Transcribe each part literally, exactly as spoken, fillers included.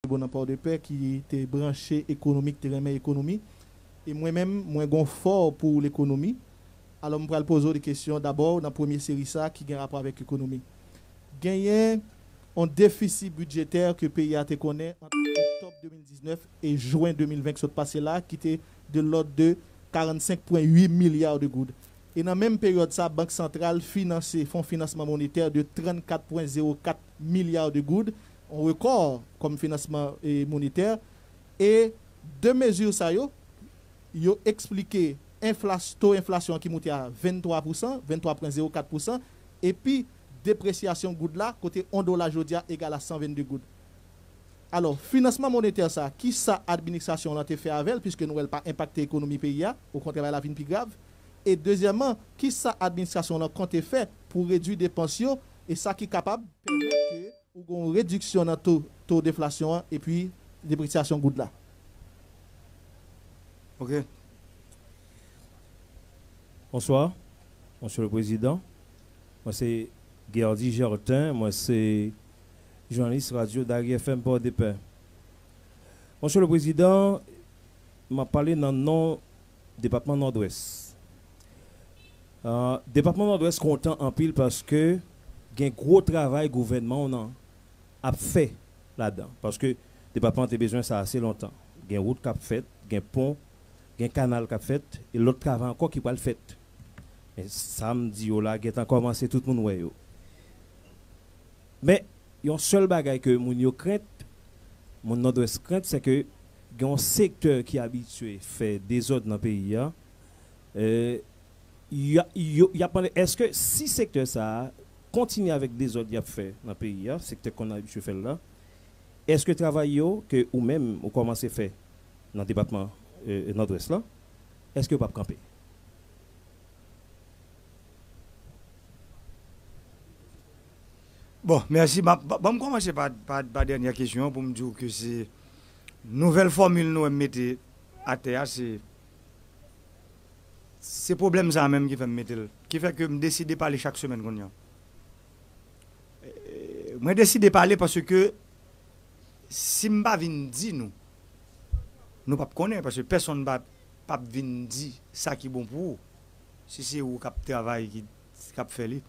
Bon, nan Pòdepè ki te branche ekonomi, ki te renmen ekonomi. E mwen menm, mwen gon fò pou lekonomi. Alò, m pral poze w de kesyon dabò nan premye seri sa ki gen rapò avèk ekonomi. Genyen yon defisi bidjetè ke peyi a te konnen ant oktòb de mil diznèf e jen de mil ven k sot pase la, ki te de lòd de karannsenk pwen uit milya de goud. E nan menm peryòd sa, Bank Santral finanse, fè yon finansman monetè de trannkat pwen zewo kat milya de goud, yon rekò kòm finansman, e, monetè. E de mezi sa yo, yo eksplike enflas-, to enflasyon an ki moute a venntwa pousan, venntwa pwen zewo kat pousan, epi depresyasyon goud la, kote yon dola jodi a egal a san vennde goud. Alò, finansman monetè sa, ki sa administrasyon lan te fè avè l, piske nou wè l pa enpakte ekonomi peyi a, okontrè, bagay la vin pi grav? E dezyèmman, ki sa administrasyon lan konte fè pou redui depans yo, e sa ki kapab pèmèt ke ou gen yon rediksyon nan to, to deflasyon an epi depresyasyon goud la? Ok. Bonswa, Mesye le Prezidan. Mwen se Guerdy Gertin, mwen se jounalis radyo Dari F M Pòdepè. Mesye le Prezidan, m ap pale nan non depatman Nòdwès. Ah, depatman Nòdwès kontan anpil paske gen gwo travay gouvènman w nan ap fè ladan. Paske depatman an te bezwen sa ase lontan. Gen wout k ap fèt, gen pon, gen kanal k ap fèt, e lòt travay ankò ki pral fèt. Men sa m di yo la gentan kòmanse, tout moun wè yo. Men yon sèl bagay ke moun yo krent, moun Nòdwès krent, se ke gen yon sektè ki abitye fè dezòd nan peyi a. E, y a, yo, y ap mande, èske si sektè sa a kontinye avèk dezòd y ap fè nan peyi a, sektè k konn abitye fè l la, èske travay yo ke ou menm ou kòmanse fè nan depatman, e, Nòdwès la, èske yo p ap kanpe? Bon, mèsi. Ban m kòmanse pa, pa, pa dènyè kesyon an pou m di w ke se nouvèl fòmil nou wè m mete atè a, se se pwoblèm sa a menm ki fè m mete l. Ki fè ke m deside pale chak semèn kounye a. E, mwen deside pale paske si m pa vin di nou, nou p ap konnen, paske pèsonn pa, p ap vin di sa ki bon pou ou. Si se ou k ap travay, ki, k ap fè li.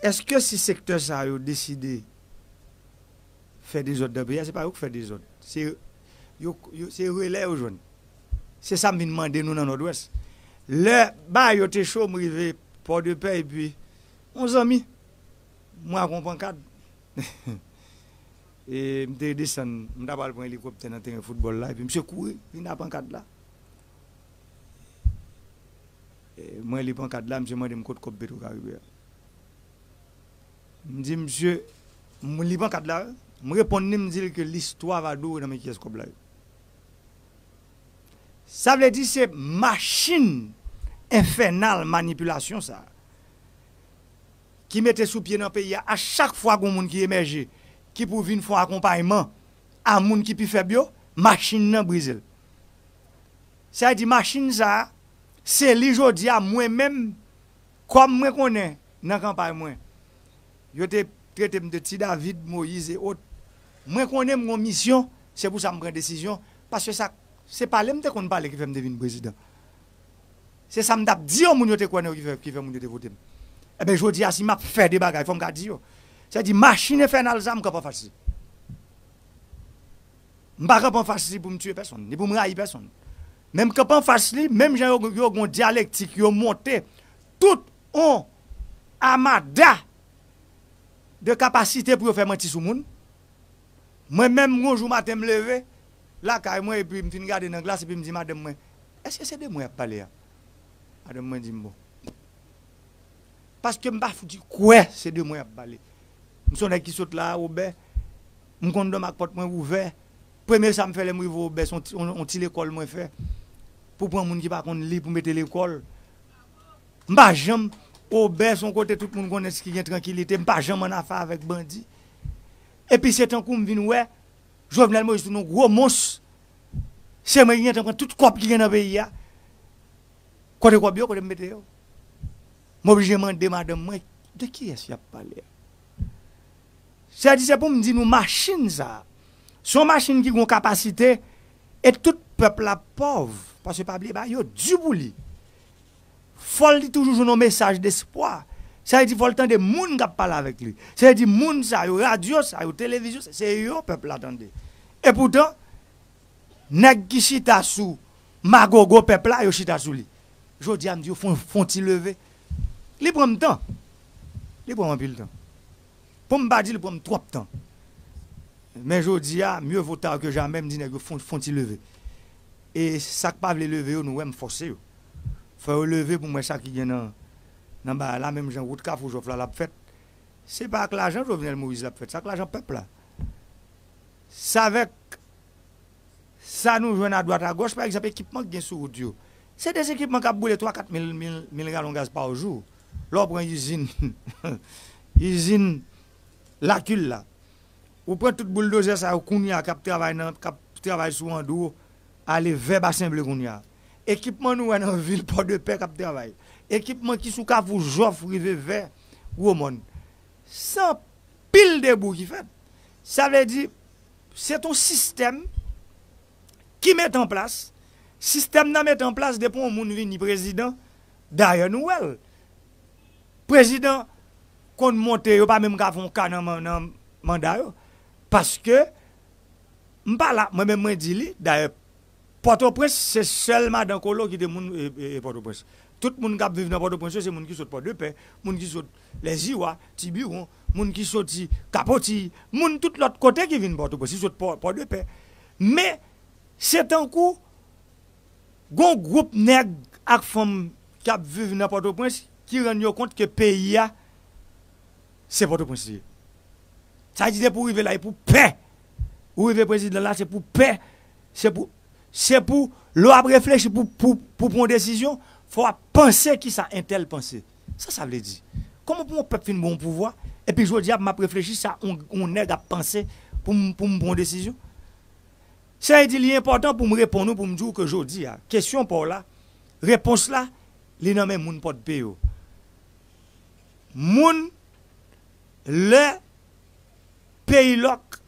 Èske si sektè sa yo deside fè dezòd nan peyi a, se pa yo k fè dezòd. Se yo, yo, se relè yo jwenn. Se sa m vin mande nou nan Nòdwès. Lè bagay yo te cho, m rive Pòdepè epi yon zanmi, mwen ak yon pankad. E m te desann, m ta pral pran elikoptè nan teren foutbòl la, epi misye kouri vin a pankad la. E mwen li pankad la, misye mande m kot kòb Petwokaribe a. M di misye, m li pankad la, m reponn li, m di l ke listwa va di w nan men kiyès kòb la ye. Sa vle di se machin enfènal manipilasyon sa a ki mete sou pye nan peyi a, a chak fwa gon moun ki emèje, ki pou vin fè yon akonpayman a moun ki pi fèb yo, machin nan brize l. Sa vle di machin sa a, se li jodi a mwen menm, kòm mwen konnen nan kanpay mwen, yo te trete m de ti David, Moyiz e ot. Mwen konnen m gon misyon, se pou sa m pran desizyon, paske sa, se pale m te konn pale ki fè m te vin prezidan. Se sa m t ap di yo, moun yo te kwè nan yo ki fè, ki fè moun yo te vote m. Ebyen, jodi a, si m ap fè de bagay, fò m ka di yo. Sa vle di machin enfènal sa a, m kanpe anfas li. M pa kanpe anfas li pou m tiye pèsonn, ni pou m rayi pèsonn. Men m kanpe anfas li, menm jan yo, yo gon dyalektik, yo monte tout on amada de kapasite pou yo fè manti sou moun. Mwen menm, gon jou maten m leve lakay mwen epi m fin gade nan glas epi m di madanm mwen, èske se de mwen y ap pale a? Madanm mwen di m bon. Paske m pa fouti kwè se de mwen y ap pale. M se yon nèg ki sot la a, Wobè. M konn dòmi ak pòt mwen ouvè. Premye sa m fè lè m rive Wobè, se yon ti, yon, yon ti lekòl mwen fè. Pou pran moun ki pa konn li, pou mete lekòl. M pa janm, Wobè se yon kote tout moun konnen ki gen trankilite. M pa janm annafè avèk bandi. Epi se tankou m vin wè Jovenel Moïse tounen yon gwo mons. Se mwen ki gentan pran tout kòb ki gen nan peyi a. Kote kòb yo, kote m mete yo? M oblije mande madanm mwen, de kiyès y ap pale a? Sa di se pou m di nou machin sa a, se yon machin ki gen yon kapasite, e tout pèp la pòv, paske pa bliye bagay yo di pou li. Fò l toujou jwenn yon mesaj despwa. Sa vle di fò l tande moun k ap pale avèk li. Sa vle di moun sa yo, radyo sa yo, televizyon sa, se yo pèp la tande. Epoutan, nèg ki chita sou magogo pèp la, yo chita sou li. Jodi a, m di yo fon, fon ti leve. Li pran m tan. Li pran m anpil tan. Pou m pa di li pran m twòp tan. Men jodi a, mieux vaut tard que jamais, m di nèg yo fon, fon ti leve. E sa k pa vle leve yo, nou wè m fòse yo. Fò yo leve pou m wè sa ki gen nan, nan bagay la, menm jan wout Kafou Jòf la, l ap fèt. Se pa ak lajan Jovenel Moïse l ap fèt, se ak lajan pèp la. Sa avèk sa nou jwenn adwat agòch, pa egzanp, ekipman ki gen sou wout yo. Se de ekipman k ap boule twa, kat mil, mil, mil galon gaz pa jou. Lè w pran izin, izin Lakil la, ou pran tout bouldozè sa yo kounye a k ap travay nan, k ap travay sou Andro, ale vè Basen Ble kounye a. Ekipman nou wè nan vil Pòdepè k ap travay. Ekipman ki sou Kafou Jòf rive vè Gwomòn. Se anpil debou ki fèt. Sa vle di, se t on sistèm ki mete an plas. Sistèm nan mete an plas depi yon moun vini prezidan. Dayè, nou wè l. Prezidan konn monte, yo pa menm ka fè yon ka nan, man- nan manda yo. Paske, m pa la, mwen menm mwen di li, dayè, Pòtoprens, se sèl madan Kolo ki te moun e, e, e Pòtoprens. Tout moun k ap viv nan Pòtoprens yo, se moun ki sot Pòdepè, moun ki sot Lèziwa, Tibiwon, moun ki soti Kapotiy, moun tout lòt kote ki vin Pòtoprens, ki sot Pò, Pòdepè. Men, se tankou gon gwoup nèg ak fanm k ap viv nan Pòtoprens ki rann yo kont ke peyi a, se Pòtoprens li ye. Sa di depi w rive la, e pou pè. Ou rive prezidan la, se pou pè. Se pou, se pou, lè w ap reflechi pou, pou, pou pran yon desizyon, fò w ap panse kisa entèl panse. Sa sa vle di? Kòman pou yon pèp fin ba w yon pouvwa, epi jodi a m ap reflechi sa yon, yon nèg ap panse pou m, pou m pran yon desizyon? Sa vle di li enpòtan pou m reponn ou, pou m di w ke jodi a, kesyon pa w la, repons la, li nan men moun Pòdpe yo. Moun lè peyi lòk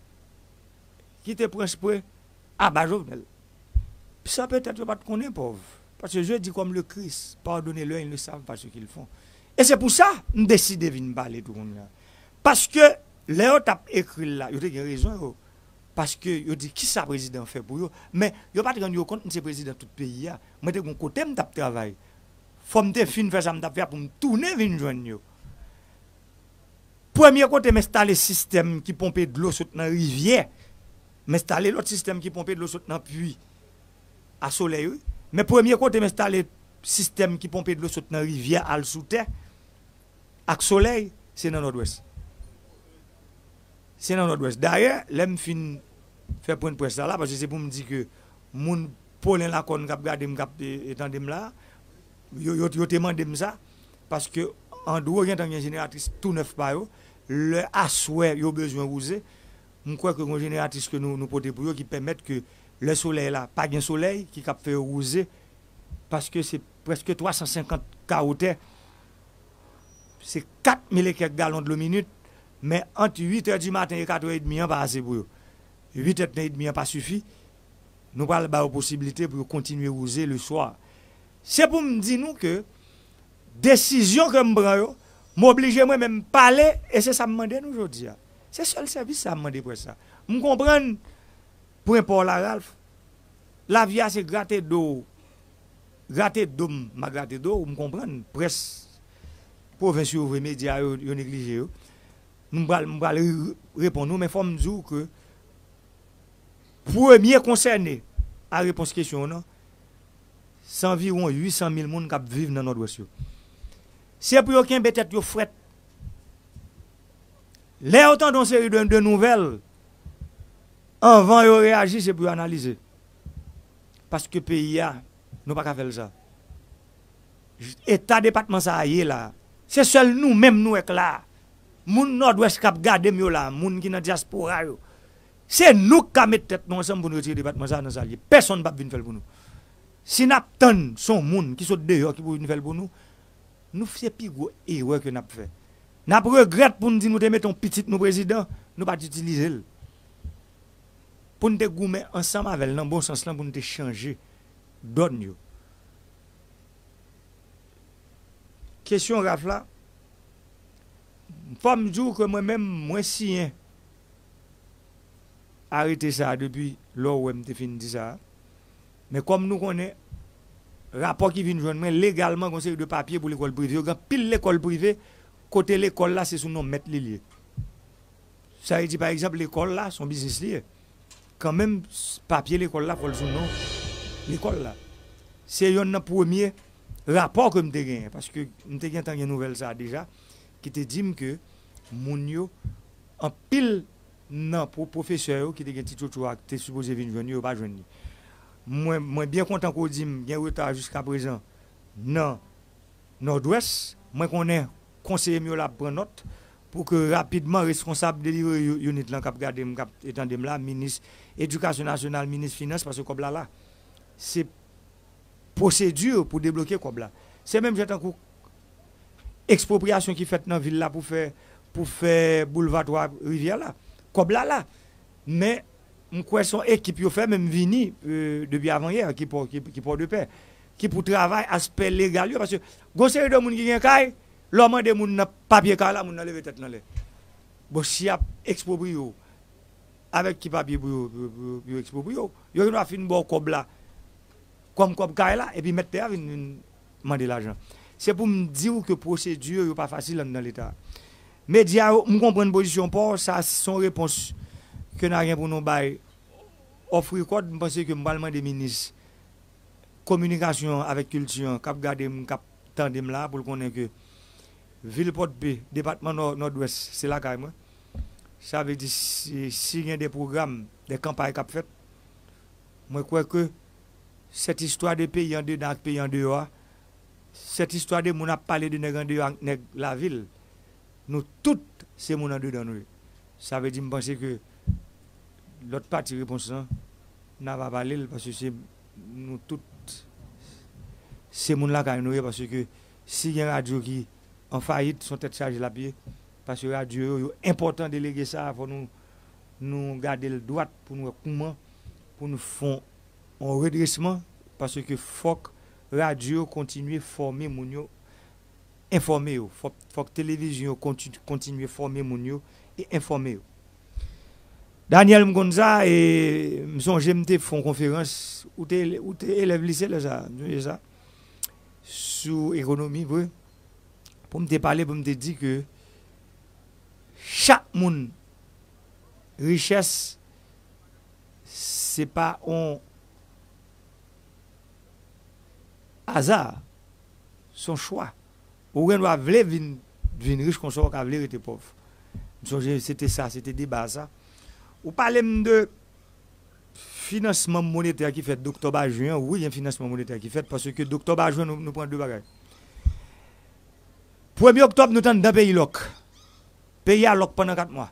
ki te pran spre aba Jovenel. Sa petèt yo pa t konnen pòv. Paske je dis comme le Christ, pardonnez-leur, ils ne savent pas ce qu'ils font. E se pou sa, m deside vin pale tou kounye a. Paske lè yo t ap ekri l la, yo te gen rezon yo. Paske yo di kisa prezidan fè pou yo. Men yo pa t rann yo kont m se prezidan tout peyi a. Mwen te gen yon kote m t ap travay. Fò m te fin fè sa m t ap fè a pou m tounen vin jwenn yo. Premye kote m enstale sistèm ki ponpe dlo sot nan rivyè. M enstale lòt sistèm ki ponpe dlo sot nan pwi a solèy, wi. Men premye kote m enstale sistèm ki ponpe dlo sot nan rivyè al sou tè ak solèy, se nan Nòdwès. Se nan Nòdwès. Dayè, lè m fin fè pwen près la, la, paske se pou m di ke moun Polen Lakòn k ap gade m, k ap, e, e, tande m la, yo, yo, yo te mande m sa, paske Andro gentan gen jeneratris tou nèf pa yo, lè aswè yo bezwen wouze, m kwè ke gon jeneratris ke nou, nou pote pou yo ki pèmèt ke lè solèy la, pa gen solèy ki k ap fè yo wouze, paske se prèske twa san senkant kawo tè, se kat mil e kèk galon dlo minit, men ant uit è di maten e kat è edmi an pa ase pou yo. Uit è edmi an pa sifi, nou pral ba yo posiblite pou yo kontinye wouze le swa. Se pou m di nou ke desizyon ke m pran yo, m oblije mwen menm pale, e se sa m mande nou jodi a. Se sèl sèvis sa m mande près la. M konprann pwen pa w la, Ralph. Lavi a se grate do w. Grate do m, m a grate do w, m konprann. Près pwovens yo ouvri medya yo, yo neglije yo. M pral, m pral re-, reponn ou, men fò m di w ke premye konsène a repons kesyon w nan, se anviwon uit san mil moun k ap viv nan Nòdwès yo. Se pou yo kenbe tèt yo frèt. Lè yo tande yon seri de, de nouvèl, anvan yo reyaji, se pou yo analize. Paske peyi a, nou pa ka fè l sa. Eta depatman sa a ye la, se sèl nou menm nou wè k la. Moun Nòdwès k ap gade m yo la, moun ki nan dyaspora yo. Se nou k ka met tèt nou ansanm pou nou retire depatman sa a nan sa l ye. Pèsonn p ap vin fè l pou nou. Si n ap tann se yon moun ki sot deyò ki pou vin fè l pou nou, nou se pi gwo erè ke n ap fè. N ap regrèt pou n di nou te mete yon pitit nou prezidan, Nou pa t itilize l. Pou n te goumen ansanm avè l nan bon sans lan, pou n te chanje dòn yo. Kesyon raf la, fò m di w ke mwen menm, mwen siyen arete sa a depi lè w wè m te fin di sa a. Men kòm nou konnen, rapò ki vin jwenn mwen, legalman, gen yon seri de papye pou lekòl prive yo. Gen anpil lekòl prive, kote lekòl la, se sou non mèt li l ye. Sa vle di, pa egzanp, lekòl la, se yon biznis li ye. Kanmenm, papye lekòl la, fò l sou non lekòl la. Se yonn nan premye rapò ke m te genyen, paske m te gentan gen nouvèl sa a deja, ki te di m ke moun yo, anpil nan pwo-, pwofesè yo ki te gen ti tchotcho a, ki te sipoze vin jwenn yo, yo pa jwenn li. Mwen, mwen byen kontan ke w di m gen reta jiskaprezan nan Nòdwès. Mwen konnen konseye m yo la ap pran nòt pou ke rapidman responsab delivery unit lan k ap gade m, k ap tande m la, minis edikasyon nasyonal, minis finans, paske kòb la la. Se pwosedi pou debloke kòb la. Se menm jan tankou ekspropriyasyon ki fèt nan vil la pou fè, pou fè boulva Twa Rivyè la. Kòb la la. Men, m kwè se yon ekip yo fè, men m vini, euh, depi avanyè, ki Pò, ki, ki Pòdepè, ki pou travay aspè legal yo, paske gon seri de moun ki gen kay, lè w mande moun nan papye kay la, moun nan leve tèt l anlè. Bon, si y ap ekspropriye w, avèk ki papye pou yo, pou, pou, pou yo ekspropriye w? Yo gen dwa fin ba w kòb la kòm kòb kay la, epi mèt tè a vin, vin mande lajan. Se pou m di w ke pwosedi yo pa fasil anndan Leta. Medya yo, m konprann pozisyon pa w, sa se yon repons ke n a gen pou nou bay off record. M panse ke m pral mande minis kominikasyon avèk kilti an k ap gade m, k ap tande m la, pou l konnen ke vil Pòdpe, depatman Nò-, Nòdwès, se lakay mwen. Sa vle di, si, si gen de pwogram, de kanpay k ap fèt, mwen kwè ke sèt istwa de peyi andedan ak peyi andeyò a, sèt istwa de moun ap pale de nèg andeyò ak nèg lavil, nou tout se moun andedan nou ye. Sa vle di, m panse ke lòt pati repons lan, n a va pale l, paske se nou tout, se moun lakay nou ye, paske si gen radyo ki an fayit, se yon tèt chaje l ap ye, paske radyo yo, yo enpòtan, delege sa a, fò nou, nou gade l dwat pou nou wè kouman pou nou fè yon redresman, paske fòk radyo yo kontinye fòme moun yo, enfòme yo. Fòk, fòk televizyon yo konti-, kontinye fòme moun yo e enfòme yo. Daniel, m konn sa, e m sonje m te fè yon konferans, ou te, ou te elèv lise lè sa, m sonje sa, sou ekonomi, vre, pou m te pale, pou m te di ke chak moun, richès, se pa yon aza, se yon chwa. Ou gen dwa vle vin, vin rich konsa, ou ka vle rete pòv. M sonje, se te sa, se te deba sa. Ou pale m de finansman monetè ki fèt, Doktò Bajen an, wi, gen finansman monetè ki fèt, paske Doktò Bajen, nou, nou pran de bagay. Premye oktòb, nou t anndan peyi lòk. Peyi a lòk pandan kat mwa.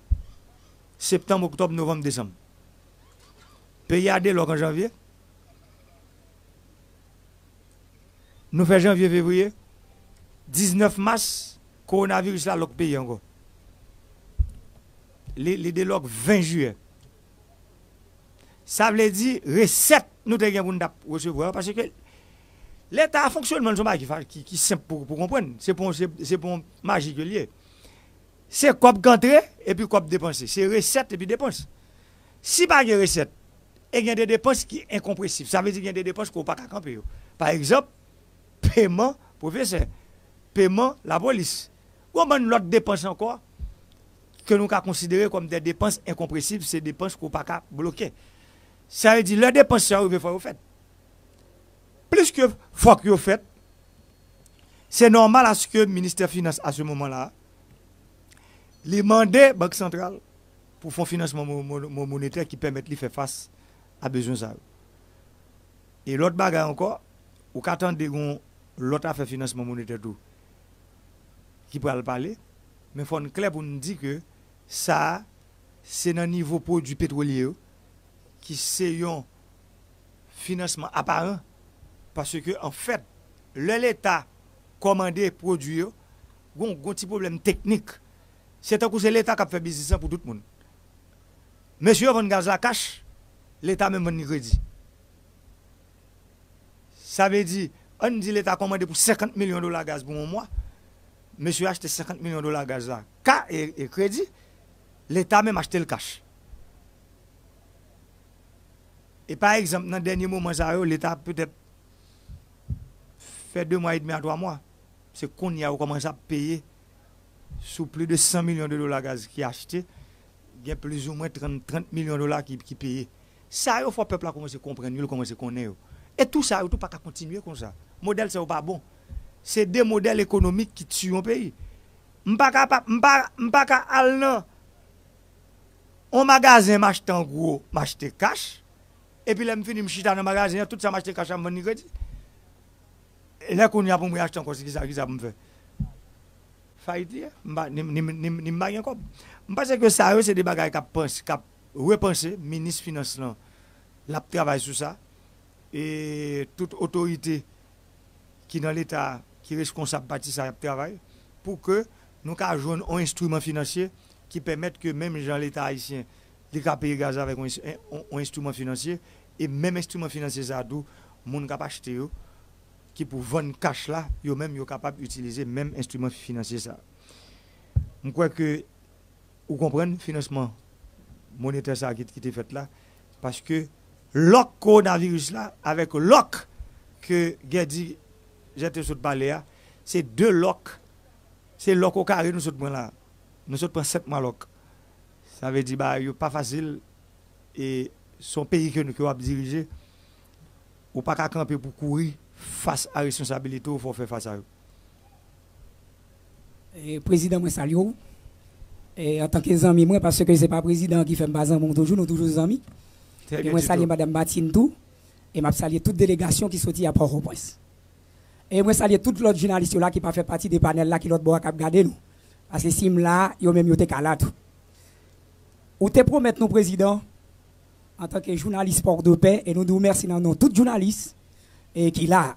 Septanm, oktòb, novanm, desanm. Peyi a delòk an janvye. Nou fè janvye, fevriye. Diznèf mas, kowonaviris la lòk peyi ankò. Li, li delòk ven jiyè. Sa vle di, resèt nou te gen pou n t ap resevwa yo, paske Leta a fonksyonman l se yon bagay ki fa-, ki, ki senp pou, pou konprann. Se pa yon, se, se pa yon maji ke l ye. Se kòb k antre, epi kòb depanse. Se resèt epi depans. Si pa gen resèt, e gen de depans ki enkonpresib. Sa vle di gen de depans ke w pa ka kanpe yo. Pa egzanp, peman pwofesè, peman lapolis. Gon bann lòt depans ankò ke nou ka konsidere kòm de depans enkonpresib, se depans ke w pa ka bloke. Sa vle di, lè depans sa yo rive, fò yo fèt. Pliske fòk yo fèt, se nòmal aske ministè finans, a se moman la, li mande Bank Santral pou fè yon finansman mo-, mo-, mo-, monetè ki pèmèt li fè fas a bezwen sa yo. E lòt bagay ankò, ou ka tande gon lòt afè finansman monetè tou ki pral pale, men fò n klè pou n di ke sa a, se nan nivo pwodui petwolye yo, ki se yon finansman aparan, paske, anfèt, lè Leta kòmande pwodui yo, gon, gon ti pwoblèm teknik. Se tankou se Leta k ap fè biznis lan pou tout moun. Mesye yo vann gaz la kach, Leta menm vann li kredi. Sa vle di, ann di Leta kòmande pou senkant milyon dola gaz pou yon mwa, mesye yo achte senkant milyon dola gaz la ka e, e kredi, Leta menm achte l kach. E pa egzanp, nan dènye moman sa yo, Leta petèt fè de mwa edmi a twa mwa. Se kounye a yo kòmanse ap peye sou plis de san milyon de dola gaz ki achte, gen plizoumwen trant, trant milyon dola ki, ki peye. Sa yo fò pèp la kòmanse konprann yo, l kòmanse konnen yo. E tou sa yo tou pa ka kontinye konsa. Modèl sa yo pa bon. Se de modèl ekonomik ki tiye yon peyi. M pa ka, pa, m pa, m pa ka al nan yon magazen, m achte an gwo, m achte kach. Epi lè m fini, m chita nan magazen an, tout sa m achte kach la, m vann li kredi. E lè kounye a pou mwen achte ankò, se kisa, kisa pou m fè? Fayit li ye, m pa, ni, ni, ni, ni m pa gen kòb. M panse ke sa yo se de bagay k ap panse, k ap repanse. Minis finans lan, l ap travay sou sa. E tout otorite ki nan Leta, ki reskonsab pati sa, y ap travay pou ke nou ka jwenn yon enstriman finansye ki pèmèt ke menm jan Leta ayisyen, li ka peye gaz avèk yon, yon, yon enstriman finansye, e menm enstriman finansye sa a tou, moun k ap achte yo, ki pou vann kach la, yo menm yo kapab itilize menm enstriman finansye sa a. M kwè ke ou konprann finansman monetè sa a ki, ki te fèt la, paske lòk kowonaviris la avèk lòk ke Gèdi Jète sot pale a, se de lòk, se lòk o kare nou sot pran la. Nou sot pran sèt mwa lòk. Sa vle di bagay yo pa fasil, e se yon peyi ke nou, ke w ap dirije, ou pa ka kanpe pou kouri fas a responsabilite w, fò w fè fas a yo. E, prezidan, mwen salye w. E, antanke zanmi mwen, paske se pa prezidan an ki fè m pa zanmi w toujou, nou toujou zanmi. E mwen salye madanm Martine tou. E m ap salye tout delegasyon ki soti a Pòtoprens. E mwen salye tout lòt jounalis yo la ki pa fè pati de panèl la, ki lòt bò a k ap gade nou. Paske si m la, yo menm yo te ka la tou. Ou te pwomèt nou, prezidan, antanke jounalis Pòdepè, e nou di w mèsi nan non tout jounalis e ki la a.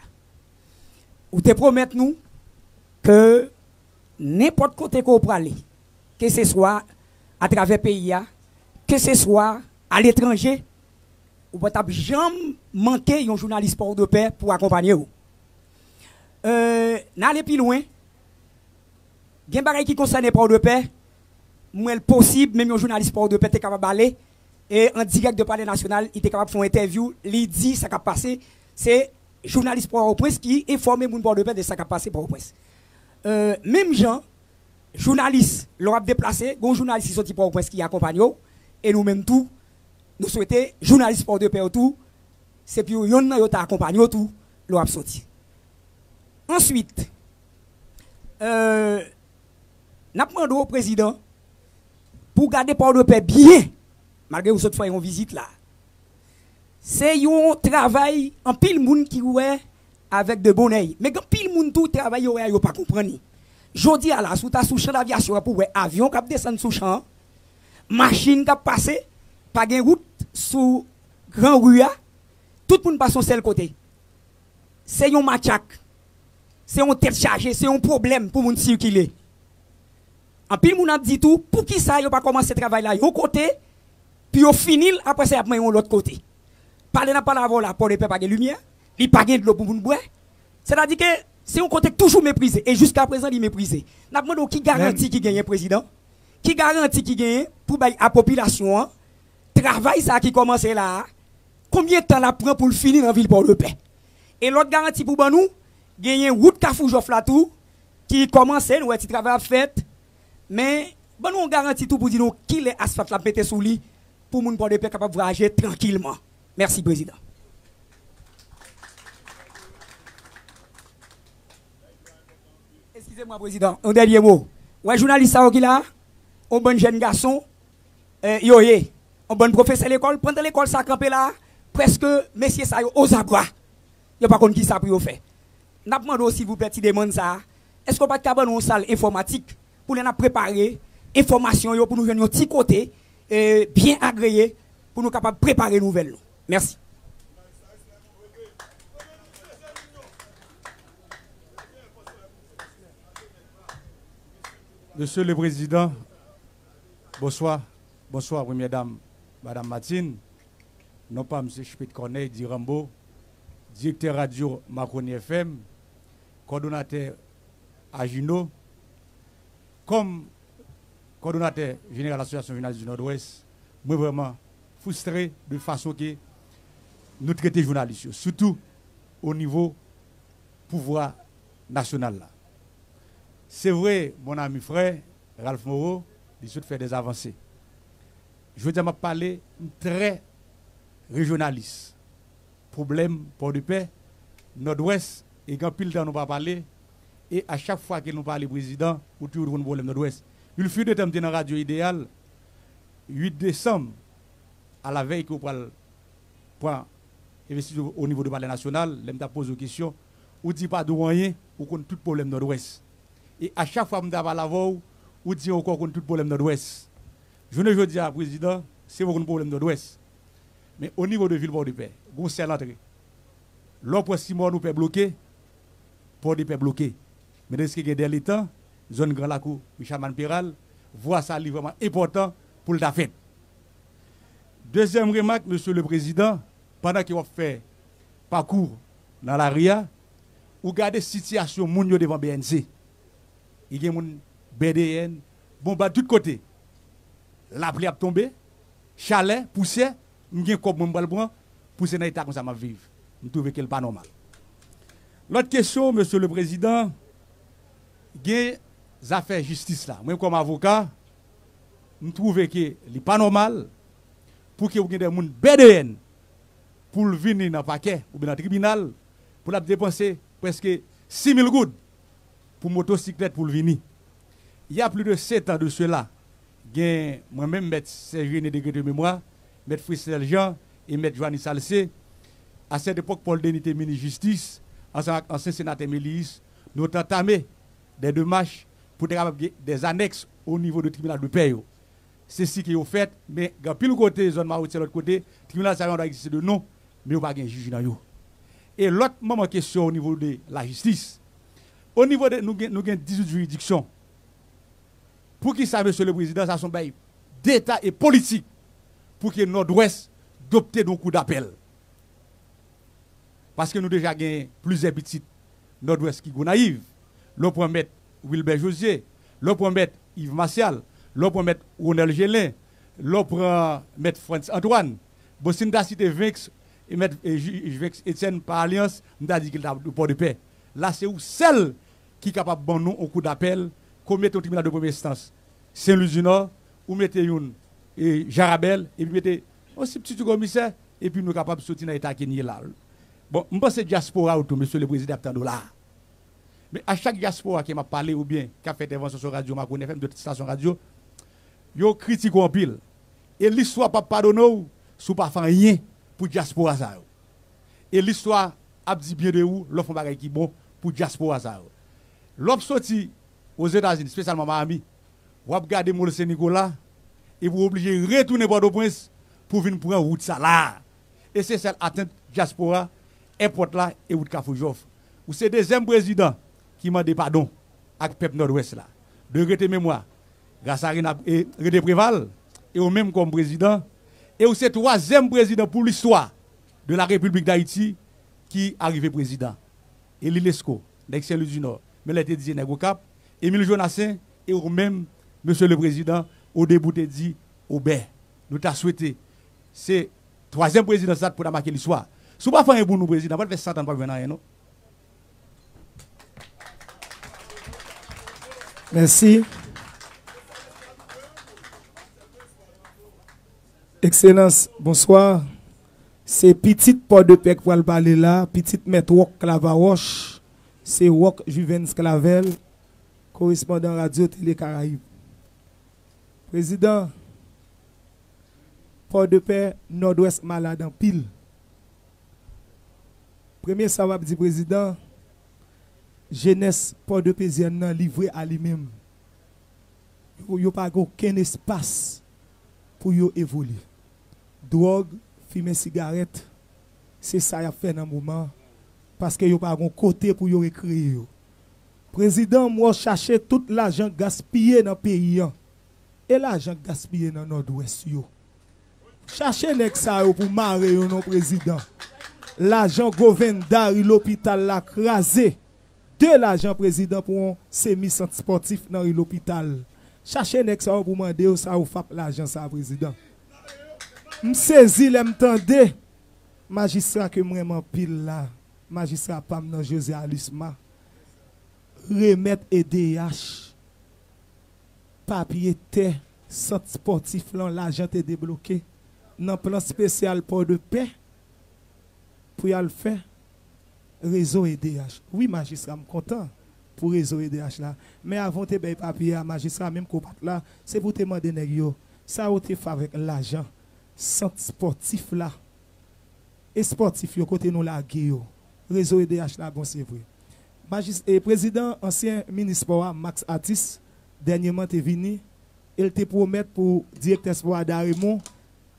Ou te pwomèt nou ke nenpòt kote ke w prale, keseswa atravè peyi a, keseswa aletranje, ou pa t ap janm manke yon jounalis Pòdepè pou akonpanye w. Euh, n ale pi lwen. Gen bagay ki konsène Pòdepè, m wè l posib, menm yon jounalis Pòdepè te kapab ale, e an dirèk de Palè Nasyonal, li te kapab fè yon entèvyou, li di sa k ap pase, se jounalis Pòtoprens ki enfòme moun Pòdepè de sa k ap pase Pòtoprens. Euh, menm jan, jounalis, lè w ap deplase, gen yon jounalis ki soti Pòtoprens ki akonpanye w, e nou menm tou, nou swete jounalis Pòdepè yo tou, se pou yonn nan yo ta akonpanye w tou, lè w ap soti. Answit, euh, n ap mande w, prezidan, pou w gade Pòdepè byen, malgre w sot fè yon vizit la. Se yon travay anpil moun ki wè avèk de bon èy. Men gen anpil moun tou, travay yo wè a, yo pa konprann li. Jodi a la, si w ta sou chan davyasyon an pou w wè avyon k ap desann sou chan an, machin k ap pase, pa gen wout sou gran ri a, tout moun pase yon sèl kote. Se yon matchak, se yon tèt chaje, se yon pwoblèm pou moun sikile. Anpil moun ap di tou, poukisa yo pa kòmanse travay la yon kote, pou yo fini l, apre sa y ap manyen yon lòt kote. Pale n ap pale avè w la, Pòdepè pa gen limyè, li pa gen dlo pou moun bwè. Sètadi ke se yon kote k toujou meprize, e jiskaprezan li meprize. N ap mande w ki garanti ki genyen, prezidan? Ki garanti ki genyen pou bay a popilasyon an travay sa a ki kòmanse la a, konbyen tan l ap pran pou l fini nan vil Pòdepè? E lòt garanti pou ban nou, genyen wout Kafou Jòf la tou, ki kòmanse, nou wè ti travay ap fèt, men ban nou yon garanti tou pou di nou kilè asfalt la ap mete sou li, pou moun Pòdepè kapab vwayaje trankilman. Mèsi, prezidan. Eskize mwen, prezidan, yon dènye mo. Ou wè jounalis sa yo ki la a? Yon bann jèn gason, eh, yo ye. Yon bann pwofesè lekòl, pandan lekòl sa kanpe la a, prèske mesye sa yo ozabwa. Yo pa konn kisa pou yo fè. N ap mande w, silvouplè, ti demann sa a, èske w pa t ka ban nou yon sal enfòmatik pou lè n ap prepare enfòmasyon yo, pou nou jwenn yon ti kote, eh, byen agreye, pou nou kapab prepare nouvèl nou? Mèsi. Mesye le Prezidan, bonswa. Bonswa, Premyè Dam. Madanm Martine, non pa m se Chpet Corneille, di Rambo, direktè radyo Makoni F M, kòdonatè Ajino, kòm kòdonatè jeneral Asosyasyon Jounalis di Nòdwès, mwen vrèman fristre de fason ke nou trete jounalis yo, sitou o nivo pouvwa nasyonal la. Se vre, mon ami frè Ralph Moreau, li sot fè dè avanse. Jodi a m ap pale, m trè rejyonalis. Pwoblèm Pòdepè, Nòdwès, e gen anpil tan nou pa pale, e a chak fwa ke nou pale prezidan, ou toujou konn pwoblèm Nòdwès. Il fut de temps m te nan radyo Idéal, uit desanm, alavèy ke w pral pran envestitisyon o nivo de Palè Nasyonal, lè m t ap poze w kesyon, ou di pa di w anyen, ou konn tout pwoblèm Nòdwès. E a chak fwa m ta pale avè w, ou di ankò w konn tout pwoblèm Nòdwès. Jounen jodi a, prezidan, se vre w konn pwoblèm Nòdwès. Men o nivo de vil Pòdepè, gon sèl antre. Lè w pran Simòn ou pè bloke, Pòdepè bloke. Men deske gen dè letan, zòn Gran Lakou, Richard Mann Peral, vwa sa li vrèman enpòtan pou l ta fèt. Dezyèm remak, mesye le prezidan, pandan ke w ap fè pakou nan lari a, ou gade sitiyasyon moun yo devan B N C. Li gen moun B D N, bonbad tout kote. Lapli ap tonbe, chalè, pousyè, m gen kòb mwen m pral pran, pou se nan eta konsa m ap viv. M twouve ke l pa nòmal. Lòt kesyon, mesye le prezidan, gen zafè jistis la. Mwen kòm avoka, m twouve ke li pa nòmal pou ke ou gen de moun B D N pou l vini nan pakè oubyen nan tribinal pou l ap depanse prèske sis mil goud pou motosiklèt pou l vini. Il y a plus de sept ans de cela, gen mwen menm, mèt Serge René de Grethe Mémoire, mèt Frisnel Jean e mèt Joanny Salcé, a sèt epòk Paul Denis te minis jistis, ansanm ak ansyen senatè Mélius, nou t antame dè demach pou te kapab gen dè anèks o nivo de tribinal de pè yo. Se si ke yo fèt, men gen anpil kote, zòn Mawotyè, lòt kote, tribinal sa yo dwa egziste de non, men yo pa gen jij nan yo. E lòt manman kesyon o nivo de lajistis. O nivo de, nou gen, nou gen dizuit jiridiksyon. Poukisa, mesye le prezidan, sa se yon bagay deta e politik pou ke Nòdwès dopte yon kou dapèl? Paske nou deja gen plizyè pitit Nòdwès ki Gonayiv. Lè w pran mèt Wilbert José, lè w pran mèt Yves Martial, lè w pran mèt Ronel Gelin, lè w pran mèt Frantz Antoine. Bon, si n ta site Venx, e mèt, e, jij Venx Etienne pa alyans, m ta di ke l ta Pòdepè. La, se ou sèl ki kapab ban nou yon kou dapèl, ke w mete yon tribinal de premye enstans Sen Lwi di Nò, ou mete youn, e, Jarabèl, epi mete yon sibtiti komisè, epi nou kapab soti nan eta ke n ye la. Bon, m panse dyaspora yo tou, mesye le prezidan, ap tande w la. Men a chak dyaspora ke m ap pale oubyen k ap fè entèvansyon sou radyo Makoni F M, dòt estasyon radyo, yo kritike w anpil. E listwa p ap padone w si w pa fè anyen pou dyaspora sa yo. E listwa ap di byen de ou lè w fè yon bagay ki bon pou dyaspora sa yo. Lè w ap soti Ozetazini, espesyalman Miami, w ap gade Mòl Sen Nikola, epi w oblije retounen Pòtoprens pou w vin pran wout sa la a. E se sèl atant dyaspora, èpòt la e wout Kafou Jòf. Ou se dezyèm prezidan ki mande padon ak pèp Nòdwès la. De Grethe Mémoire, gras a Rena, e, René Préval, e ou menm kòm prezidan, e ou se twazyèm prezidan pou listwa de la Repiblik Dayiti ki arive prezidan. Élie Lescot, nèg Sen Lwi di Nò, men lè te di se nèg Okap, Émile Jonassaint, e ou menm, mesye le prezidan, ou debout e di, Obè, nou ta swete se twazyèm prezidans la pou ta make listwa. Si w pa fè anyen pou nou, prezidan, pral fè san tan n p ap jwenn anyen, non. Mèsi. Ekselans, bonswa. Se pitit Pòdepè k pral pale la, pitit Mèt Wòk Klavawòch, se Wòk Juvens Clavel, korespondan Radyo Tele Karayib. Prezidan, Pòdepè, Nòdwès malad anpil. Premye sa m ap di prezidan, jenès pòdepezyèn nan livre a li menm. Yo, yo pa gen okenn espas pou yo evolye. Dwòg, fimen sigarèt, se sa y ap fè nan moman an, paske yo pa gen kote pou yo rekreye yo. Prezidan, m wè w chache tout lajan k gaspiye nan peyi an. E lajan k gaspiye nan Nòdwès yo? Chache nèg sa yo pou mare yo non, prezidan. Lajan Govinda, ri lopital la kraze. De lajan, prezidan, pou yon semi sant spòtif nan ri lopital. Chache nèg sa yo pou mande yo sa yo fap lajan sa, prezidan. M sezi lè m tande majistra ke m renmen anpil la, majistra pa m nan, Jose Alisma, remèt E D H papye tè sant spòtif lan, lajan te debloke nan plan espesyal Pòdepè pou y al fè rezo E D H. Wi, majistra, m kontan pou rezo E D H la. Men avan w te bay papye a, majistra, menm kou w pa t la, se pou w te mande nèg yo sa yo te fè avèk lajan sant spòtif la. Espòtif yo, kote nou lage yo. Rezo E D H la bon, se vre. Majis, e, prezidan, ansyen minis spò a, Max Atis, dènyèman te vini, e l te pwomèt pou direktè spò a, Daremon,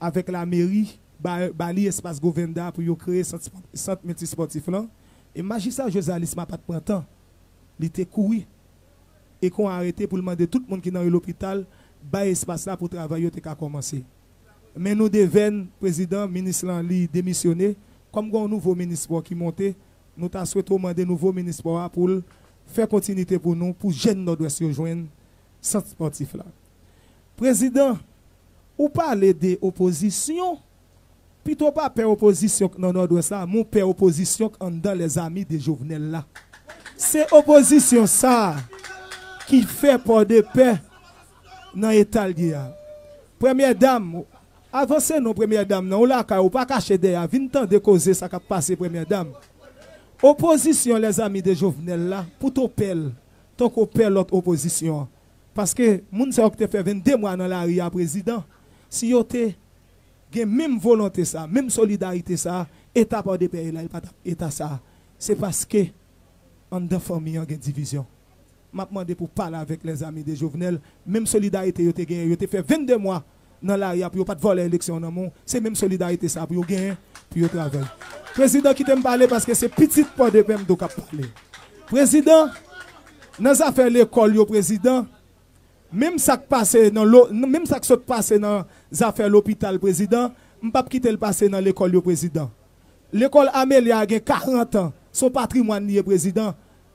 avèk lameri, ba, ba li espas Govinda pou yo kreye sant, spò- sant miltispòtif lan. E majistra Jose Alisma pa t pran tan. Li te kouri e kon arete pou l mande tout moun ki nan ri lopital bay espas la pou travay yo te ka kòmanse. Men nou devèn, prezidan, minis lan li demisyone. Kòm gen yon nouvo minis spò ki monte, nou ta swete w mande nouvo minis spò a pou l fè kontinite pou nou, pou jèn Nòdwès yo jwenn sant spòtif la. Prezidan, ou pale de opozisyon. Pito w pa pè opozisyon k nan Nòdwès la, men w pè opozisyon k anndan lèzami de Jovenel la. Se opozisyon sa a ki fè Pòdepè nan eta l ye a. Premyè dam, avanse non, premyè dam nan, ou lakay ou, pa kache dèyè a, vin tande koze sa k ap pase, premyè dam. Opozisyon lèzami de Jovenel la, pito w pè l, tankou w pè lòt opozisyon an. Paske moun sa yo ki te fè vennde mwa nan lari a, prezidan, si yo te gen menm volonte sa, menm solidarite sa, eta Pòdepè ye la, li pa t ap eta sa. Se paske anndan fanmi an gen divizyon. M ap mande pou pale avèk lèzami de Jovenel, menm solidarite yo te genyen, yo te fè vennde mwa nan lari a pou yo pa t vòlè eleksyon nan men w, se menm solidarite sa pou yo genyen, pou yo travay. Prezidan, kite m pale paske se pitit Pòdepè m tou k ap pale. Prezidan, nan zafè lekòl yo, prezidan, menm sa k pase nan lo, menm sa k sot pase nan zafè lopital, prezidan, m p ap kite l pase nan lekòl yo, prezidan. Lekòl Amelia a gen karant an, se yon patrimwàn li ye, prezidan.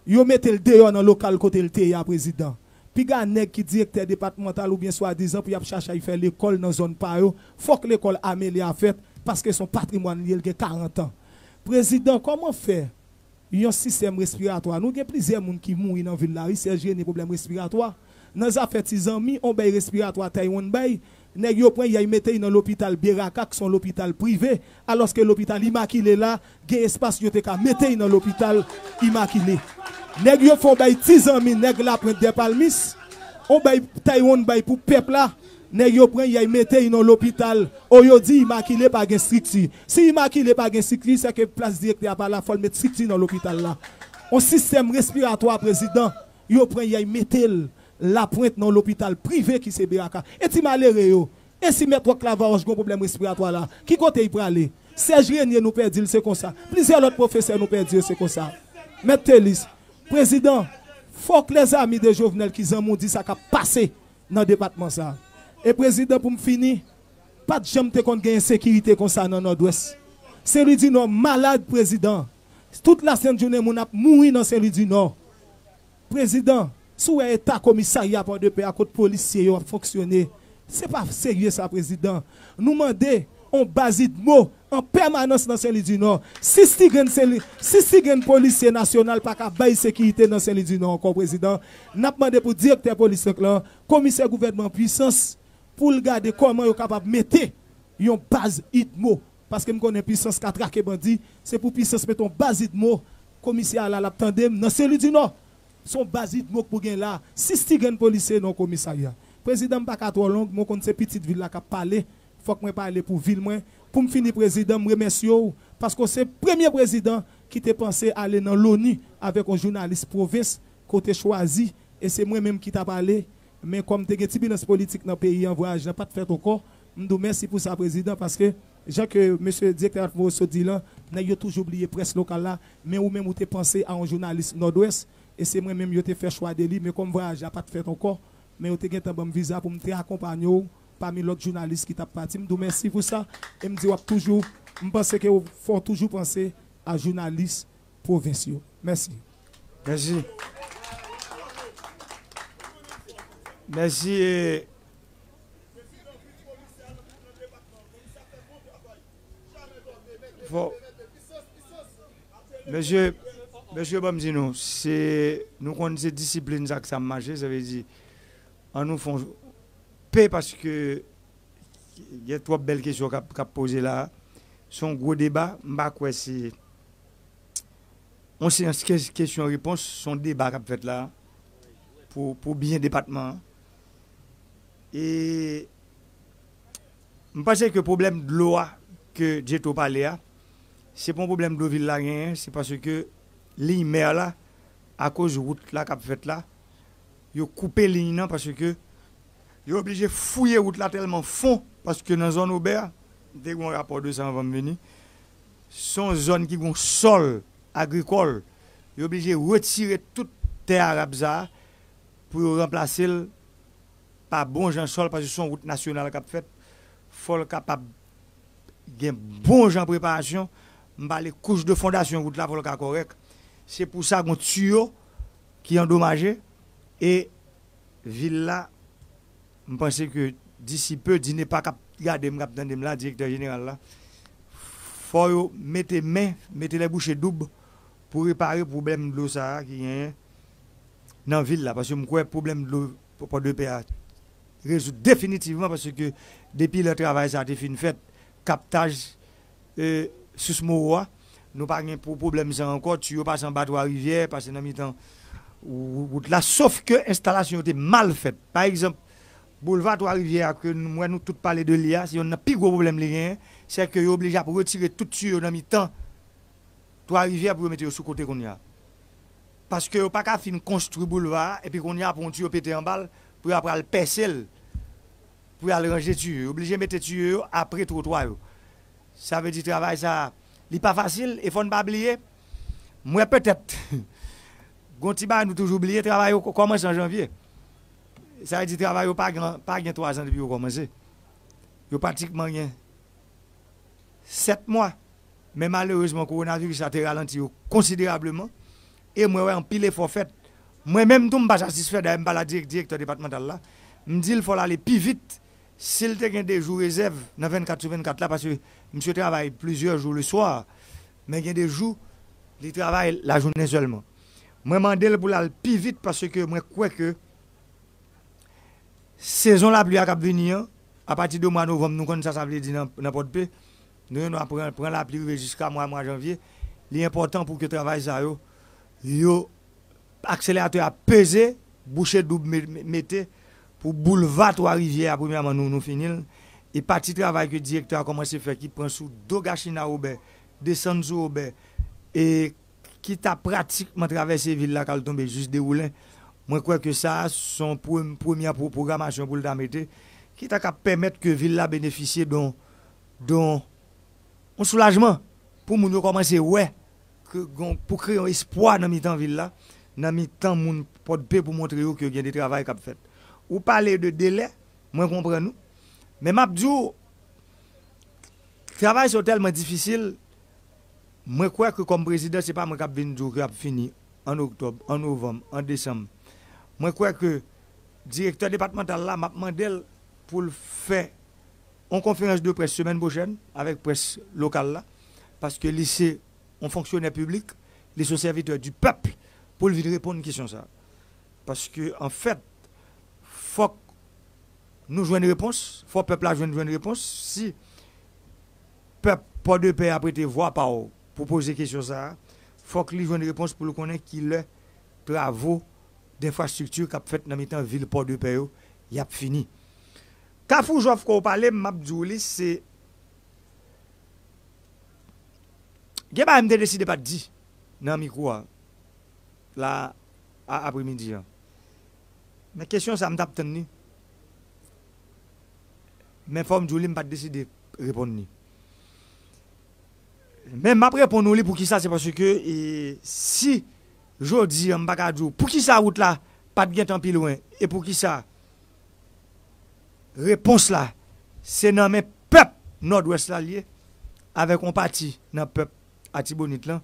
Yo mete l deyò nan lokal kote l te ye a, prezidan. Piga nèg ki direktè depatmantal oubyen swadizan pou y ap chache al fè lekòl nan zòn pa yo, fòk lekòl Amelia fèt, paske se yon patrimwàn li ye, l gen karant an. Prezidan, kòman fè yon sistèm respiratwa? Nou gen plizyè moun ki mouri nan vil la, wi, Serge Rene, pwoblèm respiratwa. Nan zafè ti zanmi, on bèy respiratwa Taiwan bay, nèg yo pran y al mete y nan lopital Beraka, ki se yon lopital prive, alòske lopital Imakile la, gen espas yo te ka mete y nan lopital Imakile. Nèg yo fè on bèy ti zanmi, nèg Lapwent Dèpalmis, on bèy Taiwan bay pou pèp la, nèg yo pran y al mete y nan lopital. O, yo di Imakile pa gen estrikti. Si Imakile pa gen estrikti, sèke plas direktè a pa la, fò l met estrikti nan lopital la. On sistèm respiratwa, prezidan, yo pran y al mete l Lapwent nan lopital prive ki se Beraka. E ti malere yo, e si Mèt Wòk Lavawòch gen pwoblèm respiratwa la, ki kote y prale? Serge Rene, nou pèdi l, se konsa. Plizyè lòt pwofesè, nou pèdi yo, se konsa. Mèt Telis, prezidan, fòk lèzami de Jovenel ki zanmi w di sa k ap pase nan depatman sa a. E prezidan, pou m fini, pa t janm te konn gen ensekirite konsa nan Nòdwès. Senlwidinò malad, prezidan. Tout lasent jounen moun ap mouri nan Senlwidinò. Prezidan, si w wè eta komisarya Pòdepè a kot polisye yo ap fonksyone, se pa serye sa, prezidan. Nou mande on baz idmo an pèmanans nan Senlwidinò. Sis ti grenn Senlwi-, sis ti grenn polisye nasyonal pa ka bay sekirite nan Senlwidinò ankò, prezidan. N ap mande pou direktè polis lan, komisè gouvènman Pwisans, pou l gade kòman yo kapab mete yon baz idmo. Paske m konnen Pwisans ka trake bandi, se pou Pwisans mete yon baz idmo. Komisè a la, l ap tande m, nan Senlwidinò. Se yon baz idmo k pou gen la. Sis ti grenn polisye nan komisarya. Prezidan, m pa ka twò long, men w konn se pitit vil la k ap pale. Fòk mwen pale pou vil mwen. Pou m fini, prezidan, m remèsye w, paske w se premye prezidan ki te panse ale nan loni avèk yon jounalis pwovens ke w te chwazi, e se mwen menm ki t ap ale. Men kòm te gen tibinans politik nan peyi an, vwayaj la pa t fèt ankò. M di w mèsi pou sa, prezidan, paske jan ke mesye direktè Atmo sot di lan, nèg yo toujou bliye près lokal la, men ou menm ou te panse a yon jounalis Nòdwès, e se mwen menm yo te fè chwa de li, men kòm vwayaj la pa t fèt ankò, men yo te gentan ban m viza pou m te akonpanye w pami lòt jounalis ki t ap pati. M di w mèsi pou sa. E m di w ap toujou, m panse ke w, fò w toujou panse a jounalis pwovens yo. Mèsi. Mèsi. Mèsi. E fò mesye, mesye, ban m di nou, se, nou konn se disiplin sa k sa mache, sa vle di, an nou fè yon pe paske gen twòp bèl kesyon k ap, k ap poze la. Se yon gwo deba, m pa kwè se yon seyans kesyon repons, se yon deba k ap fèt la pou, pou byen depatman an. E m panse ke pwoblèm dlo a ke Djeto pale a, se pa yon pwoblèm dlo vil la genyen, se paske liy mè la, akoz wout la k ap fèt la, yo koupe liy nan paske yo oblije fouye wout la tèlman fon, paske nan zòn Obè, m te gen yon rapò de sa anvan m vini, se yon zòn ki gen yon sòl agrikòl, yo oblije retire tout tè arab sa a pou yo ranplase l pa bon jan sòl, paske se yon wout nasyonal k ap fèt, fò l kapab gen bon jan preparasyon. M pale kouch de fondasyon wout la, fò l ka kòrèk. Se pou sa gen tiyo ki andomaje. E vil la, m panse ke disi pe, Dinepa k ap gade m, k ap tande m la, direktè jeneral la, fò yo mete men, mete lè bouche doub pou repare pwoblèm dlo sa a ki genyen nan vil la, paske m kwè pwoblèm dlo Pòdepè a rezoud definitivman, paske depi lè travay sa a te fin fèt, kaptaj, e, sous Moro a, nou pa gen pwoblèm sa ankò. Tiyo pase anba Twa Rivyè, pase nan mitan wout la, sof ke enstalasyon yo te mal fèt. Pa egzanp, boulva Twa Rivyè a, ke m wè nou tout pale de li a, se yonn nan pi gwo pwoblèm li genyen, se ke yo oblije ap retire tout tiyo nan mitan Twa Rivyè pou yo mete yo sou kote kounye a. Paske yo pa ka fin konstwi boulva a, epi kounye a pou yon tiyo pete anba l, pou yo ap al pèse l, pou yo al ranje tiyo. Yo oblije mete tiyo yo apre twotwa yo. Sa vle di travay sa a, li pa fasil, e fò n pa bliye, m wè petèt, gon ti bagay nou toujou bliye, travay yo kòmanse an janvye. Sa vle di travay yo pa gen, pa gen twa zan depi yo kòmanse. Yo pratikman gen sèt mwa. Men malerezman, kowonaviris la te ralanti yo konsiderableman. E mwen wè anpil efò fèt. Mwen menm tou, m pa satisfè, dayè m pale a dirèk, direktè depatmantal la. M di l fò l ale pi vit. Si l te gen de jou rezèv nan vennkat sou vennkat la, paske misye travay plizyè jou leswa, men gen de jou, li travay lajounen sèlman. Mwen mande l pou l al pi vit, paske mwen kwè ke sezon lapli a k ap vini an, apati de mwa novanm, nou konn sa sa vle di nan, nan Pòdpe. Nou, nou ap pran, pran lapli rive jiska mwa, mwa janvye. Li enpòtan pou ke travay sa yo, yo, akseleyatè a peze, bouche doub me-, me-, mete, pou boulva Twa Rivyè a, premyèman, nou, nou fini l. E pati travay ke direktè a kòmanse fè, ki pran sou do Gachina Wobè, desann sou Wobè, e ki ta pratikman travèse vil la, k al tonbe jis Dewoulen. Mwen kwè ke sa a se yon pre-, premyè pwo-, pwogramasyon pou l ta mete, ki ta ka pèmèt ke vil la benefisye don, don, yon soulajman pou moun yo kòmanse wè, ke gon, pou kreye yon espwa nan mitan vil la, nan mitan moun Pòdpe pou montre yo ke gen de travay k ap fèt. Ou pale de delè, mwen konprann ou. Men m ap di w, travay sa yo tèlman difisil, mwen kwè ke kòm prezidan, se pa mwen k ap vin di w ke y ap fini an oktòb, an novanm, an desanm. Mwen kwè ke direktè depatmantal la, m ap mande l pou l fè yon konferans de près semèn pwochèn avèk près lokal la, paske li se yon fonksyonè piblik, li se yon sèvitè di pèp pou l vin reponn kesyon sa a. Paske, anfèt, fòk nou jwenn repons, fò pèp la jwenn, jwenn repons. Si pèp Pòdepè a prete vwa pa w pou poze kesyon sa a, fòk li jwenn repons pou l konnen kilè travo denfrastrikti k ap fèt nan mitan vil Pòdepè yo, y ap fini. Kafou Jòf, ke w pale, m ap di w li, se, gen bagay m te deside pa t di nan mikwo a, la, a, apremidi an. Men kesyon sa a, m t ap tann li. Men fò m di w li, m pa t deside reponn li. Men m ap reponn ou li, poukisa, se paske, e, si jodi a m pa ka di w poukisa wout la pa t gentan pi lwen, e poukisa Repons la, se nan men pèp Nòdwès la l ye, avèk yon pati nan pèp Atibonit lan.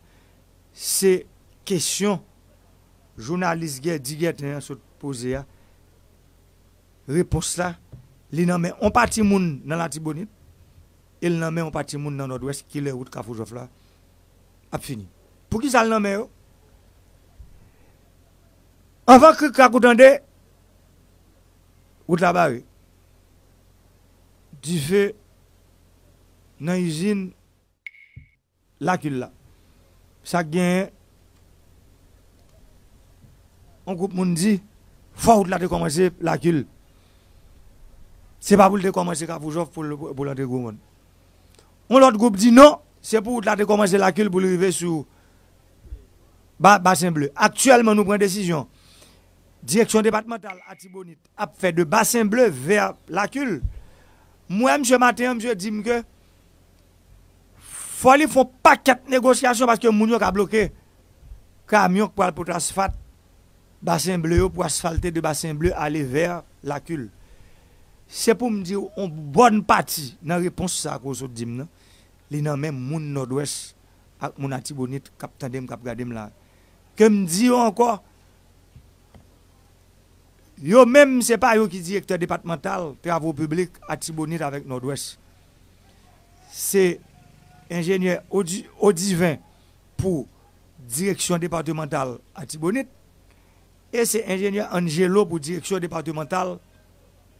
Se kesyon jounalis Gèdi Gèten an sot poze a. Repons la, li nan men yon pati moun nan Latibonit, e l nan men yon pati moun nan Nòdwès ki lè wout Kafou Jòf la ap fini. Poukisa l nan men yo? Anvan krik krak ou tande, wout la bare. Dife nan izin Lakil la. Sa k genyen, yon gwoup moun di, fò wout la te kòmanse Lakil. Se pa pou l te kòmanse Kafou Jòf pou l, pou l antre Gwomòn. Yon lòt gwoup di non, se pou wout la te kòmanse Lakil pou l rive sou ba, Basen Ble. Aktyèlman, nou pran desizyon. Direksyon depatmantal Atibonit ap fè de Basen Ble vè Lakil. M wè misye maten an, misye di m ke fò li fè yon pakèt negosyasyon paske moun yo ka bloke kamyon k pral pote asfalt Basen Ble yo pou asfalte de Basen Ble ale vè Lakil. Se pou m di w, yon bòn pati nan repons sa a ke w sot di m nan, li nan men moun Nòdwès ak moun Atibonit k ap tande m, k ap gade m la. Ke m di yo ankò, yo menm, se pa yo ki direktè depatmantal travo piblik Atibonit avèk Nòdwès. Se enjenyè Odi-, Odiven pou direksyon depatmantal Atibonit, e se enjenyè Angelo pou direksyon depatmantal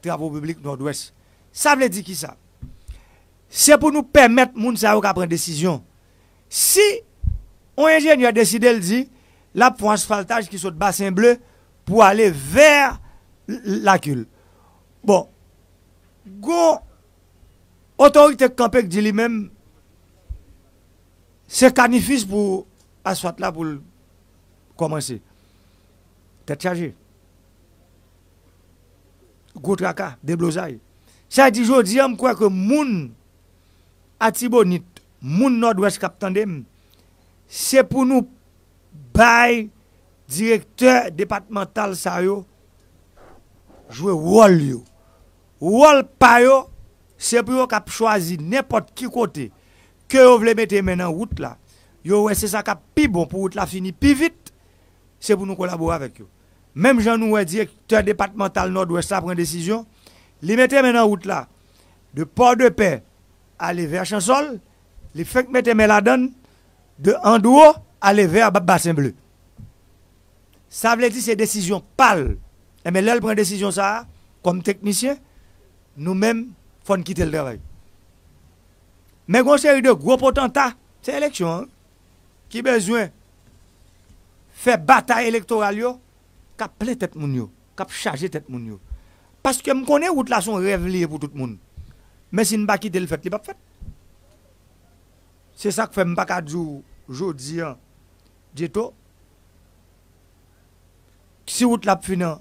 travo piblik Nòdwès. Sa vle di kisa? Se pou nou pèmèt moun sa yo ka pran desizyon. Si yon enjenyè deside l di l ap fè yon asfaltaj ki sot Basen Ble pou ale vè Lakil. Bon, gon otorite k kanpe k di li menm se kanifis pou asfalt la pou l kòmanse. Tèt chaje. Gwo traka, deblozay. Sa di jodi a, m kwè ke moun Atibonit, moun Nòdwès k ap tande m, se pou nou bay direktè depatmantal sa yo jwe wòl yo. Wòl pa yo, se pou yo k ap chwazi nenpòt ki kote ke yo vle mete men nan wout la. Yo wè se sa k ap pi bon pou wout la fini pi vit, se pou nou kolabore avèk yo. Menm jan nou wè direktè depatmantal Nòdwès la pran desizyon, li mete men nan wout la, de Pòdepè ale vè Chansòl, li fenk mete men ladann, de Andwo ale vè Ba-, Basen Ble. Sa vle di se desizyon pa l. Enben, lè l pran desizyon sa a, kòm teknisyen, nou menm, fò n kite l travay. Men gon seri de gwo potanta, se eleksyon an, ki bezwen fè batay elektoral yo, k ap plen tèt moun yo, k ap chaje tèt moun yo. Paske m konnen wout la se yon rèv li ye pou tout moun. Men si n pa kite l fèt, li p ap fèt. Se sa k fè m pa ka di w jodi a, Djeto, si wout la ap fini an,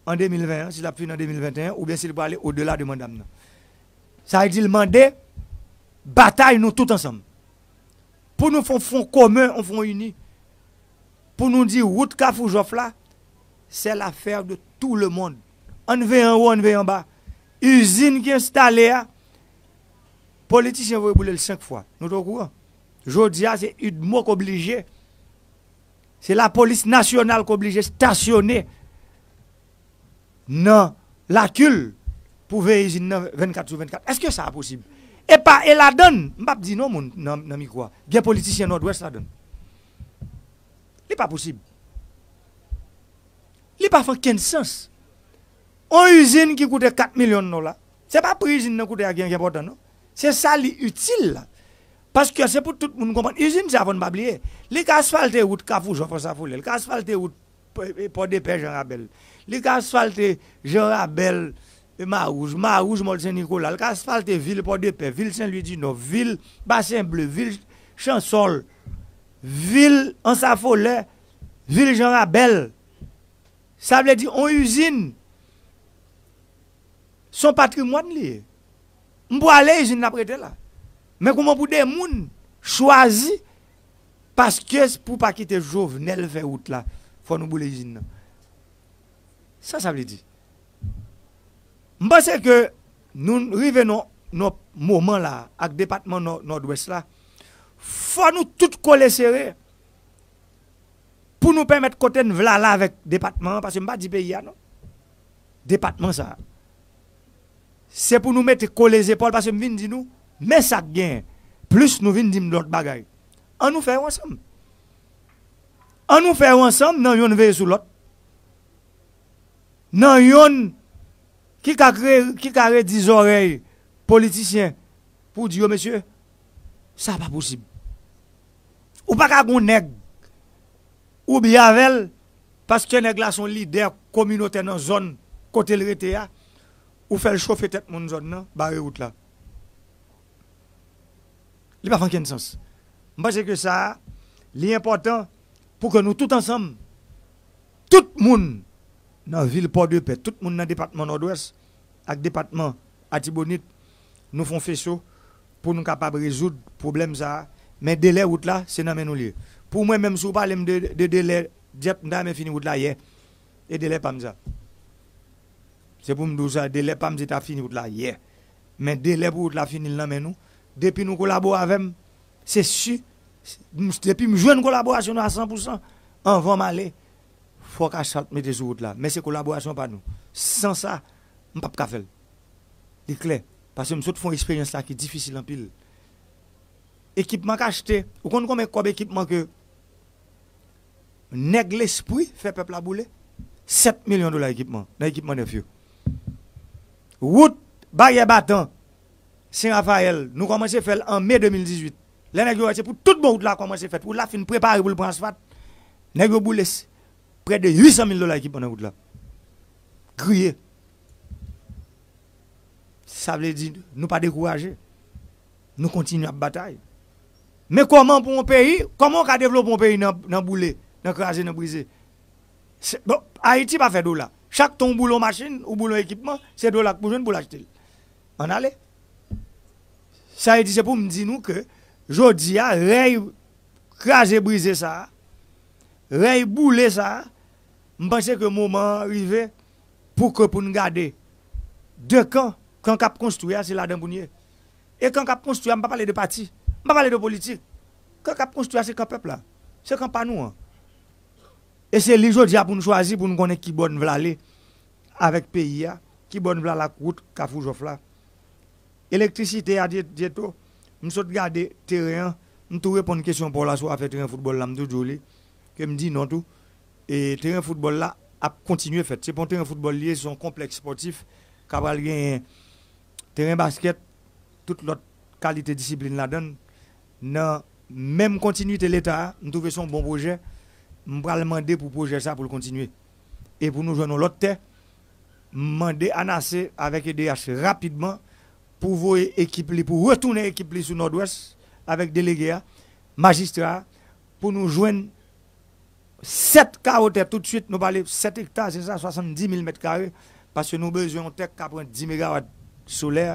an de mil ven an, si l ap fini an de mil venteyen, oubyen si l prale odela de manda m nan. Sa vle di l mande batay nou tout ansanm. Pou nou fè yon fwon komen, yon fwon ini. Pou nou di wout Kafou Jòf la, c'est l'affaire de tout le monde. Ann veye anwo, ann veye anba. Izin ki enstale a, politisyen voye boule l senk fwa. Nou te okouran. Jodi a, se UDMO k oblije, se lapolis nasyonal k oblije stasyone nan Lakil pou veye izin nan vennkat sou vennkat. Èske sa a posib? E pa, e ladann, m p ap di non moun nan, nan mikwo a. Gen politisyen Nòdwès ladann. Li pa posib. Li pa fè okenn sans. On izin ki koute kat milyon dola, se pa pri izin nan koute a ki, ki enpòtan, non. Se sa li itil la. Paske se pou tout moun konprann. Izin sa, fò n pa bliye, li ka asfalte wout Kafou Jòf Ansafolè, li ka asfalte wout P-, Pòdepè Jan Rabèl. Li ka asfalte Jan Rabèl, e, Mawouj, Mawouj Mòl Sen Nikola. Li ka asfalte vil Pòdepè, vil Sen Lwi di Nò, vil Basen Ble, vil Chansòl, vil Ansafolè, vil Jan Rabèl. Sa vle di, on izin, se yon patrimwàn li ye. M pwale, izin nan ap rete la. Men kòman pou de moun chwazi, paske pou pa kite Jovenel fè wout la, fò nou boule izin nan. Sa sa vle di? M panse ke Nou rive nan nan moman la ak depatman Nò- Nòdwès la, fò nou tout kole sere pou nou pèmèt kote n vle ale avèk depatman an, paske m pa di peyi a non. Depatman sa a. Se pou nou mete kole zepòl, paske m vin di nou, men sa k genyen. Plis nou vin di m lòt bagay. An nou fè yo ansanm. An nou fè yo ansanm, nan yonn veye sou lòt. Nan yonn ki ka kreye, ki ka redi zòrèy politisyen pou di yo, mesye, sa pa posib. Ou pa ka gon nèg ou byen avè l, paske nèg la se yon lidè kominotè nan zòn kote l rete a, ou fè l chofe tèt moun zòn nan, bare wout la. Li pa fè ankenn sans. M panse ke sa a, li enpòtan pou ke nou tout ansanm, tout moun nan vil Pòdepè, tout moun nan depatman Nòdwès ak depatman Atibonit, nou fè yon feso pou nou kapab rezoud pwoblèm sa a. Men delè wout la, se nan men nou li ye. Pou mwen menm, si w pale m de, de delè dyèt, m ta renmen fini wout la yè. E delè pa m sa. Se pou m di w sa, delè pa m se ta fini wout la yè. Men delè pou wout la fini l nan men nou. Depi nou kolabore avè m, se si, m- depi m jwenn kolaborasyon nou a san pou san, anvan m ale, fòk asfalt mete sou wout la. Men se kolaborasyon pa nou. San sa, m p ap ka fè l. Li klè. Paske m sot fè yon eksperyans la ki difisil anpil. Ekipman k achte, ou konn konbyen kòb ekipman ke nèg lespri fè pèp la boule? Sèt milyon dola ekipman, nan ekipman nèf yo. Wout Baryè Batan, Sen Rafayèl, nou kòmanse fè l an me de mil dizuit. Lè nèg yo wè se pou tout bon wout la kòmanse fèt, wout la fin prepare pou l pran asfalt, nèg yo boule s- prè de uit san mil dola ekipman nan wout la. Griye. Sa vle di, nou pa dekouraje. Nou kontinye ap batay. Men kòman pou yon peyi, kòman w ka devlope yon peyi nan, nan boule, nan kraze, nan brize? Se- bon, Ayiti pa fè dola. Chak tan w boule yon machin, ou boule yon ekipman, se dola k pou jwenn pou l achte l. Ann ale. Sa vle di, se pou m di nou ke jodi a, rèy kraze brize sa a, rèy boule sa a, m panse ke moman an rive pou ke pou n gade de kan, kan k ap konstwi a, se ladan pou n ye. E kan k ap konstwi a, m pa pale de pati, m pa pale de politik. Kan k ap konstwi a, se kan pèp la. Se kan pa nou an. E se li jodi a pou n chwazi, pou n konnen ki bò n vle ale avèk peyi a, ki bò n vle ale ak wout Kafou Jòf la. Elektrisite a, Dye- Dyeto, m sot gade teren an, m tou reponn kesyon pa w la sou afè teren foutbòl la, m tou di w li, ke m di non tou. E teren foutbòl la ap kontinye fèt. Se pa yon teren foutbòl li ye, se yon konplèks espòtif k ap pral genyen teren baskèt, tout lòt kalite disiplin ladan l. Nan menm kontinite Leta a, m twouve se yon bon pwojè. M pral mande pou pwojè sa pou l kontinye. E pou nou jwenn yon lòt tè, m mande ANASE avèk E D H rapidman pou voye ekip li, pou retounen ekip li sou Nòdwès avèk delege a, majistra a, pou nou jwenn sèt kawo tè toutswit, nou pale sèt ekta, se sa, swasanndis mil mèt kare, paske nou bezwen yon tè k ka pran dis megawat solè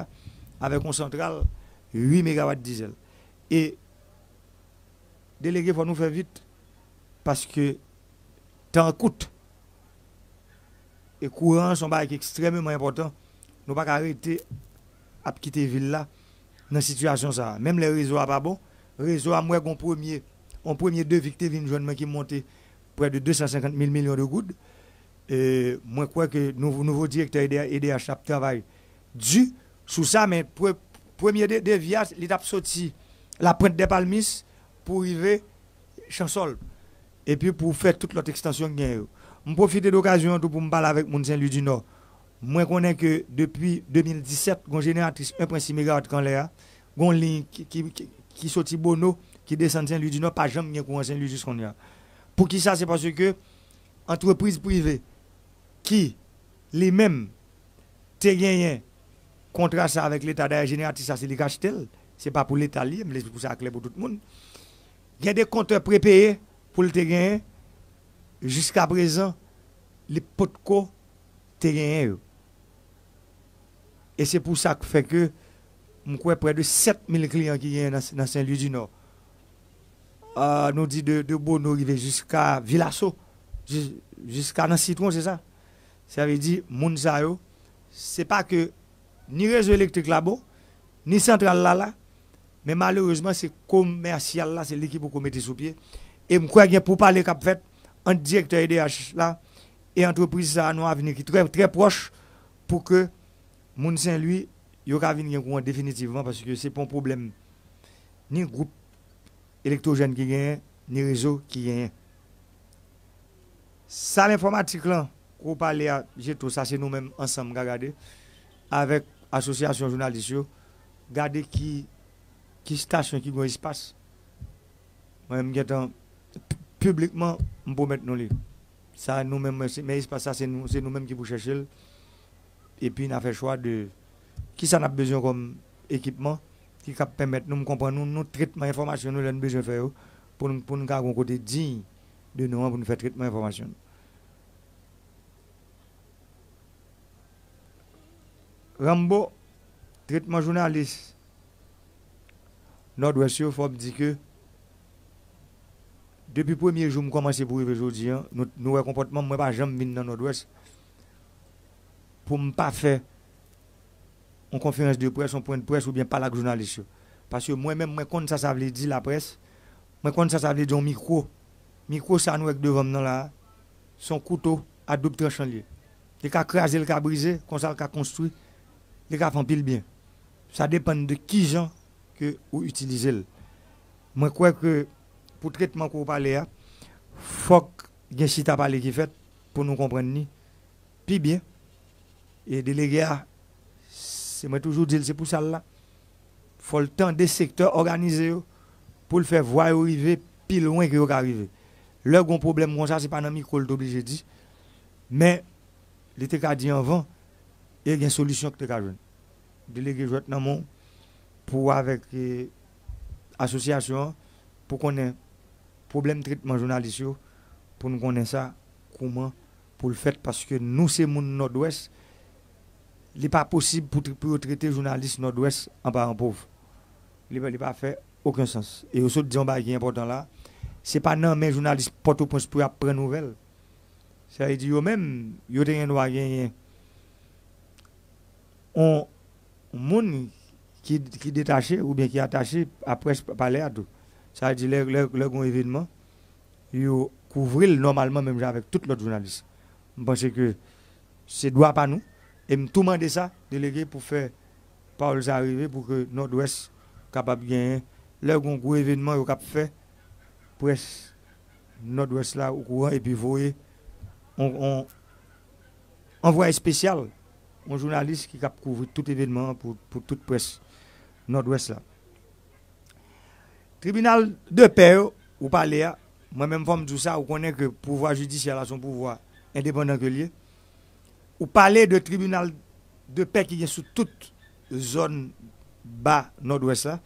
avèk yon santral uit megawat dizèl. E delege, fò nou fè vit, paske tan an kout. E kouran an se yon bagay ki ekstrèmeman enpòtan. Nou pa ka rete ap kite vil la nan sitiyasyon sa a. Menm lè rezo a pa bon, rezo a, m wè gon premye, yon premye devi ki te vin jwenn mwen ki monte prè de de san senkant mil milyon de goud. E mwen kwè ke nouvo, nouvo direktè E D H ap travay di sou sa, men pre- premye de- devi a, li t ap soti Lapwent dè Palmis pou rive Chansòl, epi pou fè tout lòt ekstansyon ki genyen yo. M pwofite de okazyon an tou pou m pale avèk moun Sen Lwi di Nò. Mwen konnen ke depi de mil disèt, gon jeneratris en pwen sis megawat k anlè a, gon liy ki, ki, ki, ki soti Bono, ki desann Sen Lwi di Nò, pa janm gen kouran Sen Lwi jis kounye a. Poukisa? Se paske antrepriz prive ki li menm te genyen kontra sa avèk Leta, dayè jeneratris sa se li k achte l, se pa pou Leta li ye, m vle pou sa klè pou tout moun. Gen de kontè prepeye pou l te genyen, jiska prezan li potko te genyen yo. E se pou sa k fè ke m kwè prè de sèt mil kliyan ki genyen nan, nan Sen Lwi di Nò. Ah, nou di de, de Bono rive jiska Vilaso, jis- jiska nan Sitwon, se sa? Sa vle di, moun sa yo, se pa ke ni rezo elektrik la bon, ni santral la la, men malerezman se komèsyal la, se li ki poko mete sou pye. E m kwè gen poupale k ap fèt ant direktè E D H la e antrepriz sa a nan yon avni ki trè, trè pwòch pou ke moun Senlwi yo ka vin gen kouran definitivman, paske se pa yon pwoblèm ni gwoup elektwojèn ki genyen, ni rezo ki genyen. Sal enfòmatik lan, kou pale a, Jetro, sa se nou menm ansanm ka gade, avèk asosyasyon jounalis yo, gade ki, ki estasyon ki gen espas. Mwen menm gentan, piblikman, m pwomèt nou li. Sa nou menm, men espas sa, se nou, se nou menm ki pou chèche l. Epi n a fè chwa de kisa n ap bezwen kòm ekipman ki kab pèmèt nou, m konprann nou, nou tretman enfòmasyon nou lè n bezwen fè yo pou n, pou n ka gon kote diy de nou an pou n fè tretman enfòmasyon nou. Rambo, tretman jounalis Nòdwès yo, fò m di ke depi premye jou m kòmanse pou rive jodi an, nou, nou wè konpòtman m, mwen pa janm vin nan Nòdwès pou m pa fè yon konferans de près, yon pwen de près oubyen pale ak jounalis yo. Paske mwen menm, mwen konn sa sa vle di laprès, mwen konn sa sa vle di yon mikwo. Mikwo sa nou wè k devan m nan la a, se yon kouto a doub tranchan l ye. Li ka kraze, li ka brize, konsa l ka konstwi, li ka fè anpil byen. Sa depann de kijan ke ou itilize l. Mwen kwè ke pou tretman ke w pale a, fòk gen chita pale ki fèt pou nou konprann ni pi byen. E delege a, se mwen toujou di l, se pou sa l la. Fò l tande sektè òganize yo pou l fè vwa yo rive pi lwen ke yo ka rive. Lè gon pwoblèm konsa, se pa nan mikwo l te oblije di, men li te ka di anvan e gen solisyon k te ka jwenn. Delege jwèt nan men w pou w avèk e, asosyasyon an pou konnen pwoblèm tretman jounalis yo, pou n konnen sa, kouman pou l fèt, paske nou se moun Nòdwès, li pa posib pou, pou yo trete jounalis Nòdwès an paran pòv. Li, li pa fè okenn sans. E yo sot di yon bagay ki enpòtan la, se pa nan men jounalis Pòtoprens pou y ap pran nouvèl. Sa vle di yo menm, yo te gen dwa genyen yon moun ki, ki detache oubyen ki atache a près palè a tou. Sa vle di lè, lè, lè gon evènman, yo kouvri l nòmalman menm jan avèk tout lòt jounalis. M panse ke se dwa pa nou e m tou mande sa, delege, pou fè pawòl sa rive pou ke Nòdwès kapab genyen, lè gon gwo evènman yo k ap fè, près Nòdwès la okouran epi voye on, on, anvwaye espesyal, yon jounalis ki k ap kouvri tout evènman an pou, pou tout près Nòdwès la. Tribinal de pè yo, ou pale a, mwen menm fò m di w sa, ou konnen ke pouvwa jidisyè la se yon pouvwa endepandan ke l ye. Ou pale de tribinal de pè ki gen sou tout zòn ba Nòdwès la.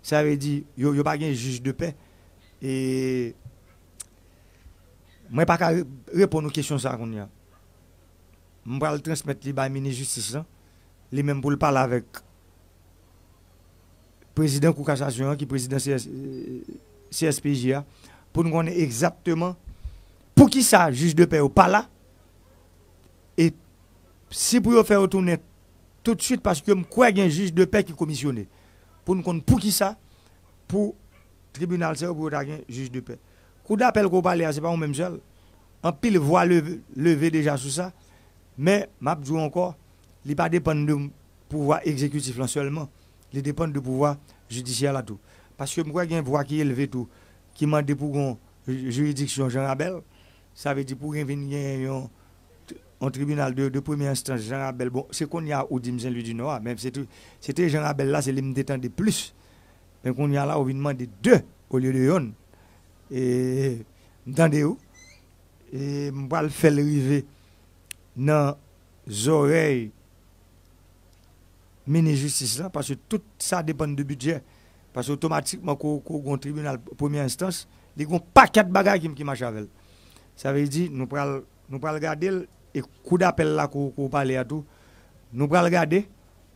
Sa vle di, yo, yo pa gen jij de pè. E mwen pa ka re-, reponn ou kesyon sa a kounye a. M pral transmèt li bay minis jistis lan, li menm pou l pale avèk prezidan Kou Kasasyon an, ki prezidan C S, C S P J a, pou n konnen egzakteman poukisa jij de pè yo pa la, e si pou yo fè yo tounen toutswit, paske m kwè gen jij de pè ki komisyone, pou n konn poukisa, pou tribinal sa yo pou yo ta gen jij de pè. Kou dapèl ke w pale a, se pa ou menm sèl. Anpil vwa leve, leve deja sou sa. Men, m ap di w ankò, li pa depann de pouvwa egzekitif lan sèlman. Li depann de pouvwa jidisyè la tou. Paske m kwè gen vwa ki elve tou, ki mande pou gon ji-, jiridiksyon Jan Rabèl. Sa vle di pou gen vin gen yon, yon tribinal de, de premye enstans, Jan Rabèl. Bon, se kounye a ou di m Senlwi di Nò a, men se te, se te Jan Rabèl la, se li m te tande plis. Men kounye a la, ou vin mande de olye de yonn. E m tande w. E m pral fè l rive nan zòrèy minis jistis lan, paske tout sa depann de bidjè. Paske otomatikman, kou, kou gon tribinal premye enstans, li gon pakèt bagay ki, ki mache avè l. Sa vle di, nou pral, nou pral gade l, e kou dapèl la, kou, kou pale a tou, nou pral gade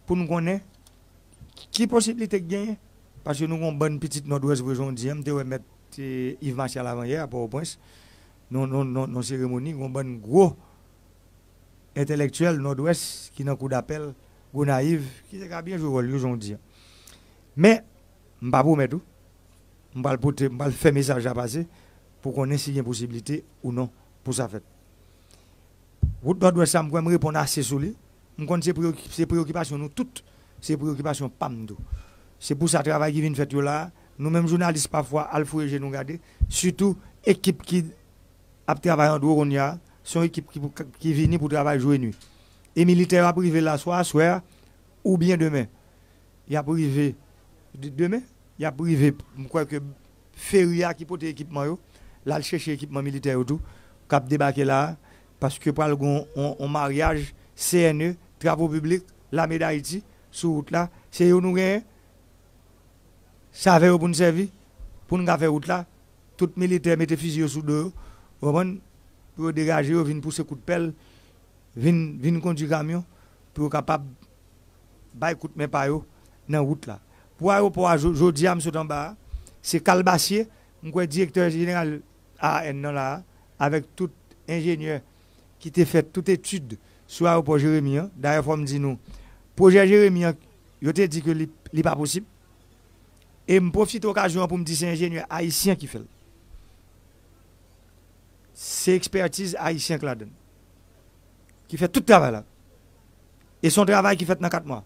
pou n konnen ki posiblite k genyen. Paske nou gon bann pitit Nòdwès vre, jan w di an, m te wè mèt, e, Yves Martial avanyè a Pòtoprens, nan, nan, nan, nan seremoni, gon bann gwo entèlektyèl Nòdwès ki nan kou dapèl Gonayiv, ki te ka byen jwe wòl yo, jan w di a. Men, m pa pwomèt ou, m pral pote, m pral fè mesaj la pase pou konnen si gen posiblite ou non pou sa fèt. Wout Nòdwès la, m kwè m reponn ase sou li. M konn se preyoki-, se preyokipasyon nou tout, se preyokipasyon pa m tou. Se pou sa travay ki vin fèt yo la, nou menm jounalis pafwa al foure je nou gade, sitou ekip ki ap travay an dwo kounye a, se yon ekip ki, pou, ki vini pou travay jou e nwi. E militè yo ap rive la swa aswè a oubyen demen. Y ap rive de-, demen, y ap rive, m kwè ke feri a ki pote ekipman yo, l al chèche ekipman militè yo tou, k ap debake la a, paske pral gen yon, yon, yon maryaj C N E, Travo Piblik, Lame d Ayiti, sou wout la. Se yo nou genyen, se avè yo pou n sèvi, pou n ka fè wout la. Tout militè mete fizi yo sou do yo, w konprann, pou yo degaje yo, vin pouse kout pèl, vin, vin kondui kamyon, pou yo kapab bay kout men pa yo nan wout la. Pou ayewopò a, jo-, jodi a, m sot anba a, se kalbasye, m kwè direktè jeneral A A N nan la a, avèk tout enjenyè ki te fè tout etid sou ayewopò Jeremi an. Dayè, fò m di nou, pwojè Jeremi an, yo te di ke li, li pa posib. E m pwofite okazyon an pou m di se enjenyè ayisyen ki fè l. Se ekspètiz ayisyen k ladan l, ki fè tout travay la. E se yon travay ki fèt nan kat mwa.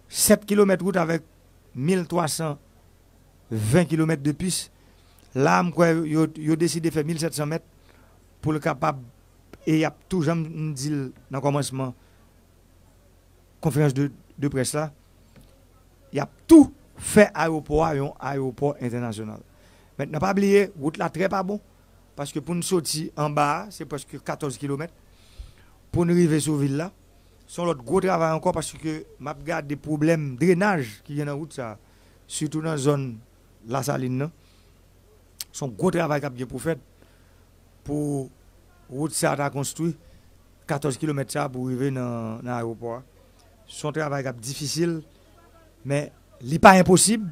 Sèt kilomèt wout avèk mil twa san ven kilomèt de pis. La, m kwè yo, yo deside fè mil sèt san mèt pou l kapab, e y ap tou, jan m di l nan kòmansman konferans de, de près la, y ap tou fè ayewopò a yon ayewopò entènasyonal. Mentnan, pa bliye, wout la trè pa bon, paske pou n soti anba a, se prèske katòz kilomèt, pou n rive sou vil la, se yon lòt gwo travay ankò, paske m ap gade pwoblèm drenaj ki gen nan wout sa a, sitou nan zòn Lasalin nan. Se yon gwo travay k ap gen pou fèt pou wout sa a ta konstwi, katòz kilomèt sa a pou rive nan, nan ayewopò a. Se yon travay k ap difisil, men li pa enposib.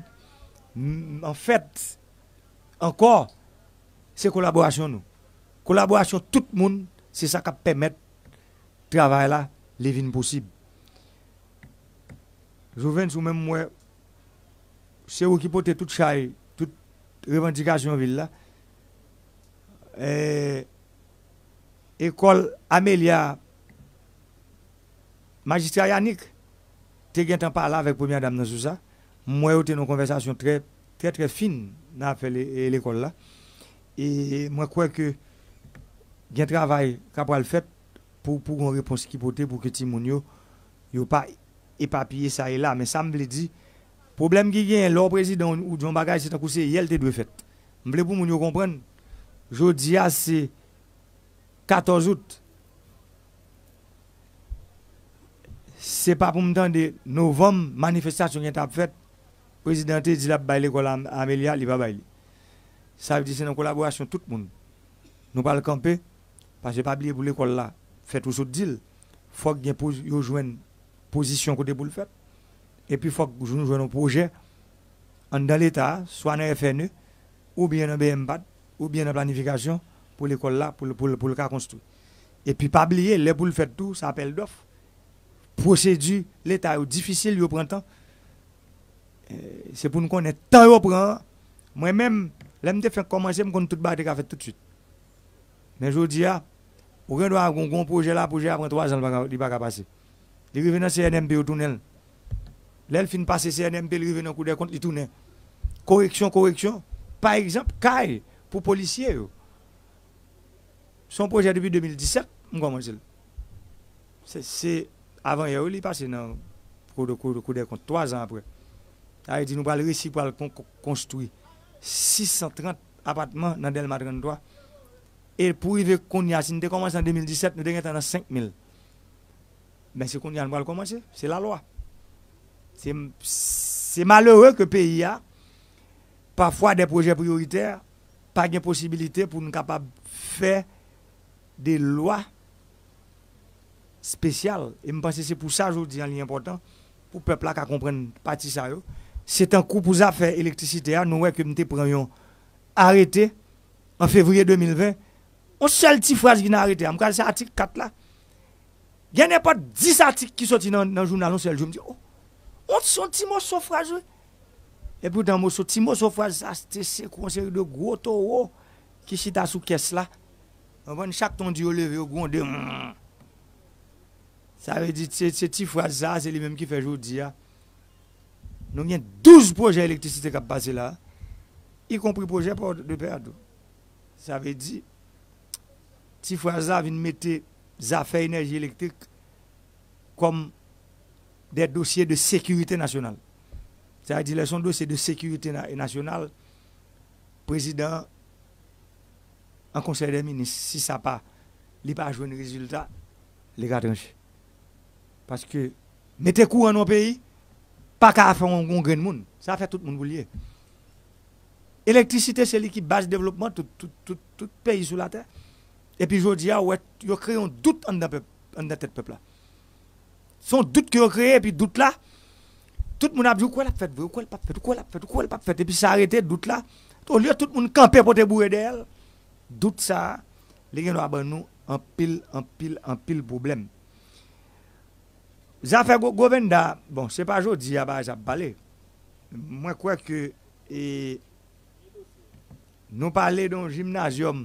M-, anfèt, ankò, se kolaborasyon nou. Kolaborasyon tout moun, se sa k ap pèmèt travay la, li vin posib. Jouvens, ou menm, m wè, se ou ki pote tout chay, tout revandikasyon vil la. E, ekòl Amelia, majistra Yanick te gentan pale avèk premyè dam nan sou sa. M wè yo te nan yon konvèsasyon trè, trè, trè fin nan afè le-, e, lekòl la. E mwen kwè ke gen travay k ap pral fèt pou, pou gen yon repons ki pote pou ke timoun yo, yo pa epapiye sa e la. Men sa m vle di, pwoblèm ki genyen lè w prezidan ou di yon bagay, se tankou se yè l te dwe fèt. M vle pou moun yo konprann, jodi a se katòz out. Se pa pou m tande novanm, manifestasyon gentan ap fèt, prezidan te di l ap bay lekòl a Amelia, li pa bay li. Sa vle di se nan kolaborasyon tout moun. Nou pral kanpe, paske pa bliye pou lekòl la fèt ou sot di l, fòk gen pou yo jwenn pozisyon kote pou l fèt. Epi fòk nou jwenn yon pwojè anndan Leta a, swa nan F N E, oubyen nan B M pat, oubyen nan planifikasyon pou lekòl la, pou l, pou l, pou l ka konstwi. Epi pa bliye, lè pou l fèt tou, se apèl dòf. Pwosedi Leta yo difisil, yo pran tan. Eh, se pou n konnen tan yo pran an. Mwen menm, lè m te fenk kòmanse, m konn tout bagay te ka fèt toutswit. Men jodi a, ou gen dwa gen yon pwojè la, pwojè a pran twa zan, li pa ka, li pa ka pase. Li rive nan C N M P, yo tounen l. Lè l fin pase C N M P, li rive nan Kou dè kont, li tounen. Koreksyon, koreksyon. Pa egzanp, kay pou polisye yo. Se yon pwojè depi de mil disèt, m kòmanse l. Se, se avan yè, wi, li pase nan Kou dè, Kou, Kou dè kont, twa zan apre. Sa vle di nou pral resi pral kon-, kon-, konstwi sis san trant apatman nan Dèlma trannntwa. E pou rive kounye a, si n te kòmanse an de mil disèt, nou te gentan nan senk mil. Men se kounye a n pral kòmanse, se lalwa. Se, se malere ke peyi a, pafwa de pwojè priyoritè, pa gen posibilite pou n kapab fè de lwa espesyal. E m panse se pou sa jodi a li enpòtan pou pèp la ka konprann pati sa yo. Se tankou pou zafè elektrisite a, nou wè ke m te pran yon arete an fevriye de mil ven. Yon sèl ti fraz ki nan arete a, m kwè se atik kat la. Gen nenpòt dis atik ki soti nan, nan jounal yon sèl jou, m di, oh, on, se yon ti moso fraz, wi. Epoutan, moso, ti moso fraz sa, te se yon seri de gwo towo ki chita sou kès la. Konprann, chak tan w di yo leve, yo gwonde. Mm. Sa vle di, se, se ti fraz sa, se li menm ki fè jodi a. Nou gen douz pwojè elektrisite k ap pase la, ikonpri pwojè Port de Paix a tou. Sa vle di, ti fraz la vin mete zafè enèji elektrik kòm de dosye de sekirite nasyonal. Sa vle di, lè se yon dosye de sekirite na-, nasyonal, prezidan an an konsèy dè minis, si sa pa, li pa jwenn rezilta, li ka tranche. Paske mete kouran nan yon peyi, pa ka fè yon, yon grenn moun. Sa fè tout moun pou l ye. Elektrisite, se li ki baz devlopman tout, tout, tout, tout peyi sou latè. Epi jodi a, ou wè, yo kreye yon dout anndan pèp, anndan tèt pèp la. Se yon dout ke yo kreye, epi dout la, tout moun ap di, ou kwè l ap fèt vre, ou kwè l p ap fèt, ou kwè l ap fèt, ou kwè l p ap fèt. Epi sa rete, dout la. Olye tout moun kanpe pote boure dèyè l, dout sa a, li gen dwa ban nou anpil, anpil, anpil pwoblèm. Zafè Go-, Govinda, bon, se pa jodi a bagay sa ap pale. Mwen kwè ke, e, nou pale de yon jimnazyòm,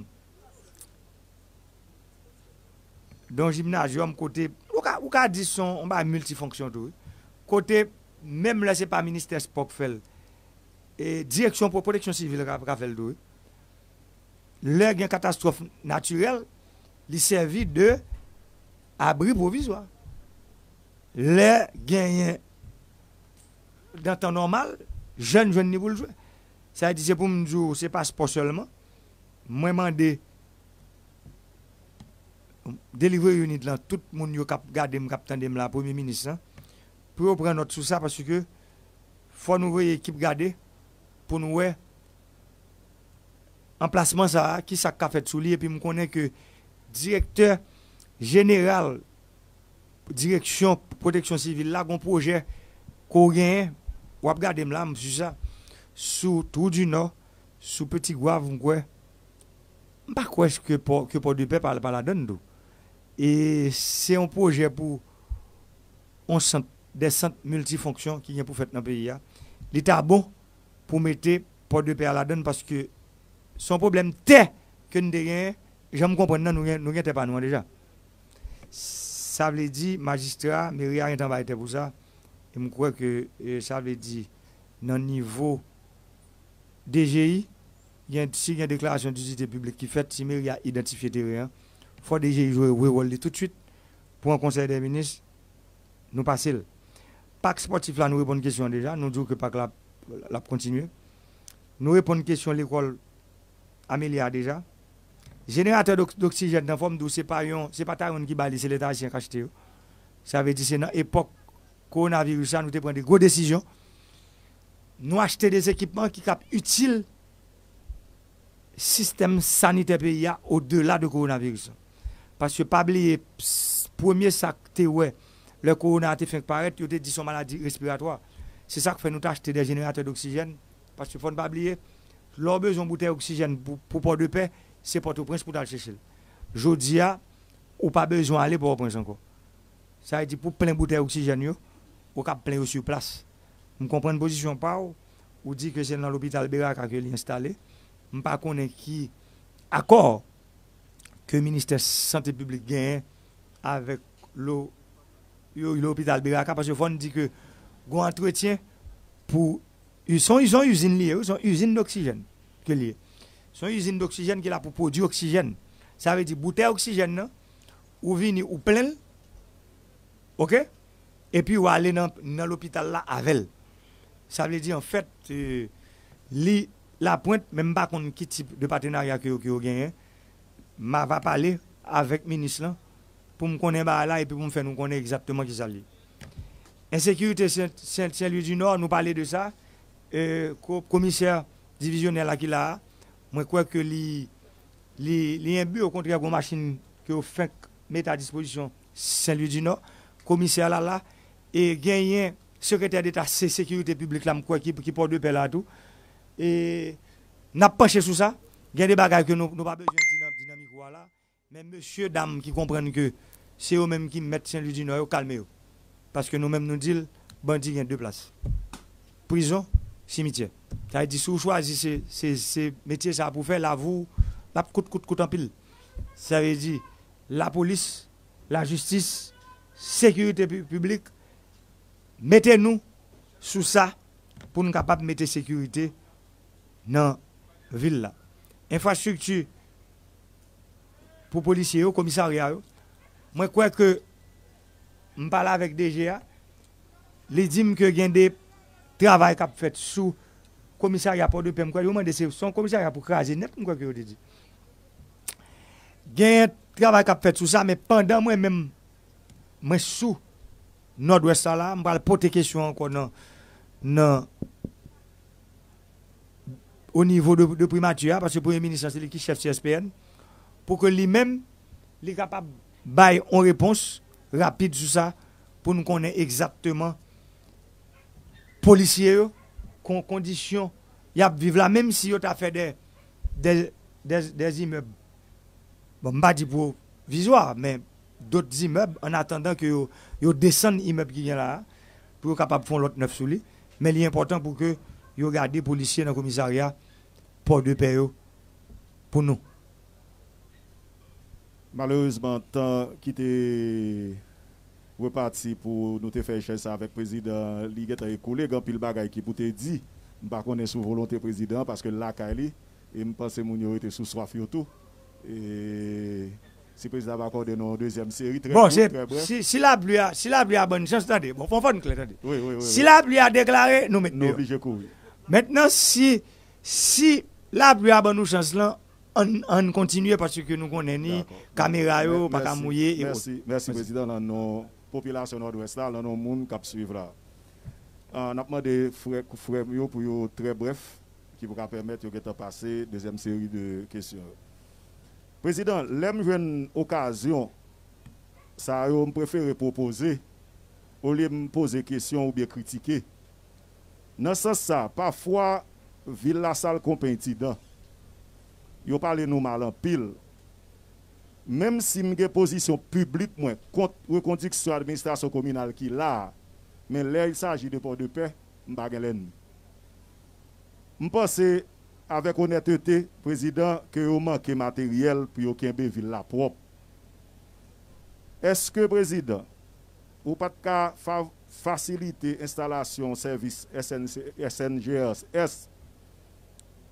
de yon jimnazyòm kote, ou ka, ou ka di se yon, yon bagay miltifonksyon tou, wi. Kote, menm lè se pa ministè spò k fè l, e, direksyon pwo-, pwoteksyon sivil ka, ka fè l tou, wi. Lè gen katastwòf natirèl, li sèvi de abri pwovizwa. Lè genyen, nan tan nòmal, jèn jwenn ni pou l jwe. Sa vle di, se pou m di w, se pa spò sèlman. Mwen mande Delivery Unit lan, tout moun yo k ap gade m, k ap tande m la, premye minis lan, pou yo pran nòt sou sa, paske fò nou voye ekip gade pou nou wè anplasman sa a, ki sa k ka fèt sou li, epi m konnen ke direktè jeneral direksyon pwoteksyon sivil la, gon pwojè ke w genyen, w ap gade m la, m sou sa, sou Twou di Nò, sou Peti Gwav, m kwè, m pa kwè ke Pò, ke Pò de Pè pa, pa ladann tou. E se yon pwojè pou yon sant, de sant miltifonksyon ki gen pou fèt nan peyi a. Li ta bon pou mete Pò de Pè a ladann, paske se yon pwoblèm tè ke n te genyen, jan m konprann nan, nou gen, nou gen tè pa nou an deja. Sa vle di, majistra, meri a gentan bay tè pou sa. E m kwè ke, e, sa vle di, nan nivo D G I, gen, si gen deklarasyon ditilite piblik ki fèt, si meri a idantifye teren an, fò D G I jwe, jwe wòl li toutswit, pran konsèy dè minis, nou pase l. Pak espòtif la, nou reponn kesyon an deja, nou di w ke pak la, l ap kontinye. Nou reponn kesyon lekòl Amelia a deja. Jeneratè d'ok-, doksijèn nan, fò m di w, se pa yon, se pa Taiwan ki ba li, se Leta ayisyen k achte yo. Sa vle di, se nan epòk kowonaviris la, nou te pran de gwo desizyon. Nou achte de ekipman ki kab itil sistèm sanitè peyi a odela de kowonaviris la. Paske pa bliye, ps-, premye sa k te wè, lè kowona a te fenk parèt, yo te di se yon maladi respiratwa. Se sa k fè nou te achte de jeneratè doksijèn. Paske fò n pa bliye, lè w bezwen yon boutèy oksijèn pou, pou Pòdepè, se Pòtoprens pou w t al chèche l. Jodi a, ou pa bezwen ale Pòtoprens ankò. Sa vle di pou plen boutèy oksijèn yo, ou kab plen yo sou plas. M konprann pozisyon pa w, ou di ke se nan lopital Beraka ke li enstale. M pa konnen ki akò ke ministè sante piblik genyen avèk lo-, yo, lopital Beraka, paske fò n di ke gon antretyen pou, se yon, se yon izin li ye, wi, se yon izin doksijèn ke li ye. Se yon izin doksijèn ki la pou pwodui oksijèn. Sa vle di boutèy oksijèn nan, ou vini, ou plen l, oke? Epi ou ale nan, nan lopital la avè l. Sa vle di, anfèt, e, li Lapwent, men m pa konn ki tip de patenarya ke yo, ke yo genyen. M a va pale avèk minis lan pou m konnen bagay la epi pou m fè nou konnen egzakteman kisa l ye. Ensekirite Sen, Sen, Sen Lwi di Nò, nou pale de sa. E, ko-, komisè divizyonè la ki la a, mwen kwè ke li, li, li enbi, okontrè, gon machin ke yo fenk mete a dispozisyon Sen Lwi di Nò. Komisè a la la, e genyen sekretè deta se sekirite piblik la, m kwè ki, ki Pòdepè la tou. E n ap panche sou sa. Gen de bagay ke nou, nou pa bezwen di nan, di nan mikwo a la. Men mesye dam ki konprann ke se yo menm ki mèt Sen Lwi di Nò yo, kalme yo. Paske nou menm nou di l, bandi gen de plas. Prizon, simityè. Sa vle di, si w chwazi se, se, se metye sa pou w fè, lavi w, l ap kout, kout, kout anpil. Sa vle di, lapolis, lajistis, sekirite pi-, piblik, mete nou sou sa pou n kapab mete sekirite nan vil la. Enfrastrikti pou polisye yo, komisarya yo. Mwen kwè ke m pale avèk D G a, li di m ke gen de travay k ap fèt sou komisarya Pòdepè. M kwè yo mande se, se yon komisarya pou kraze nèt, m kwè ke yo te di. Gen travay k ap fèt sou sa, men pandan mwen menm, mwen sou Nòdwès la, la, m pral pote kesyon ankò nan, nan, o nivo de, de primati a, paske premye minis lan se li ki chèf C S P N, pou ke li menm, li kapab bay yon repons rapid sou sa, pou n konnen egzakteman polisye yo, kon-, kondisyon y ap viv la, menm si yo ta fè de, de, de, de zimèb. Bon, m pa di pwovizwa, men dòt zimèb, an atandan ke yo, yo desann imèb ki gen la a, pou yo kapab fè yon lòt nèf sou li. Men li enpòtan pou ke yo gade polisye nan komisarya Pòdepè yo pou nou. Malerezman, tan ki te repati pou nou te fè echanj sa avèk prezidan, li gentan ekoule, gen anpil bagay ki pou te di. M pa konnen sou volonte prezidan an, paske l lakay li, e m panse moun yo rete sou swaf yo tou. E si prezidan ap akòde nou yon dezyèm seri, trè Bon, kout, se, trè brèf. si, si lapli a, si lapli a ban n chans, tande. Bon, fò, fò n klè, tande. Wi, wi, wi, Si wi. lapli a deklare, nou met Nou deyò. oblije kouri. Mentnan, si, si lapli a ban nou chans lan, ann, ann kontinye, paske nou konnen ni Dakò. kamera yo Mè-, pa ka mèsi. mouye e Mèsi, wòt. mèsi, Mèsi. prezidan, nan non popilasyon Nòdwès la, nan non moun k ap swiv la. Ah, n ap mande frè, frè m yo pou yo trè brèf, ki pou ka pèmèt yo gentan pase dezyèm seri de kesyon yo. Prezidan, lè m jwenn okazyon sa yo, m prefere pwopoze, olye m poze kesyon oubyen kritike. Nan sans sa, pafwa, vil Lasal Konpeny, Tidan, yo pale nou mal anpil. Menm si m gen pozisyon piblik mwen kont rekonstriksyon administrasyon kominal ki la a, men lè il s'agit de Pòdepè, m pa gen lènmi. M panse, avèk onètete, prezidan, ke yo manke materyèl pou yo kenbe vil la pwòp. Èske, prezidan, ou pa t ka fa-, fasilite enstalasyon sèvis S N C, S N G S S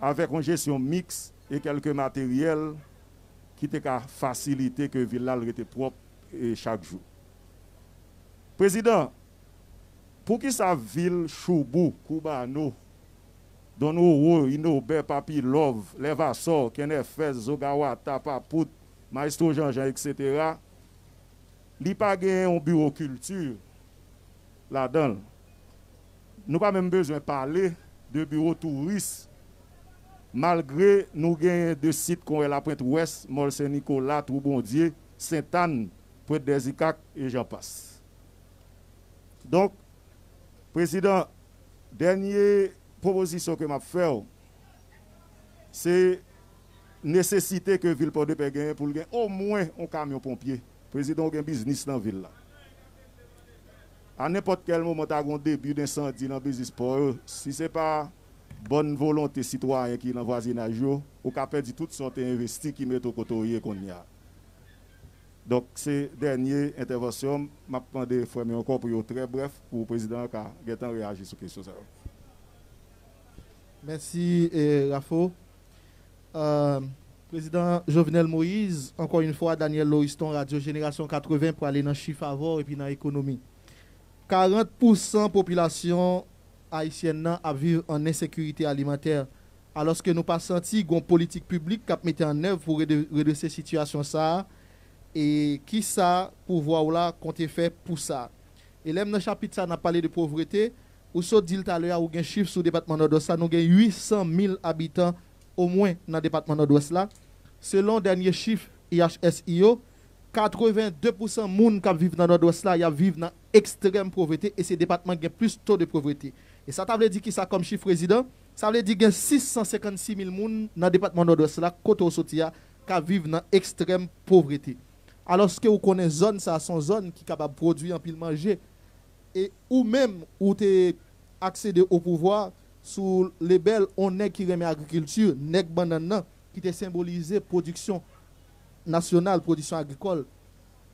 avèk yon jesyon miks e kèlke materyèl ki te ka fasilite ke vil la al rete pwòp, e, chak jou? Prezidan, poukisa vil Choubou, Koubano, Don Roro, Inobè, Papi Love, Lèvasò, Kennefès, Zogawata, Papout, Mayestwo Janjan, etsetera, li pa gen yon biwo kilti ladan l? Nou pa menm bezwen pale de biwo touris, malgre nou genyen de sit kon Lapwent Wès, Mòl Sen Nikola, Twou Bondye, Sentàn, Pwent Dèzikak, e jan pas. Donk, prezidan, dènye pwopozisyon ke m ap fè w, se nesesite ke vil Pòdepè genyen pou l gen omwen yon kamyon ponpye. Prezidan, ou gen biznis nan vil la. A nenpòt kèl moman, ta gen yon debi densandi nan biznis pò yo. Si se pa bòn volonte sitwayen ki nan vwazinaj yo, ou ka pèdi tout sa w te envesti ki mete w kote w ye kounye a. Donk, se dènye entèvansyon m. M ap mande frè m yo ankò pou yo trè brèf, pou prezidan an ka gentan reyaji sou kesyon sa yo. Mèsi, eh, Rafo. Euh, Prezidan Jovenel Moïse, ankò yon fwa, Daniel Loriston, Radyo Jenerasyon katreven, prale nan chif avè w epi nan ekonomi. Karant pousan popilasyon ayisyèn nan ap viv an ensekirite alimantè, alòske nou pa santi gon politik piblik k ap mete an èv pou rede-, redrese sitiyasyon sa a, e kisa pouvwa w la konte fè pou sa? E lè m nan chapit sa, n ap pale de povrete, ou sot di l talè a, ou gen chif sou depatman Nòdwès la, nou gen uit san mil abitan omwen nan depatman Nòdwès la. Selon dènye chif I H S I yo, katreven de pousan moun k ap viv nan Nòdwès la, y ap viv nan ekstrèm povrete, e se depatman ki gen plis to de povrete. E sa ta vle di kisa kòm chif, prezidan? Sa vle di gen sis san senkannsis mil moun nan depatman Nòdwès la, kote w soti a, k ap viv nan ekstrèm povrete. Alòske ou konnen zòn sa se yon zòn ki kapab pwodui anpil manje. E ou menm, ou te aksede o pouvwa sou lebèl yon nèg ki renmen agrikilti, nèg bannann nan, ki te senbolize pwodiksyon nasyonal, pwodiksyon agrikòl.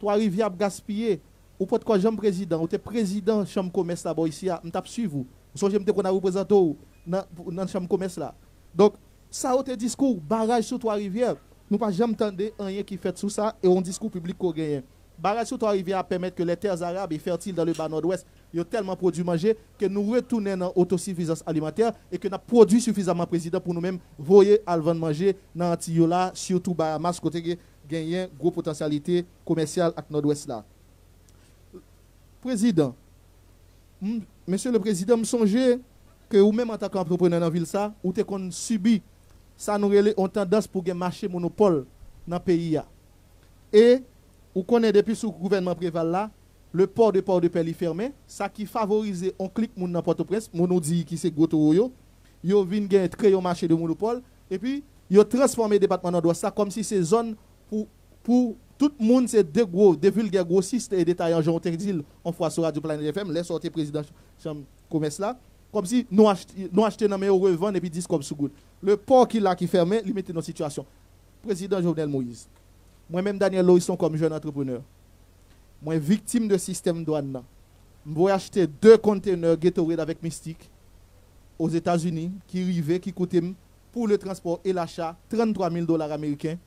Twa Rivyè ap gaspiye. Ou potko janm prezidan, ou te prezidan chanm komès la bò isi a, m t ap swiv ou. Ou sonje m te konn al reprezante w nan, nan chanm komès la. Donk, sa yo te diskou, baraj sou Twa Rivyè. Nou pa janm tande anyen ki fèt sou sa, e yon diskou piblik ke w genyen. Baraj sou Twa Rivyè a pèmèt ke les terres arables et fertiles dans le bas nord-ouest, yo tèlman pwodui manje ke nou retounen nan otosifizans alimantè e ke n ap pwodui sifizaman, prezidan, pou nou menm voye al vann manje nan Antiy yo la, sitou Bahamas, kote ke genyen gwo potansyalite komèsyal ak Nòdwès la. Prezidan, m, Mesye le Prezidan, m sonje ke ou menm antanke antreprenè nan vil sa, ou te konn sibi sa nou rele yon tandans pou gen mache monopòl nan peyi a. E ou konnen depi sou gouvènman Preval la, le port de Port-de-Paix li fèmen, sa ki favorize yon klik moun nan Pòtoprens, moun ou di ki se gwo towo yo, yo vin gen tre yon mache de monopòl, epi yo transfòme depatman Nòdwès la kòmsi se zòn pou, pou tout moun, se de gwo, de vilgè gwosis e detayan, jan w te di l yon fwa sou Radyo Planet F M, lè sa w te prezidan chanm komès la, kòmsi nou achte, nou achte nan men yo, revann epi dis kòb sou goud. Le port ki la ki fèmen, li mete nou sitiyasyon. Prezidan Jovenel Moïse, mwen menm Daniel Loriston kòm jèn antreprenè, mwen viktim de sistèm dwàn nan. M voye achte de kontenè Gatorade avèk Mistik Ozetazini ki rive, ki koute m, pour le transport et l'achat, tranntwa mil dola ameriken.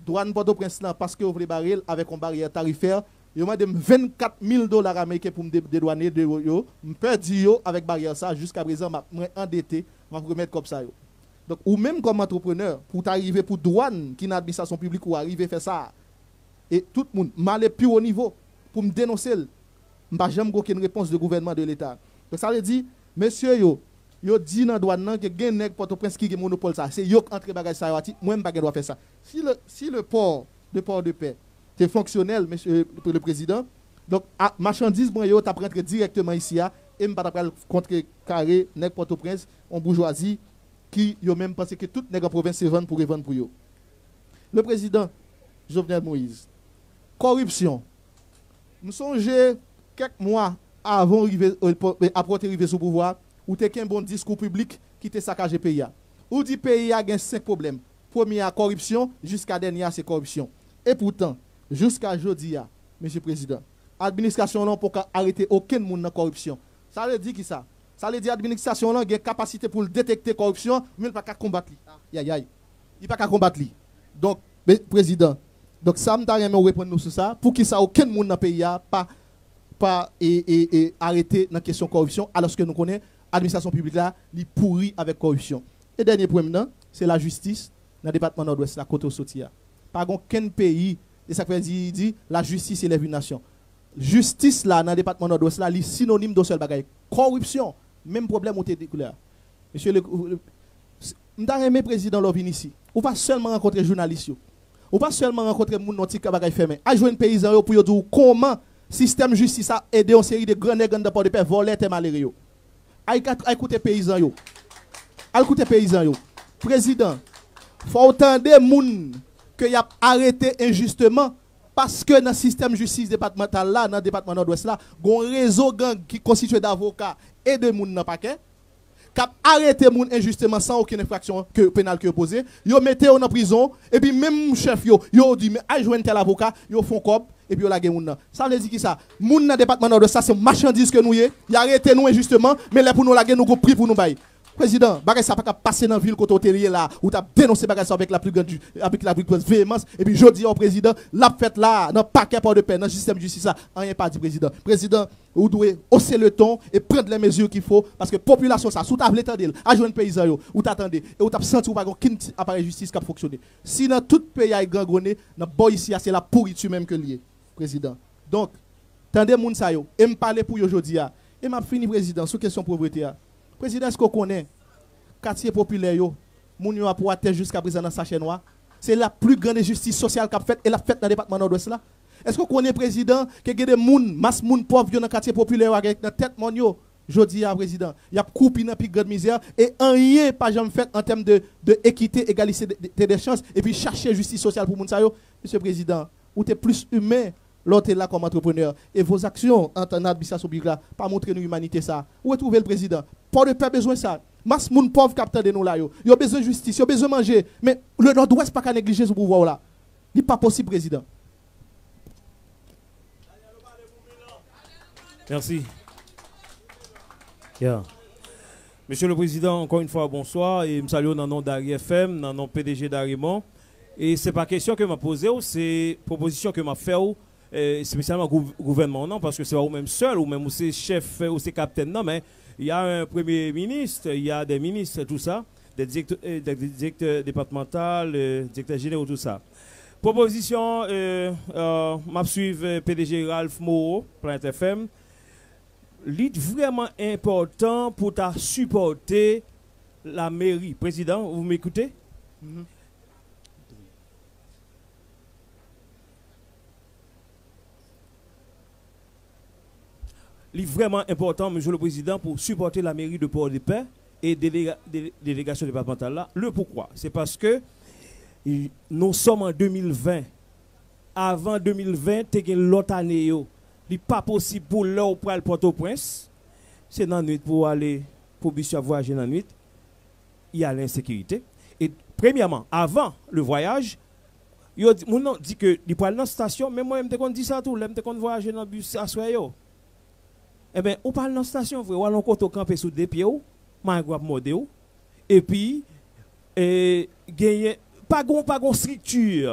Dwàn Pòtoprens lan, paske yo vle bare l avèk yon baryè tarifè, yo mande m vennkat mil dola ameriken pou m de, dedwane de yo. M pèdi yo avèk baryè sa, jiska prezan m ap, mwen andete, m ap remèt kòb sa yo. Donk, ou menm kòm antreprenè, pou w ta rive pou dwàn ki nan administrasyon piblik ou a rive fè sa, e tout moun, m ale pi wo nivo pou m denonse l. M pa janm gen okenn repons de gouvènman, de Leta. Donk, sa vle di, mesye yo, yo di nan dwàn nan ke gen nèg Pòtoprens ki gen monopòl sa. Se yo k antre bagay sa yo a ti, mwen, m pa gen dwa fè sa. Si le, si le port de Port-de-Paix te fonksyonèl, mesye le prezidan, donk, a, machandiz mwen yo t ap rantre dirèkteman isi a, e m pa t ap pral kontrekare nèg Pòtoprens, yon boujwazi ki yo menm panse ke tout nèg an pwovens se vann pou revann pou yo. Le prezidan Jovenel Moïse, kòripsyon. M sonje kèk mwa avan w rive, e, po-, e, apre w te rive sou pouvwa, ou te kenbe yon diskou piblik ki te sakaje peyi a. Ou di peyi a gen senk pwoblèm. Premye a kòripsyon, jiska dènye a se kòripsyon. Epoutan, jiska jodi a, Mesye Prezidan, administrasyon w lan poko arete okenn moun nan kòripsyon. Sa vle di kisa? Sa vle di administrasyon w lan gen kapasite pou l detekte kòripsyon, men l pa ka konbat li. Ayayay. Li pa ka konbat li. Donk, be-, prezidan, donk sa m ta renmen w reponn nou sou sa, poukisa okenn moun nan peyi a pa, pa, e, e, e, arete nan kesyon kòripsyon, alòske nou konnen administrasyon piblik la, li pouri avèk kòripsyon. E dènye pwen m nan, se lajistis nan depatman Nòdwès la, kote w soti a. Pa gen okenn peyi, e sa k fè di, di, la justice élève une nation. Jistis la nan depatman Nòdwès la, li sinonim de yon sèl bagay, kòripsyon. Menm pwoblèm ou te dekri a. Mesye le, le, m ta renmen prezidan lè w vin isi, ou pa sèlman rankontre jounalis yo. Ou pa sèlman rankontre moun nan ti ka bagay fèmen. Al jwenn peyizan yo pou yo di w kòman sistèm jistis a ede yon seri de gran nèg anndan Pòdepè vòlè tè malere yo. Al ka-, al koute peyizan yo. Al koute peyizan yo. Prezidan, fò w tande moun ke y ap arete enjisteman, paske nan sistèm jistis depatmantal la, nan depatman Nòdwès la, gen yon rezo gang ki konstitye davoka e de moun nan pakè, k ap arete moun enjisteman san okenn enfraksyon ke, penal ke yo poze, yo mete yo nan prizon, epi menm chèf yo, yo di, men al jwenn tèl avoka, yo fè yon kòb, epi yo lage moun nan. Sa vle di kisa? Moun nan depatman Nòdwès la, se yon machandiz ke nou ye, y arete nou enjisteman, men lè pou nou lage, nou gon pri pou nou bay. Prezidan, bagay sa pa ka pase nan vil kote w te ye la, ou t ap denonse bagay sa avèk la pli grand, avèk la pli grand veyemans, epi jodi a, w prezidan, l ap fèt la, nan pakè Pòdepè, nan sistèm jistis la, anyen pa di, prezidan. Prezidan, ou dwe haussé le ton et prendre les mesures qu'il faut, paske popilasyon sa, si w ta vle tande l, al jwenn peyizan yo, ou ta tande, e ou t ap santi ou pa gen okenn ti aparèy jistis k ap fonksyone. Si nan tout peyi a li grangrennen, nan bò isi a, se la pourriture menm ke l ye, prezidan. Donk, tande moun sa yo, e m pale pou yo jodi a. E m ap fini, prezidan, sou kesyon povrete a. Prezidan, èske w konnen katye popilè yo, moun yo ap watè jiska prezan nan sachè nwa? Se la pli grand enjistis sosyal k ap fèt, e l ap fèt nan depatman Nòdwès la. Èske w konnen, prezidan, ke gen de moun, mas moun pòv yo nan katye popilè yo ak nan tèt mòn yo, jodi a, prezidan, y ap kwoupi nan pi grand mizè, e anyen pa janm fèt an tèm de, de ekite, egalite de, de, de chans, epi chache jistis sosyal pou moun sa yo? Mesye prezidan, Ou te plis imen lè w te la kòm antreprenè. E vos actions an, nan administrasyon piblik la pa montre nou imanite sa. Ou retwouve l, prezidan. Pòdepè bezwen sa. Mas moun pòv k ap tande nou la yo, yo bezwen jistis, yo bezwen manje. Men le Nòdwès pa ka neglije sou pouvwa w la. Li pa posib, prezidan. Mèsi. Yeah. Mesye le Prezidan, ankò yon fwa, bonswa. E m salye w nan non Dari F M, nan non P D G Darimon. E se pa kesyon ke m ap poze w, se pwopozisyon ke m ap fè w, eh, espesyalman gou- gouvènman w nan, paske se pa ou menm sèl, ou menm ou se chèf, ou se kaptèn nan, men il y a un premier ministre, il y a des ministres, tout ça, des directeurs, eh, des directeurs départemental, eh, direktè jeneraux, tout ça. Pwopozisyon, eh, eh, m ap swiv, eh, P D G Ralph Moreau, Planet F M. Li vrèman enpòtan pou ta sipòte lameri. Prezidan, ou m ekoute? Li vrèman enpòtan, Mesye le Prezidan, pou sipòte lameri de Pòdepè e delega- de- delegasyon depatmantal la. Le poukwa? Se paske nou sòm an de mil ven. Avan de mil ven, te gen lòt ane yo. Li pa posib pou lè w pral Pòtoprens, se nan nwit pou w ale, pou bis yo ap vwayaje nan nwit, y a lensekirite. E premyèman, avan le vwayaj, yo di, moun nan di ke li pral nan stasyon, men mwen menm te konn di sa tou, lè m te konn vwayaje nan bis aswè yo. Enben, ou pral nan stasyon vre, w al yon kote w kanpe sou de pye w, magro ap mòde w, epi, e, genyen, pa gon, pa gon estrikti.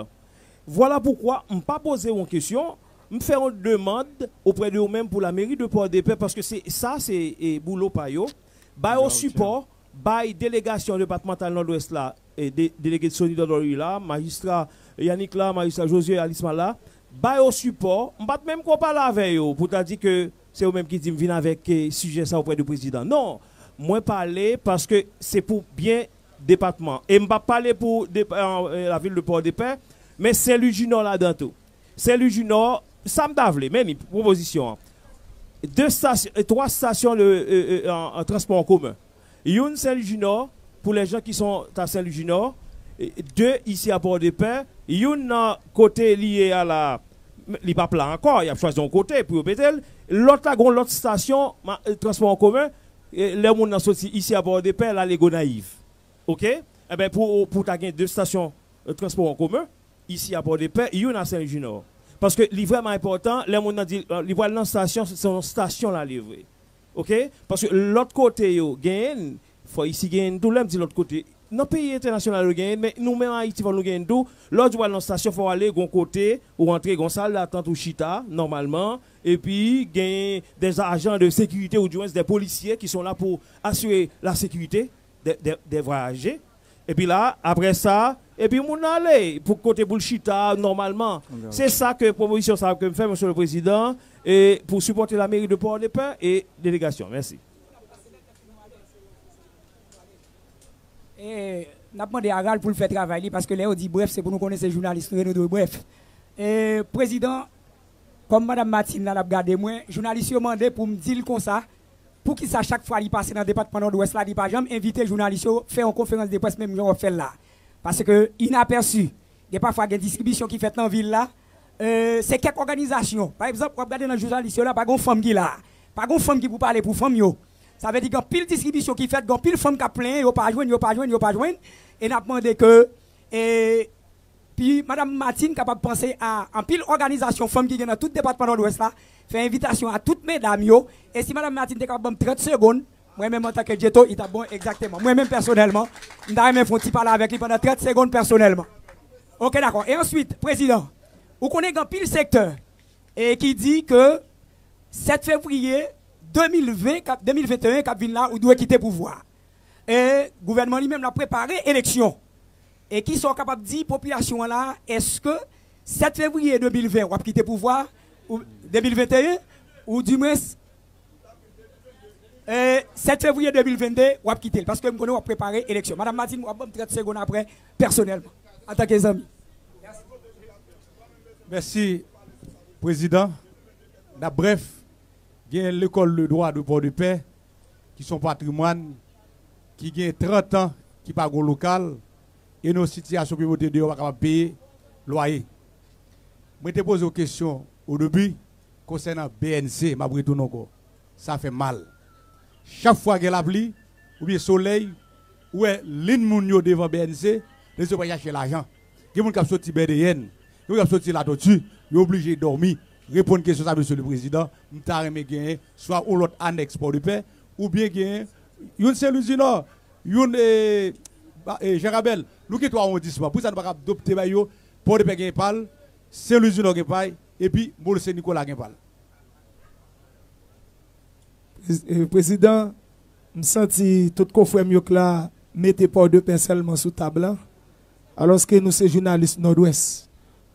Vwala poukwa m pa poze w yon kesyon, m fè yon demann oprè de ou menm pou lameri de Pòdepè, paske se, sa se, e, boulo pa yo. Ba yo sipò, bay delegasyon depatmantal Nòdwès la, e, de- delege Sony Dòdòri la, majistra Yannick la, majistra Josué Alisma la, ba yo sipò. M pa t menm ko pale avè yo pou ta di ke se yo menm ki di m vin avèk, e, sijè sa oprè de prezidan. Non, mwen pale paske se pou byen depatman. E m p ap pale pou depa- e, lavil de Pòdepè, men Sen Lwi Jinò ladan tou. Sen Lwi Jinò, sa m ta vle, men ni pwopozisyon an. De stasyon, e, twa stasyon de, e, e, an, an transpò an komen. Youn Sen Lwi Jinò, pou lè jan ki son ta Sen Lwi Jinò, e, de isi a Pòdepè, youn nan kote li ye a la, li p ap la ankò, y ap chwazi yon kote pou yo mete l. Lòt la, gon lòt stasyon, ma- e, transpò an komen, e, lè moun nan soti isi a Pòdepè, l ale Gonayiv. Oke? Enben, pou, pou ta gen de stasyon, e, transpò an komen, isi a Pòdepè, youn a Sen Lwi Jinò. Paske li vrèman enpòtan, lè moun nan di, e, li pral nan stasyon, se yon stasyon l ale vre. Oke? Paske lòt kote yo genyen, fò isi genyen tou, lè m di lòt kote, nan peyi entènasyonal yo genyen, men nou menm Ayiti fò nou genyen tou. Lè w di w al nan stasyon, fò w ale gon kote, ou antre gon sal datant ou chita, nòmalman, epi genyen des agents de sécurité ou du moins des policiers qui sont là pour assurer la sécurité des, des, des voyagers. Epi la, apre sa, epi moun nan ale pou kote pou l chita nòmalman. Se sa ke pwopozisyon sa ke m fè, Mesye le Prezidan, e pou sipòte lameri de Pòdepè e delegasyon. Mèsi. E n ap mande a Ralph pou l fè travay li, paske lè yo di brèf, se pou nou konnen se jounalis nou ye, nou dwe brèf. E, Prezidan, kòm Madanm Martine la, l ap gade mwen, jounalis yo mande pou m di l konsa, poukisa chak fwa li pase nan depatman Nòdwès la, li pa janm envite jounalis yo fè yon konferans de près menm jan w ap fè l la? Paske inapèsi, gen pafwa gen distribisyon ki fèt nan vil la, e, se kèk òganizasyon. Pa egzanp, w ap gade nan jounalis yo la, pa gen yon fanm ki la. Pa gen yon fanm ki pou pale pou fanm yo. Sa vle di gen anpil distribisyon ki fèt, gen anpil fanm k ap plenyen, yo pa jwenn, yo pa jwenn, yo pa jwenn. E n ap mande ke, e, pi Madanm Martine kapab panse a anpil òganizasyon fanm ki gen nan tout depatman Nòdwès la, fè envitasyon a tout medam yo. E si Madanm Martine te kapab ban m trant segonn, mwen menm antanke Djeto, li t ap bon egzakteman. Mwen menm pèsonèlman, m ta renmen fè yon ti pale avèk li pandan trant segonn pèsonèlman. Oke, dakò. E answit, Prezidan, ou konnen gen anpil sektè e ki di ke sèt fevriye de mil ven k ap, de mil venteyen k ap vin la, ou dwe kite pouvwa. E gouvènman li menm l ap prepare eleksyon. E kisa w kapab di popilasyon an la, èske sèt fevriye de mil ven w ap kite pouvwa, ou, de mil venteyen, ou dimwens, e, sèt fevriye de mil vennde w ap kite l? Paske m konnen w ap prepare eleksyon. Madanm Martine, w ap ban m trant segonn apre, pèsonèlman, antanke zanmi. Mèsi, Prezidan. N ap brèf, gen lekòl de dwa de Pòdepè, ki se yon patrimwàn ki gen trant an ki pa gen lokal, e nan yon sitiyasyon pou yo mete deyò, pa kapab peye lwaye. Mwen te poze w kesyon o debi konsènan B N C, m ap retounen ankò. Sa fè m mal. Chak fwa gen lapli oubyen solèy, ou wè liy moun yo devan B N C, lè yo pral chache lajan. Gen moun k ap soti Bèdeyèn, gen moun k ap soti Latòti, yo oblije dòmi. Reponn kesyon sa, Mesye le Prezidan, m ta renmen genyen swa yon lòt anèks Pòdepè, oubyen genyen youn Sen Lwi di Nò, youn e, ba- e, Jan Rabèl. Nou gen twa awondisman. Poukisa nou pa ka adopte bay yo? Pòdepè gen pa l, Sen Lwi di Nò gen pa l, epi Mòl Sen Nikola gen pa l. Prez- eh, Prezidan, m santi tout konfrè m yo k la mete Pòdepè sèlman sou tab la, alòske nou se jounalis Nòdwès.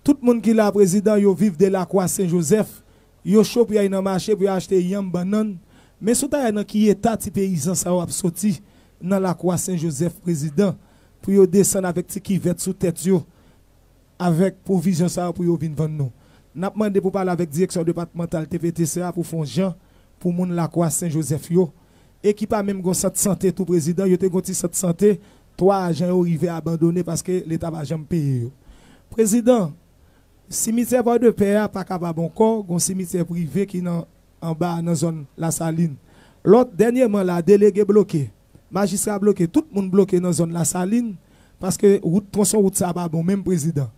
Tout moun ki la, Prezidan, yo viv de Lakwa Sen Jozèf, yo cho pou y al nan mache pou y al achte yanm, bannann. Men si w ta wè nan ki eta ti peyizan sa yo ap soti nan Lakwa Sen Jozèf, Prezidan, pou yo desann avèk ti kivèt sou tèt yo, avèk pwovizyon sa yo pou yo vin vann nou. N ap mande pou pale avèk direksyon depatmantal T P T C a pou fè yon jan pou moun Lakwa Sen Jozèf yo, e ki pa menm gen yon sant sante tou, Prezidan. Yo te gen yon ti sant sante, twa ajan yo rive abandone paske Leta pa janm peye yo. Prezidan, simityè Pòdepè a pa kapab ankò, gen yon simityè prive ki nan anba a nan zòn Lasalin. Lòt dènyèman la, delege bloke, majistra bloke, tout moun bloke nan zòn Lasalin, paske wout, tronson wout sa a pa bon menm, Prezidan.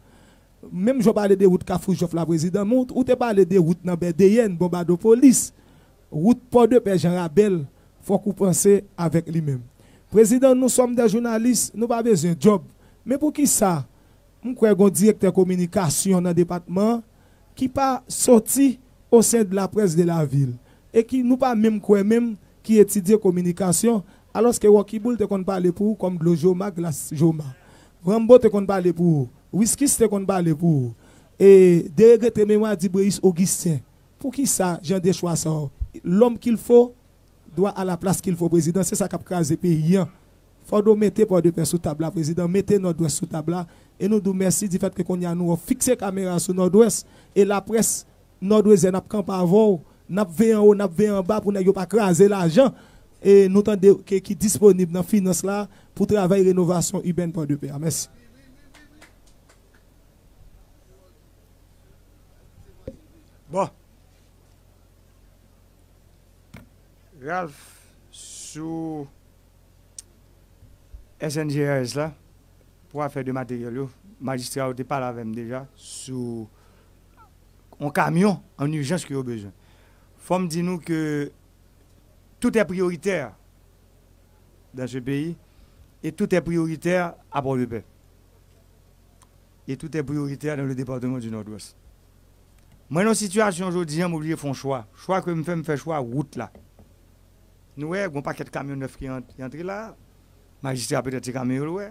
Menm jan w pale de wout Kafou Jòf la, Prezidan, men w, ou te pale de wout nan Bèdeyèn, Bonbadopolis, wout Pòdepè, Jan Rabèl, fòk ou panse avèk li menm. Prezidan, nous sommes des journalistes, nou pa bezwen djòb. Men poukisa m kwè gen yon direktè kominikasyon nan depatman an ki pa soti au sein de la presse de la ville, e ki nou pa menm kwè menm ki etidye kominikasyon, alòske Rocky Boule te konn pale pou ou kòm dlo Joma, glas Joma. Rambo te konn pale pou ou, Wiskis te konn pale pou ou, e de regrete memwa di Breyis Ogisten. Poukisa jan de chwa sa yo? L'homme qu'il faut doit à la place qu'il faut, Prezidan, se sa k ap kraze peyi an. Fò nou mete Pòdepè sou tab la, Prezidan, mete Nòdwès sou tab la, e nou di w mèsi difèt ke kounye a nou fikse kamera sou Nòdwès, e laprès nòdwezyèn ap kanpe avè w, n ap veye anwo, n ap veye anba pou nèg yo pa kraze lajan e nou tande ke ki disponib nan finans la pou travay renovasyon ibèn Pòdepè a. Mèsi. Bon. Ralph, sou S N G R S la, pou afè de materyèl yo, majistra yo te pale avè m deja sou yon kamyon an ijans ke yo bezwen. Fò m di nou ke tout est prioritaire dans ce pays et tout est prioritaire à Port-de-Paix. Et tout est prioritaire dans le département du Nord-Ouest. Mwen nan sitiyasyon jodi an, m oblije fè yon chwa. Chwa ke m fè, m fè chwa wout la. Nou wè, gon pakèt kamyon nèf ki ant- ki antre la. Majistra petèt se kamyon yo l wè.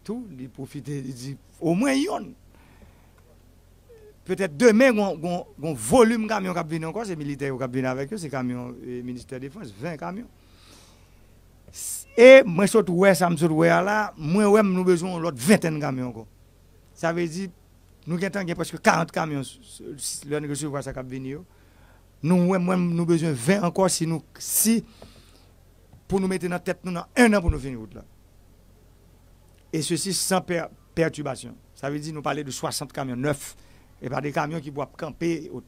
Tou, li pwofite, li di, omwen yonn. Petèt demen, gon, gon, gon volim kamyon k ap vini ankò, se militè yo k ap vini avèk yo, se kamyon e, Ministè Defans, ven kamyon. E mwen sot wè sa m sot wè a la, mwen wè m nou bezwen yon lòt ventèn kamyon ankò. Sa vle di, nou gentan gen prèske karant kamyon s- s- lè n resevwa sa k ap vini yo. Nou wè mwen nou bezwen ven ankò si nou si pou nou mete nan tèt nou nan en an pou nou fini wout la. E sesi san pè- pètibasyon. Sa vle di nou pale de swasant kamyon nèf, e pa de kamyon ki pou ap kanpe e ot.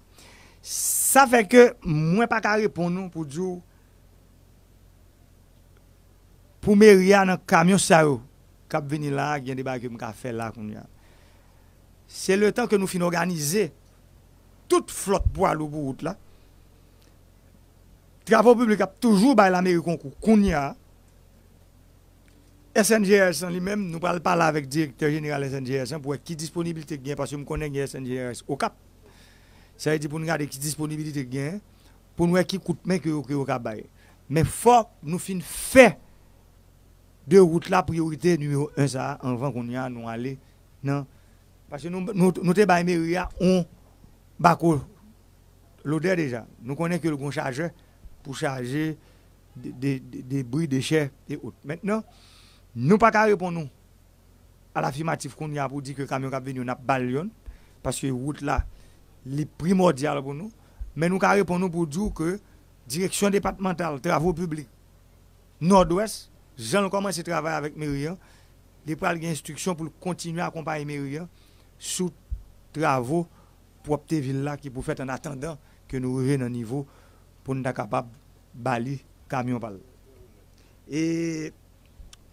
Sa fè ke mwen pa ka reponn ou pou di w pou meri a nan kamyon sa yo k ap vini la a, gen deba ke m ka fè la kounye a. Se letan ke nou fin òganize tout flòt pwa lou pou wout la. Travo piblik ap toujou bay lameri konkou kounye a. S N G R S lan li menm, nou pral pale avèk direktè jeneral S N G R S lan pou wè ki disponibilite k gen, paske m konnen gen S N G R S Okap. Sa vle di pou n gade ki disponibilite k gen, pou n wè ki kout men ke yo, ke yo ka bay. Men fòk nou fin fè de wout la priyorite nimewo en sa a anvan kounye a nou ale nan. Paske nou, nou, nou te bay meri a yon bako lodè deja. Nou konnen ke l gon chajè pou chaje de, de, de, debri, dechè e ot. Mentnan, nou pa ka reponn ou alafimatif kounye a pou di ke kamyon k ap vini yo n ap ba l yonn, paske wout la, li primòdyal pou nou. Men nou ka reponn ou pou di w ke direksyon depatmantal travo piblik Nòdwès, jan l kòmanse travay avèk meri an, li pral gen enstriksyon pou l kontinye akonpaye meri an sou travo pwòpte vil la ki pou fèt an atandan ke nou rive nan nivo pou n ta kapab ba li kamyon pa l. E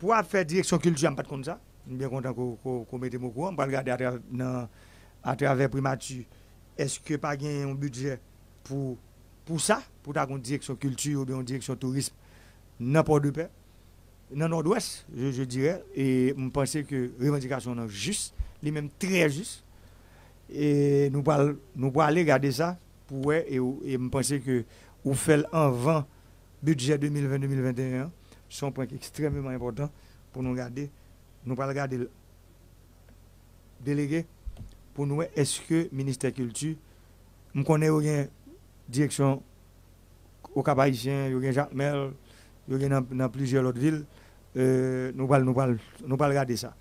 pou afè direksyon kilti a, m pa t konn sa. M byen kontan ke w, ke w, ke w mete m okouran. M pral gade atravè, nan, atravè primati, èske pa gen yon bidjè pou, pou sa, pou ta gen yon direksyon kilti oubyen yon direksyon tourism nan Pòdepè, nan Nòdwès, je, je dirais, e m panse ke revandikasyon w nan jis, li menm trè jis. E nou pral, nou prale gade sa pou wè, e, e m panse ke ou fè l anvan bidjè de mil ven, de mil venteyen an, se yon pwen ki ekstrèmeman enpòtan pou nou gade. Nou pral gade l, delege, pou nou wè èske ministè kilti, m konnen yo gen direksyon Okap Ayisyen, yo gen Jakmèl, yo gen nan, nan plizyè lòt vil. E, nou pral, nou pral, nou pral gade sa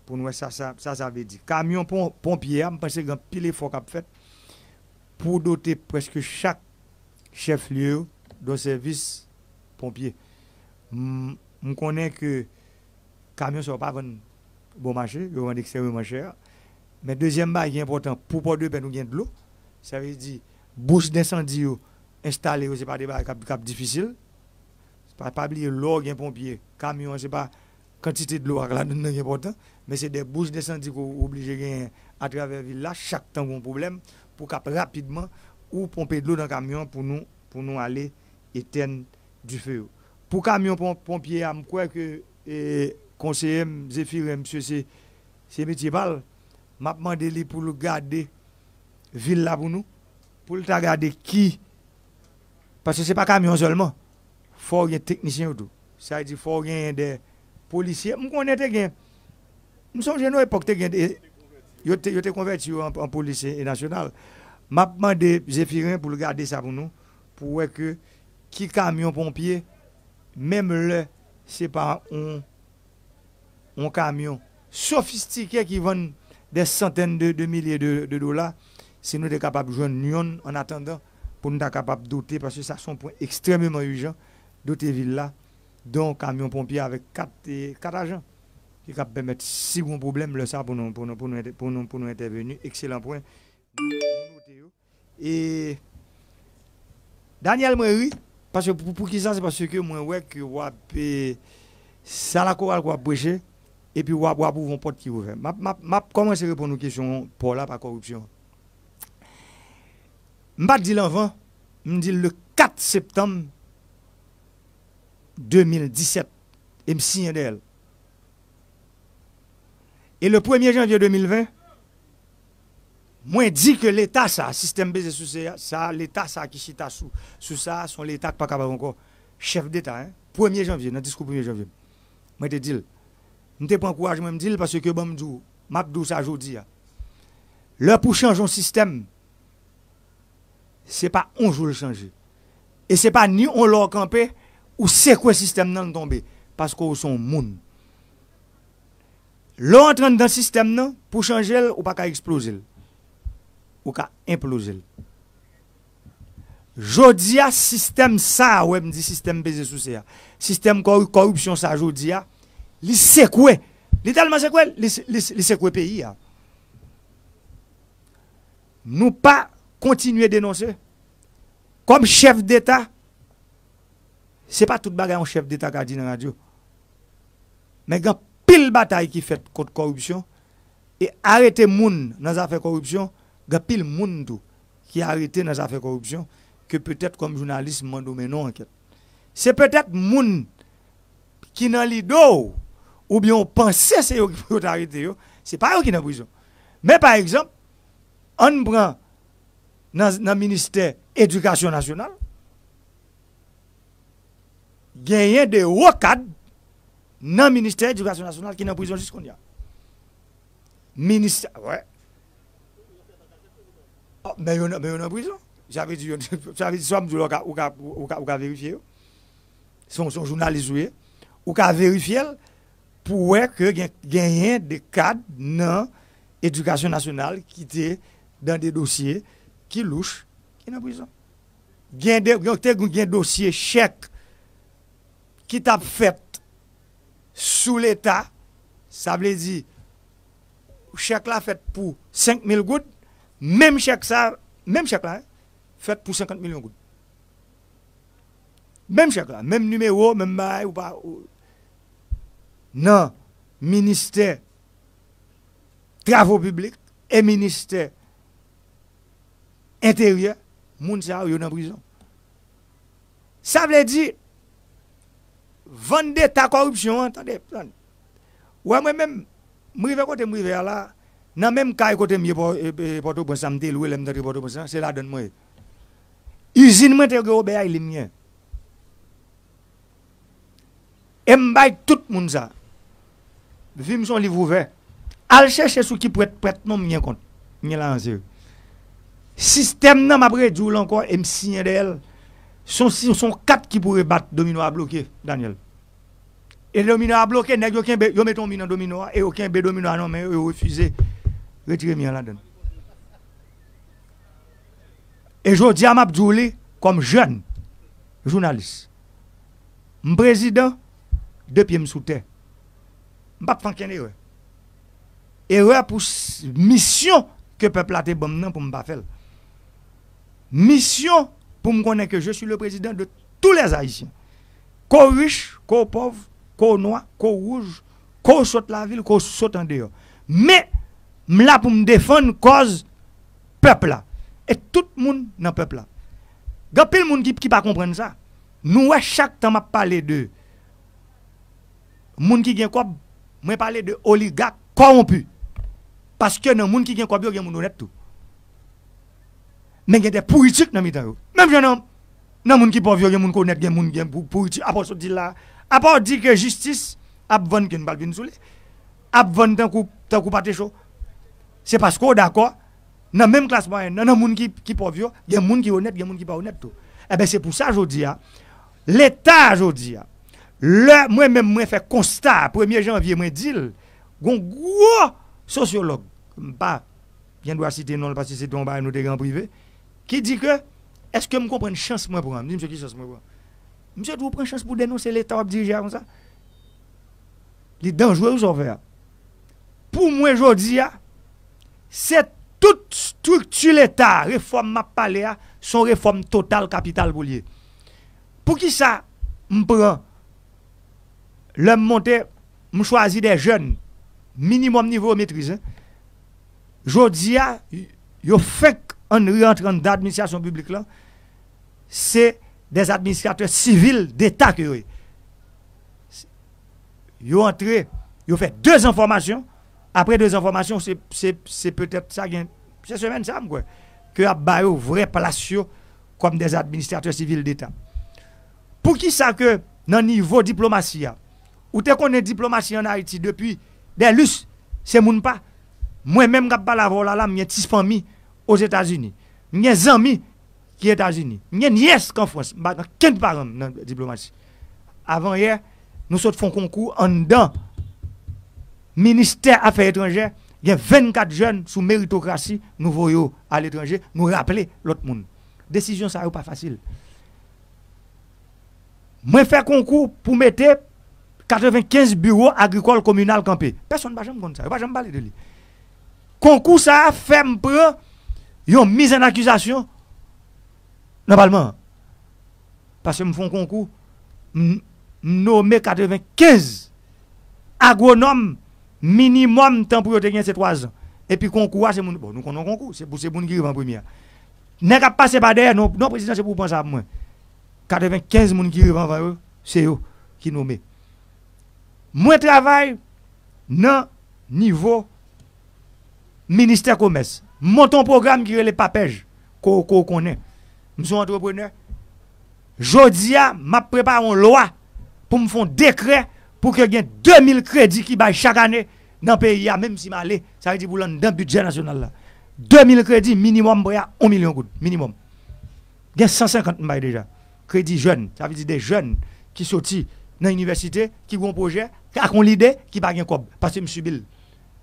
pou nou wè sa, sa, sa, sa vle di. Kamyon pon, ponpye a, m panse gen anpil efò k ap fèt pou dote prèske chak chèf lye yo de sèvis ponpye. M, m konnen ke kamyon sa yo pa vann bon mache, yo vann ekstrèmeman chè. Men dezyèm bagay ki enpòtan, pou Pòdepè nou gen dlo. Sa vle di, bouch densandi yo enstale yo, se pa de bagay k ap, k ap difisil. Pa, pa bliye, lè w gen ponpye, kamyon an, se pa kantite dlo ak ladann nan ki enpòtan, men se de bouch densandi ke w oblije genyen atravè vil la, chak tan gen yon pwoblèm, pou w kab rapidman ou ponpe dlo nan kamyon pou nou, pou nou ale etèn dife yo. Pou kamyon pon-, ponpye a, m kwè ke, e, konseye m, Zephirin, misye se, se metye pa l, m ap mande li pou l gade vil la pou nou, pou l ta gade ki, paske se pa kamyon sèlman, fò w gen teknisyen yo tou. Sa vle di fò w genyen de polisye. M konnen te gen, m sonje nan epòk te gen de, yo te, yo te konvèti yo an, an polis e, e nasyonal. M ap mande Zephirin pou l gade sa pou nou, pou wè ke ki kamyon ponpye, menm lè se pa yon, yon kamyon sofistike ki vann de santèn de, de milye de, de dola, si nou te kapab jwenn yonn an atandan pou nou ta kapab dote, paske sa se yon pwen ekstrèmeman ijan, dote vil la de yon kamyon ponpye avèk kat, e, kat ajan ki kab pèmèt, si gen yon pwoblèm, lè sa pou nou, pou nou, pou nou ente-, pou nou, pou nou entèveni. Ekselan pwen. Nou, nou note yo. E Daniel, mwen ri, paske pou, pou ki sa, se paske mwen wè ke w ap, e, sa lakoral ke w ap preche, epi w ap, w ap ouvri yon pòt ki ouvè. M ap, m ap, m ap kòmanse reponn ou kesyon pò la pa kòripsyon. M pa t di l anvan, m di l le kat septanm de mil disèt, e m siyen dèyè l. E le premye janvye de mil ven, mwen di ke leta sa, sistèm peze souse sa, leta sa ki chita sou, sou sa, se yon leta ki pa kapab ankò. Chèf deta, en, premye janvye, nan diskou premye janvye, mwen te di l, m te pran kouraj mwen, m di l, paske ban m di w, m ap di w sa jodi a. Lè pou chanje yon sistèm, se pa yon jou l chanje. E se pa ni yon lè w kanpe, ou sekwe sistèm nan, l tonbe. Paske w se yon moun. Lè w antre anndan sistèm nan, pou chanje l, ou pa ka eksploze l. Ou ka enploze l. Jodi a, sistèm sa a, wè m di sistèm peze souse a, sistèm kòri-, kòripsyon sa a jodi a, li sekwe. Li tèlman sekwe, li, li, li sekwe peyi a. Nou pa kontinye denonse. Kòm chèf deta, se pa tout bagay yon chèf deta ka di nan radyo. Men gen anpil batay ki fèt kont kòripsyon, e arete moun nan zafè kòripsyon, gen anpil moun tou ki arete nan zafè kòripsyon, ke petèt kòm jounalis m mande w mennen yon ankèt. Se petèt moun ki nan lide w, oubyen w panse se yo ki pou yo t arete yo, se pa yo ki nan prizon. Men pa egzanp, ann pran nan, nan ministè edikasyon nasyonal, genyen de wo kad nan ministè edikasyon nasyonal ki nan prizon jis kounye a. Ministè, wè. Oh, men yo nan, men yo nan prizon. Sa vle di, yo, sa vle di, sa m di w la, ou ka, ou ka, ou ka, ou ka verifye yo. Se yon, se yon jounalis ou ye. Ou ka verifye l pou wè ke gen, genyen de kad nan edikasyon nasyonal ki te nan de dosye ki louch, ki nan prizon. Gen de, gen, te gen dosye chèk ki t ap fèt sou leta, sa vle di, chèk la fèt pou senk mil goud, Menm chèk sa, menm chèk la, fèt pou senkant milyon goud. Menm chèk la, menm nimewo, menm bagay, ou pa, ou, nan ministè travo piblik e ministè enteryè, moun sa yo, yo nan prizon. Sa vle di, vandeta kòripsyon an, tande, tande. Wè, mwen menm, m rive kote m rive a la, nan menm kay kote m ye Pò- e- e- Pòtoprens la, m te lwe lè m t antre Pòtoprens la, se ladann mwen ye. Izin mwen te gen obèy li m gen. E m bay tout moun sa. Vi m se yon liv ouvè. Al chèche sou ki pwèt, pwèt non m gen kont. M gen lajan sere. Sistèm nan, m ap redi w l ankò e m siyen dèyè l. Se yon, se yon kat ki pou rebat domino a bloke, Daniel. E domino a bloke, nèg yo kenbe, yo mete yon mi nan domino a e yo kenbe domino a nan men yo, yo refize retire mi an ladann. E jodi a, m ap di w li kòm jèn jounalis. M prezidan, de pye m sou tè. M p ap fè ankenn erè. Erè pou s- misyon ke pèp la te ban m nan pou m pa fè l. Misyon pou m konnen ke je suis le président de tous les Haïtiens. Ke w rich, ke w pòv, ke w nwa, ke w wouj, ke w sot lavil, ke w sot andeyò. Men, m la pou m defann kòz pèp la. E tout moun nan pèp la. Gen anpil moun ki, ki pa konprann sa. Nou wè chak tan m ap pale de moun ki gen kòb, mwen pale de oligak kòwonpi. Paske nan moun ki gen kòb yo, gen moun onèt tou. Men gen de pouritik nan mitan yo. Menm jan nan, nan moun ki pòv yo, gen moun ki onèt, gen moun gen pou- pouritik. Apa w sot di la, apa w di ke jistis ap vann, ke n pral vin sou li, ap vann tankou, tankou pate cho. Se paske w dakò, nan menm klas mwayèn nan, nan moun ki, ki pòv yo, gen moun ki onèt, gen moun ki pa onèt tou. Enben, se pou sa jodi a, Leta jodi a, lè mwen menm mwen fè konsta a, premye janvye, mwen di l, gon gwo sosyològ, m pa gen dwa site non l paske se te yon bagay nou te gen an prive, ki di ke, èske m konprann chans mwen pran? M di misye ki chans mwen pran. Misye di ou pran chans pou denonse Leta w ap dirije a konsa? Li danjre wi sa w fè a. Pou mwen jodi a, se tout estrikti Leta a, refòm m ap pale a, se yon refòm total kapital pou l ye. Poukisa m pran, lè m monte, m chwazi de jèn, minimòm nivo yo metrize. Jodi a, yo fenk ann rantre anndan administrasyon piblik lan, se de administratè sivil deta ke yo ye. Yo antre, yo fè de zan fòmasyon. Apre de zan fòmasyon, se, se, se petèt sa gen, se semèn sa, m kwè, ke y ap ba yo vrè plas yo kòm de administratè sivil deta. Poukisa ke nan nivo diplomasi a, ou te konnen diplomasi ann Ayiti depi Dèlis, se moun pa. Mwen menm k ap pale avè w la, la, m gen ti fanmi Ozetazini. M gen zanmi ki Etazini. M gen nyès k an Frans. M pa gen kenn paran m nan diplomasi. Avanyè, nou sot fè yon konkou anndan ministè afè etranjè. Gen vennkat jèn sou meritokrasi, nou voye yo aletranje, nou raple lòt moun. Desizyon sa yo pa fasil. Mwen fè konkou pou mete katrevenkenz biwo agrikòl kominal kanpe. Pèsonn pa janm konn sa. Yo pa janm pale de li. Konkou sa a fè m pran yon miz an akizasyon nan palman an. Paske m fè yon konkou, m, m nome katrevenkenz agwonòm, minimòm tan pou yo te gen se twa zan. Epi konkou a, se moun, bon, nou konnen konkou, se pou, se moun ki rive an premye a. Nèg ap pase pa dèyè, non, non, prezidan, se pou w pran sa pou mwen. Katrevenkenz moun ki rive anvan yo, se yo ki nome. Mwen travay nan nivo ministè komès. M monte yon pwogram ki rele papèj, ko, ko konnen. M se yon antreprenè. Jodi a, m ap prepare yon lwa pou m fè yon dekrè pou ke gen de mil kredi ki bay chak ane nan peyi a, menm si m ale, sa vle di pou l anndan bidjè nasyonal la. De mil kredi minimòm, prè a yon milyon goud, minimòm. Gen san senkant m bay deja. Kredi jèn, sa vle di de jèn ki soti nan inivèsite, ki gen yon pwojè, ak yon lide, ki pa gen kòb, paske m sibi l.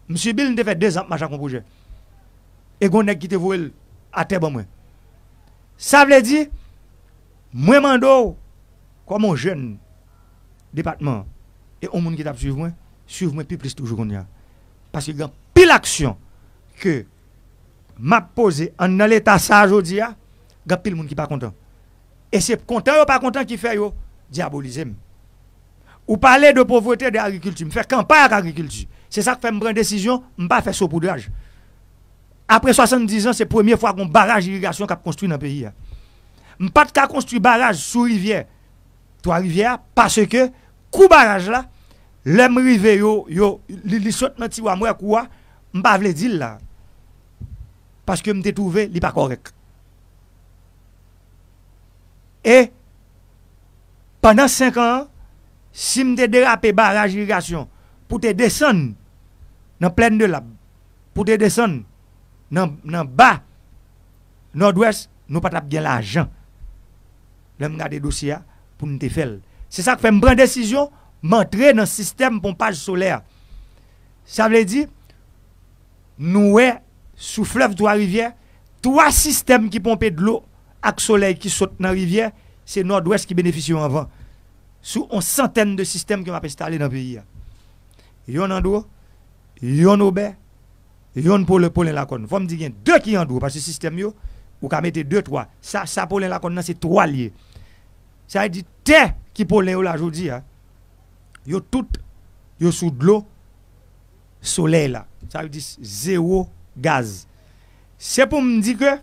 M sibi l, m te fè de zan ap mache ak yon pwojè. E gen yon nèg ki te voye l atè ban mwen. Sa vle di, mwen mande w, kòm yon jèn depatman an, e yon moun ki t ap swiv mwen, swiv mwen pi plis toujou kounye a. Paske gen anpil aksyon ke M ap poze, anndan leta sa a jodi a, gen anpil moun ki pa kontan. E se kontan yo pa kontan ki fè yo dyabolize m. Ou pale de povrete, de agrikilti. M fè kanpay ak agrikilti. Se sa k fè m pran desizyon, m pa fè sopoudraj. Apre swasanndiz an, se premye fwa gon baraj irigasyon k ap konstwi nan peyi a. M pa t ka konstwi baraj sou rivyè Twa Rivyè a, paske kou baraj la, lè m rive yo, yo, li, li sot nan tiwa, m wè kou a, m pa vle di l la. Paske m te twouve li pa kòrèk. E pandan senk an, si m te derape baraj irigasyon pou te desann nan Plèn de Lab, pou te desann nan, nan ba Nòdwès, nou pa t ap gen lajan. Lè m gade dosye a, pou n te fè l. Se sa k fè m pran desizyon, m antre nan sistèm ponpaj solè a. Sa vle di, nou wè, sou flèv Twa Rivyè, twa sistèm ki ponpe dlo ak solèy ki sot nan rivyè, se Nòdwès ki benefisye yo anvan. Sou on santèn de sistèm ke m ap enstale nan peyi a. Yonn Andro, yonn Obè, yonn Pole-, Polen Lakòn. Fò m di gen de ki Andro, paske sistèm yo, ou ka mete de, twa. Sa, sa Polen Lakòn nan, se twa l ye. Sa vle di, tè ki Polen yo la jodi a, yo tout, yo sou dlo solèy la. Sa vle di zewo gaz. Se pou m di ke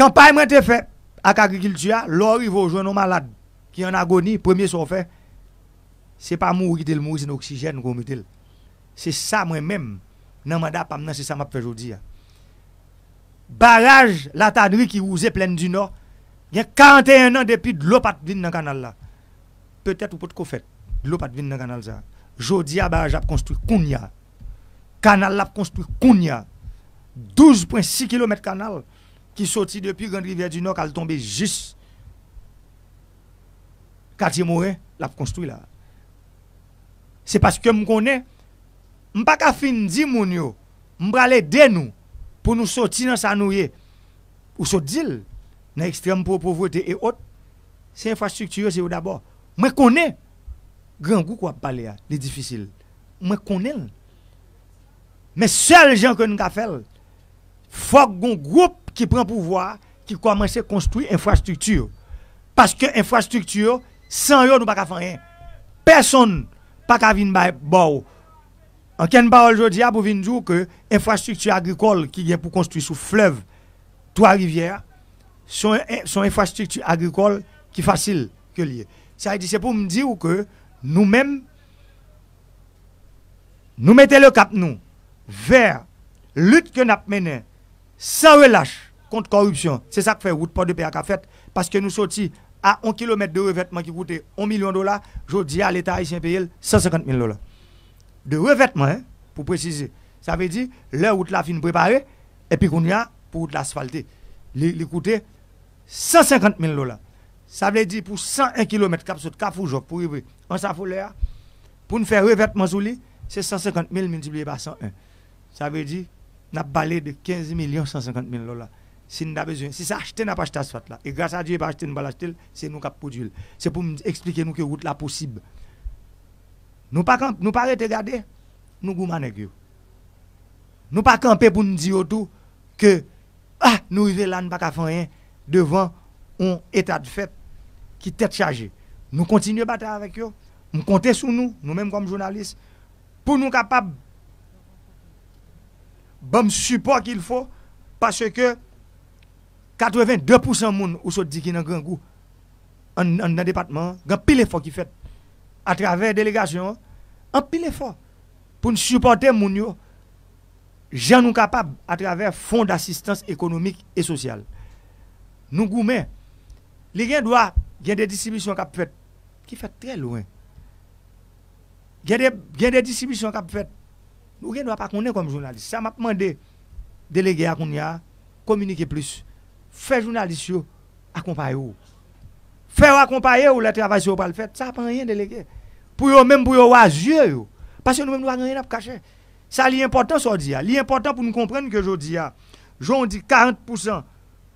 kanpay mwen te fè ak agrikilti a, lè w rive w jwenn yon malad ki an agoni, premye sa w fè, se pa mouri kite l mouri, se nan oksijèn ke w mete l. Se sa mwen menm, nan manda pa m nan, se sa m ap fè jodi a. Baraj Latanri ki wouze Plèn di Nò, gen karanteyen an depi dlo pa t vin nan kanal la. Petèt ou potko fèt, dlo pa t vin nan kanal sa. Jodi a, baraj la ap konstwi kounye a. Kanal la ap konstwi kounye a. Douz pwen sis kilomèt kanal ki soti depi Grand Rivière du Nord k al tonbe jis Katye Moren, l ap konstwi la. Se paske m konnen, m pa ka fin di moun yo, m pral ede nou pou nou soti nan sa nou ye. Ou sot di l, nan ekstrèm po-, povrete e ot, se enfrastrikti yo, se yo dabò. Mwen konnen, grangou ke w ap pale a, li difisil. Mwen konnen l. Men sèl jan ke n ka fè l, fòk gon gwoup ki pran pouvwa a, ki kòmanse konstwi enfrastrikti yo. Paske enfrastrikti yo, san yo, nou pa ka fè anyen. Pèsonn pa ka vin bay, ba w ankenn pawòl jodi a pou vin di w ke enfrastrikti agrikòl ki gen pou konstwi sou flèv Twa Rivyè a, se yon, se yon enfrastrikti agrikòl ki fasil ke l ye. Sa vle di, se pou m di w ke nou menm, nou mete le kap nou vè lit ke n ap mennen san relach kont kòripsyon. Se sa k fè wout Pòdepè a ka fèt, paske nou soti a yon kilomèt de revètman ki koute yon milyon dola, jodi a, Leta ayisyen peye l san senkant mil dola. De revètman, en, pou presize. Sa vle di, lè wout la fin prepare, epi kounye a, pou wout la asfalte, li, li koute san senkant mil dola. Sa vle di, pou san en kilomèt k ap sot Kafou Jòf pou rive Ansafolè a, pou n fè revètman sou li, se san senkant mil miltipliye pa san en. Sa vle di, n ap pale de kenz milyon san senkant mil dola. Si n ta bezwen, si se achte n ap achte asfalt la, e gras a Dye, e pa achte n pral achte l, se nou k ap pwodui l. Se pou m eksplike nou ke wout la posib. Nou pa kanp-, nou pa rete gade, nou goumen nèg yo. Nou pa kanpe pou n di yo tou ke, ah, nou rive la, n pa ka fè anyen devan yon eta de fèt ki tèt chaje. Nou kontinye batay avèk yo. M konte sou nou, nou menm kòm jounalis, pou nou kapab ban m sipò qu'il faut, paske katreven de pousan moun ou sot di ki nan grangou ann, anndan depatman an, gen anpil efò ki fèt atravè delegasyon an, anpil efò pou n sipòte moun yo jan nou kapab atravè Fonds d'Assistance Économique et Sociale. Nou goumen. Li gen dwa gen de distribisyon k ap fèt, ki fèt trè lwen. Gen de, gen de distribisyon k ap fèt. Nou gen dwa pa konnen kòm jounalis. Sa m ap mande delege a kounye a, kominike plis. Fè jounalis yo akonpaye w. Fè yo akonpaye w lè travay sa yo pral fèt. Sa pa anyen, delege. Pou yo menm, pou yo wè zye yo. Paske nou menm, nou pa gen anyen n ap kache. Sa li enpòtan sa w di a. Li enpòtan pou nou konprann ke jodi a, jan w di karant pousan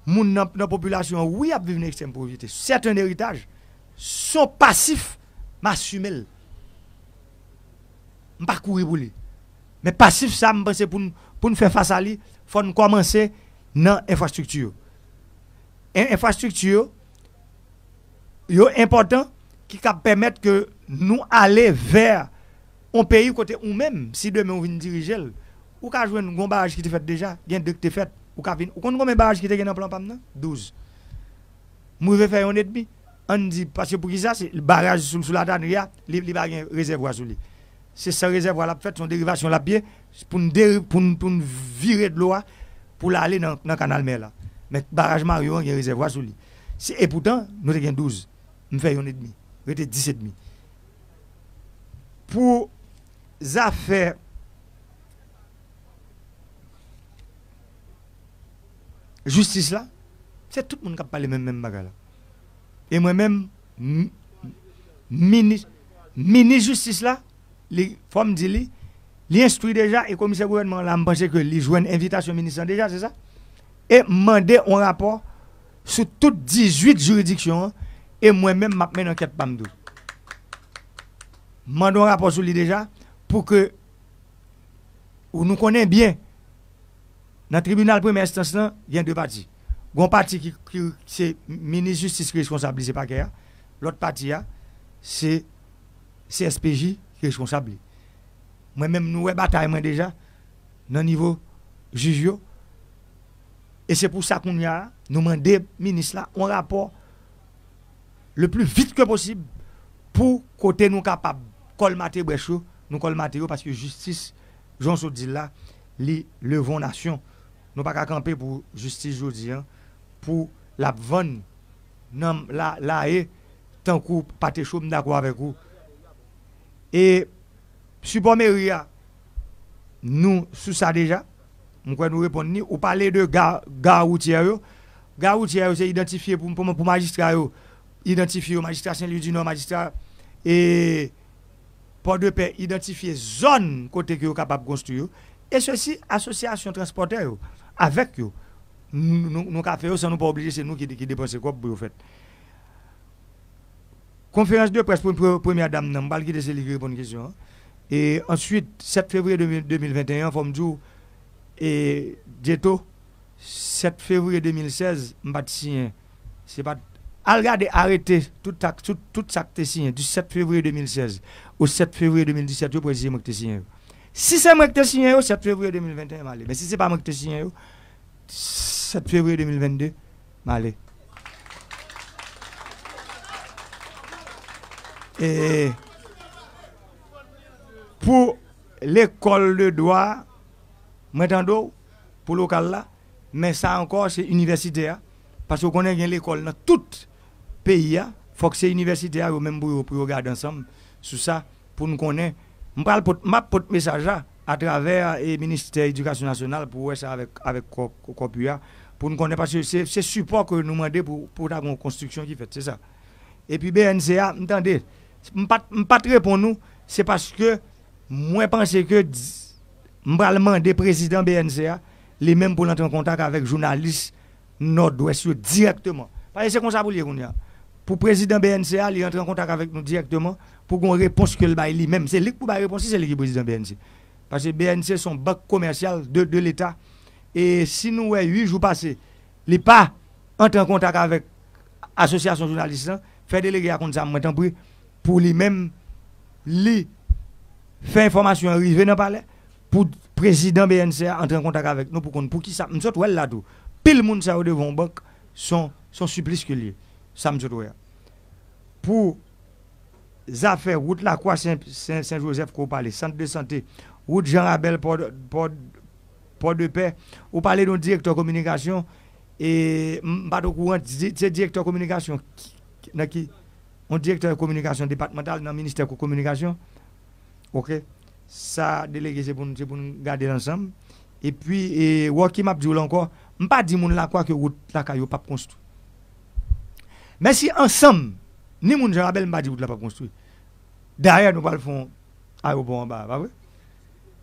moun nan, nan popilasyon an, wi, ap viv nan ekstrèm povrete. C'est un héritage. Se yon pasif, m asime l. M pa kouri pou li. Men pasif sa, m panse pou n, pou n fè fas a li, fò n kòmanse nan enfrastrikti yo. En, enfrastrikti yo, yo enpòtan, ki kab pèmèt ke nou ale vè yon peyi kote ou menm, si demen ou vin dirije l, ou ka jwenn gon baraj ki te fèt deja, gen de k te fèt, ou ka vin, ou konn konbyen baraj ki te gen nan plan pa m nan? Douz. M rive fè yonn edmi. Ann di, paske poukisa, se baraj sou, sou Latanri a, li, li pa gen rezèvwa sou li. Se san rezèvwa l ap fèt, se yon derivasyon l ap ye, pou n deri-, pou n, pou n vire dlo a, pou l ale nan, nan kanal mè la. Men baraj Mario an gen rezèvwa sou li. Se, e poutan, nou te gen douz. M fè yonn edmi. Rete dis edmi. Pou zafè jistis la, se tout moun k ap pale menm, menm bagay la. E mwen menm, m-, minis, minis jistis la, li, fò m di li, li enstwi deja, e komisè gouvènman an la, m panse ke li jwenn envitasyon minis lan deja, se sa? E m mande yon rapò sou tout dizuit jiridiksyon an, e mwen menm, m ap mennen ankèt pa m tou. M mande yon rapò sou li deja, pou ke, ou nou konnen byen, nan tribinal premyè enstans lan, gen de pati. Gon pati ki, ki se minis jistis ki reskonsab li, se pakè a. Lòt pati a, se C S P J ki reskonsab li. Mwen menm, nou wè batay mwen deja nan nivo jij yo. E se pou sa kounye a, nou mande minis la yon rapò le plus vite que possible pou kote nou kapab kòlmate brèch yo, nou kòlmate yo, paske jistis, jan w sot di l la, li leve yon nasyon. Nou pa ka kanpe pou jistis jodi a, pou l ap vann nan la, la e, tankou pate cho, m dakò avèk ou. E sipò meri a, nou sou sa deja. M kwè nou reponn ni. Ou pale de ga, ga woutyè yo. Ga woutyè yo se idantifye pou, pou, pou majistra yo. Idantifye yo, majistra Sen Lwi di Nò, majistra, e, Pòdepè, idantifye zòn kote ke yo kapab konstwi yo. E sesi, asosyasyon transpòtè yo, avèk yo, nou, nou, nou ka fè yo san nou pa oblije se nou ki, ki depanse kòb pou yo fèt. Konferans de près pou pre-, premyè dam nan, m pral kite se li ki reponn kesyon an. E answit, sèt fevriye de mil, de mil venteyen, fò m di w, e Djeto, sèt fevriye de mil sèz, m pa t siyen. Se pa t, al gade arete, tout sa, tout, tout sa k te siyen, di sèt fevriye de mil sèz o sèt fevriye de mil disèt, yo prèske se mwen ki te siyen yo. Si se mwen ki te siyen yo, sèt fevriye de mil venteyen, m ale. Men si se pa mwen ki te siyen yo, sèt fevriye de mil vennde, m ale. E pou lekòl de dwa, mwen tande w, pou lokal la, men sa ankò, se inivèsite a. Paske w konnen gen lekòl nan tout peyi a, fòk se inivèsite a yo menm pou yo, pou yo gade ansanm sou sa, pou n konnen. M pral pot, m ap pot mesaj la atravè, e, Ministè Edikasyon Nasyonal pou wè sa avèk, avèk kò-, kò-, kòpi a, pou n konnen, paske se, se sipò ke nou mande pou, pou ta gen yon konstriksyon ki fèt, se sa. Epi B N C A, m tande, m pa t, m pa t reponn ou, se paske mwen panse ke di-, m pral mande prezidan B N C A, li menm pou l antre an kontak avèk jounalis Nòdwès yo dirèkteman. Paske se konsa pou l ye kounye a. Pou prezidan B N C A, li antre an kontak avèk nou dirèkteman pou gon repons ke l bay li menm. Se li k pou bay repons li, se li ki prezidan B N C. Paske B N C se yon bank komèsyal de, de Leta. E si nou wè uit jou pase, li pa antre an kontak avèk asosyasyon jounalis lan, fè delege a konn sa, mwen tanpri, pou li menm, li fè enfòmasyon an rive nan palè, pou prezidan B N C a antre an kontak avèk nou pou konn poukisa. M sot wè l la tou. Pil moun sa yo devan yon bank, se yon, se yon siplis ke l ye. Sa m sot wè a. Pou zafè wout Lakwa Sen, Sen, Sen Jozèf ke w pale, sant de sante, wout Jan Rabèl, Pò, Pò, Pòdepè, ou pale de yon direktè kominikasyon, e m, m pa t okouran, di-, se direktè kominikasyon ki, ki, nan ki, yon direktè kominikasyon depatmantal nan ministè ko-, kominikasyon. Oke. Sa delege se pou n, se pou n gade l ansanm. Epi, e, Rocky, m ap di w la ankò, m pa di moun Lakwa ke wout lakay yo p ap konstwi. Men si ansanm, ni moun Jan Rabèl, m pa di wout la p ap konstwi. Dayè, nou pral fè yon ayewopò anba a, pa vre?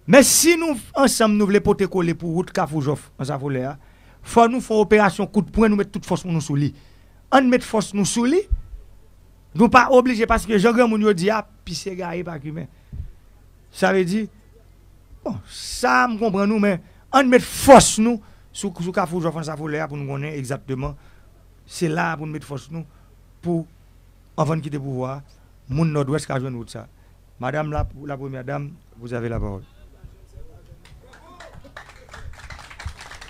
Men si nou, ansanm, nou vle pote kole pou wout Kafou Jòf, Ansafolè a, fò nou fè yon operasyon kout pwen, nou met tout fòs nou sou li. Ann met fòs nou sou li. Nou pa oblije, paske jan granmoun yo di a, pise gaye pa kimen. Sa vle di, Bon, sa m konprann ou, men ann met fòs nou sou, sou Kafou Jòf Frans Afolè a pou nou konnen egzakteman se la pou nou met fòs nou pou, anvan n kite pouvwa a, moun Nòdwès ka jwenn wout sa. Madame la, la Première Dame, vous avez la parole.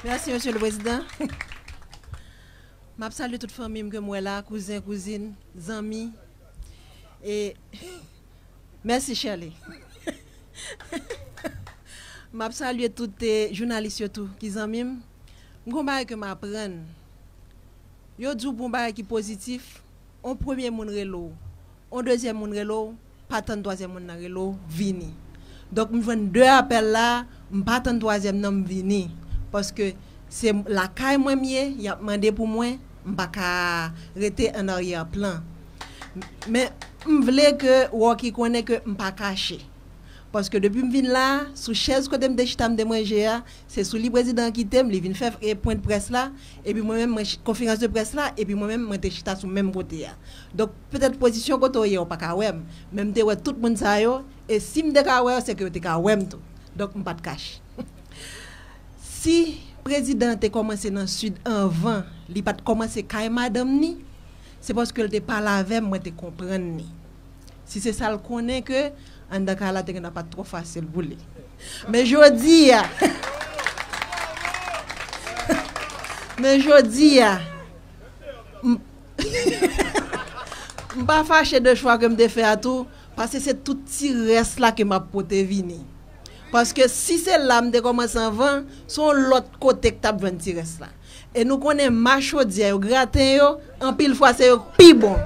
Mèsi, Mesye le Prezidan. M ap salye tout fanmi m ke m wè la, kouzen, kouzin, zanmi. E mèsi, Shirley. M ap salye tout eh, jounalis yo tou ki zanmi m. M gon bagay ke m aprann. Yo di w pou yon bagay ki pozitif, yon premye moun rele w, yon dezyèm moun rele w, pa tann twazyèm moun nan rele w, vini. Donk m jwenn de apèl la, m pa tann twazyèm nan, m vini. Paske se lakay mwen m ye, y ap mande pou mwen, m pa ka rete an aryè plan. Men m vle ke Rocky konnen ke m pa kache. Paske depi m vin la, sou chèz kote m te chita m te manje a, se sou li prezidan an kite m, li vin fè e, pwen de près la, epi mwen menm, mwen, konferans de près la, epi mwen menm, mwen te chita sou menm kote a. Donk, petèt pozisyon kote w ye, w pa ka wè m, men m te wè tout moun sa yo, e si m te ka wè yo, se ke yo te ka wè m tou. Donk, m pa t kache. Si prezidan an te kòmanse nan Sid anvan, li pa t kòmanse kay madanm ni, se paske l te pale avè m, mwen te konprann ni. Si se sa l konnen ke anndan kay la te gentan pa t twò fasil pou li. Men jodi a, men jodi a, m, m pa fache de chwa ke m te fè a tou, paske se tout ti rès la ke m ap pote vini. Paske si se la m te kòmanse anvan, se yon lòt kote k t ap jwenn ti rès la. E nou konnen machodyè yo, graten yo, anpil fwa se yo k pi bon.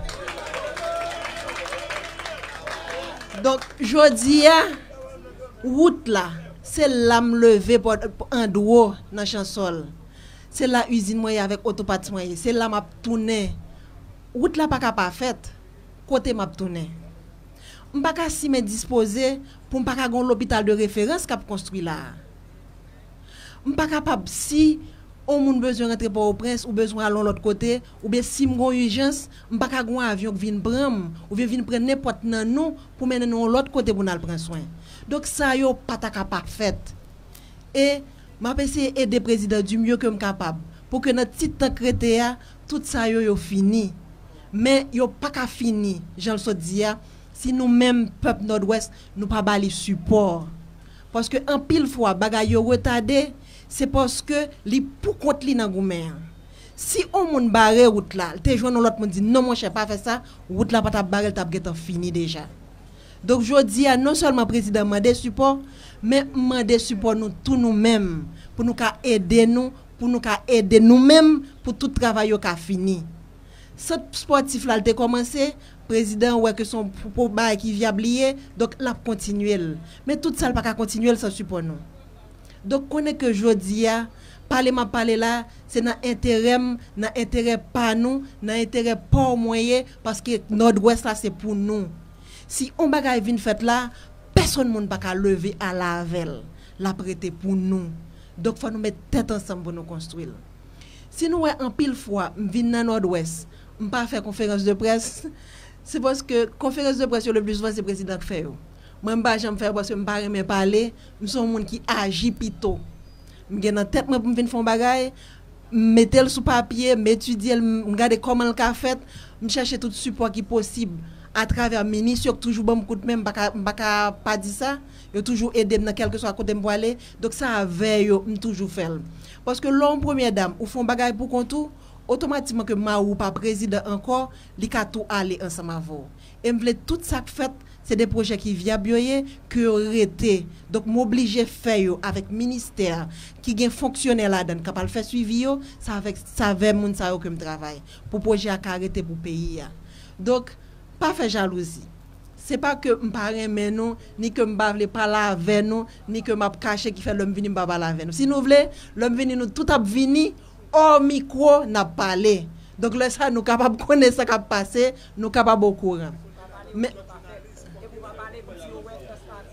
Donk, jodi a, wout la, se la m leve andwo nan Chansòl. Se la izin mwen ye avèk otopat mwen ye. Se la m ap tounen. Wout la pa ka pa fèt. Kote m ap tounen? M pa ka simen dispoze pou m pa ka gen yon lopital de referans k ap konstwi la a. M pa kapab si yon moun bezwen rantre Pòtoprens ou bezwen al yon lòt kote, oubyen si m gen yon ijans, m pa ka gen yon avyon k vin pran m, oubyen vin pran nenpòt nan nou pou mennen nou yon lòt kote pou n al pran swen. Donk sa yo pa ta ka pa fèt. E m ap eseye ede prezidan du mieux ke m kapab pou ke nan ti tan k rete a, tout sa yo yo fini. Men yo pa ka fini jan l sot di a si nou menm pèp Nòdwès nou pa ba li sipò. Paske anpil fwa bagay yo retade, se paske li pou kont li nan goumen an. Si yon moun bare wout la, l te jwenn yon lòt moun di non monchè pa fè sa, wout la pa t ap bare, l t ap gentan fini deja. Donk jodi a non sèlman prezidan mande sipò, men m mande sipò nou tou nou menm pou nou ka ede nou, pou nou ka ede nou menm pou tout travay yo ka fini. Sant spòtif la l te kòmanse, prezidan wè ke se yon bagay ki vyab li ye, donk l ap kontinye l. Men tout sa l pa ka kontinye l san sipò nou. Donk konnen ke jodi a, pale m ap pale la, se nan enterè m, nan enterè pa nou, nan enterè pa w mwen ye, paske Nòdwès la se pou nou. Si yon bagay vin fèt la, pèsonn moun pa ka leve al avè l. L ap rete pou nou. Donk fò nou met tèt ansanm pou nou konstwi l. Si nou wè anpil fwa m vin nan Nòdwès, m pa fè konferans de près, se paske konferans de près yo le pli souvan se prezidan k fè yo. Mwen m pa janm fè yo paske m pa renmen pale, m se yon moun ki aji pito. M gen nan tèt mwen pou m vin fè yon bagay, m mete l sou papye, m etidye l, m gade kòman l ka fèt, m chèche tout sipò ki posib atravè minis yo k toujou ban m kout men, m pa ka, m pa ka pa di sa, yo toujou ede m nan kèlkeswa kote m pwale, donk sa avè yo m toujou fè l. Paske lè w yon premyè dam, ou fè yon bagay pou kont ou, otomatikman ke mari w pa prezidan ankò, li ka tou ale ansanm avè w. E m vle tout sa k fèt, se de pwojè ki vyab yo ye, ke yo rete. Donk m oblije fè yo avèk ministè ki gen fonksyonè ladan l k ap al fè swivi yo, se avèk, se avè moun sa yo ke m travay pou pwojè a ka rete pou peyi a. Donk pa fè jalouzi. Se pa ke m pa renmen nou, ni ke m pa vle pale avè nou, ni ke m ap kache ki fè lè m vini m pa pale avè nou. Si nou vle, lè m vini nou tout ap vini, hors micro n ap pale. Donk lè sa nou kapab konnen sa k ap pase, nou kapab okouran. Men,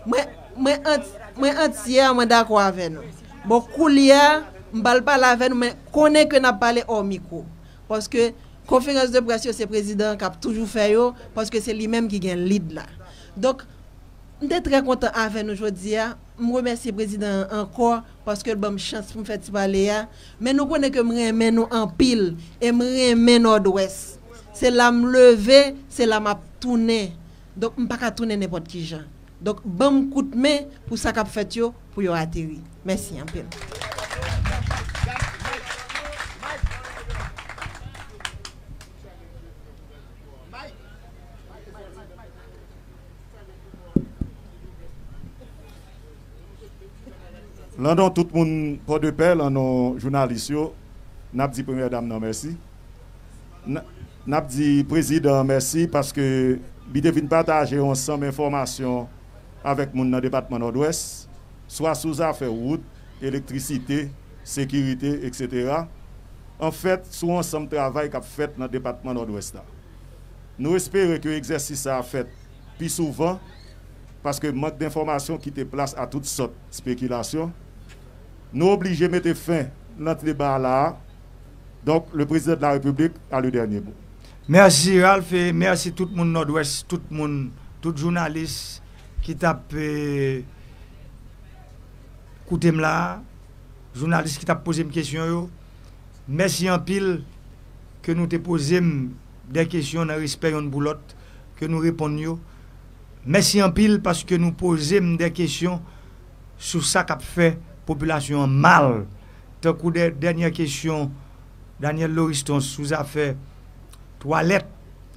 mwen, mwen, mwen antyèman dakò avè nou. Bon, koulye a, m pral pale avè nou, men konnen ke n ap pale hors micro. Paske konferans de près yo, se prezidan an k ap toujou fè yo, paske se li menm ki gen lead la. Donk, M te trè kontan avè nou jodi a. M remèsye prezidan an ankò paske l ban m chans pou m fè ti pale a. Men nou konnen ke m renmen nou anpil e m renmen Nòdwès. Se la m leve, se la m ap tounen. Donk, m pa ka tounen nenpòt ki jan. Donk, ban m kout men pou sa k ap fèt yo, pou yo ateri. Mèsi anpil. Lan non tout moun Pòdepè, lan non jounalis yo, n ap di premyè dam nan mèsi. N, n ap di prezidan an mèsi paske li te vin pataje yon ansanm enfòmasyon avèk moun nan depatman Nòdwès, swa sou zafè wout, elektrisite, sekirite, etsetera. Anfèt, sou ansanm travay k ap fèt nan depatman Nòdwès la. Nou espere ke egzèsis sa a fèt pi souvan, paske mank denfòmasyon kite plas a tout sòt spekilasyon. Nou oblije mete fen nan deba a la a. Donk, le président de la République a le dernier mot. Mèsi, Ralph, e mèsi tout moun Nòdwès, tout moun, tout jounalis ki t ap koute m la a, jounalis ki t ap poze m kesyon yo. Mèsi anpil ke nou te poze m de kesyon nan respè yonn pou lòt, ke nou reponn yo. Mèsi anpil paske nou poze m de kesyon sou sa k ap fè popilasyon an mal. Tankou dè, dènyè kesyon Daniel Loriston sou zafè twalèt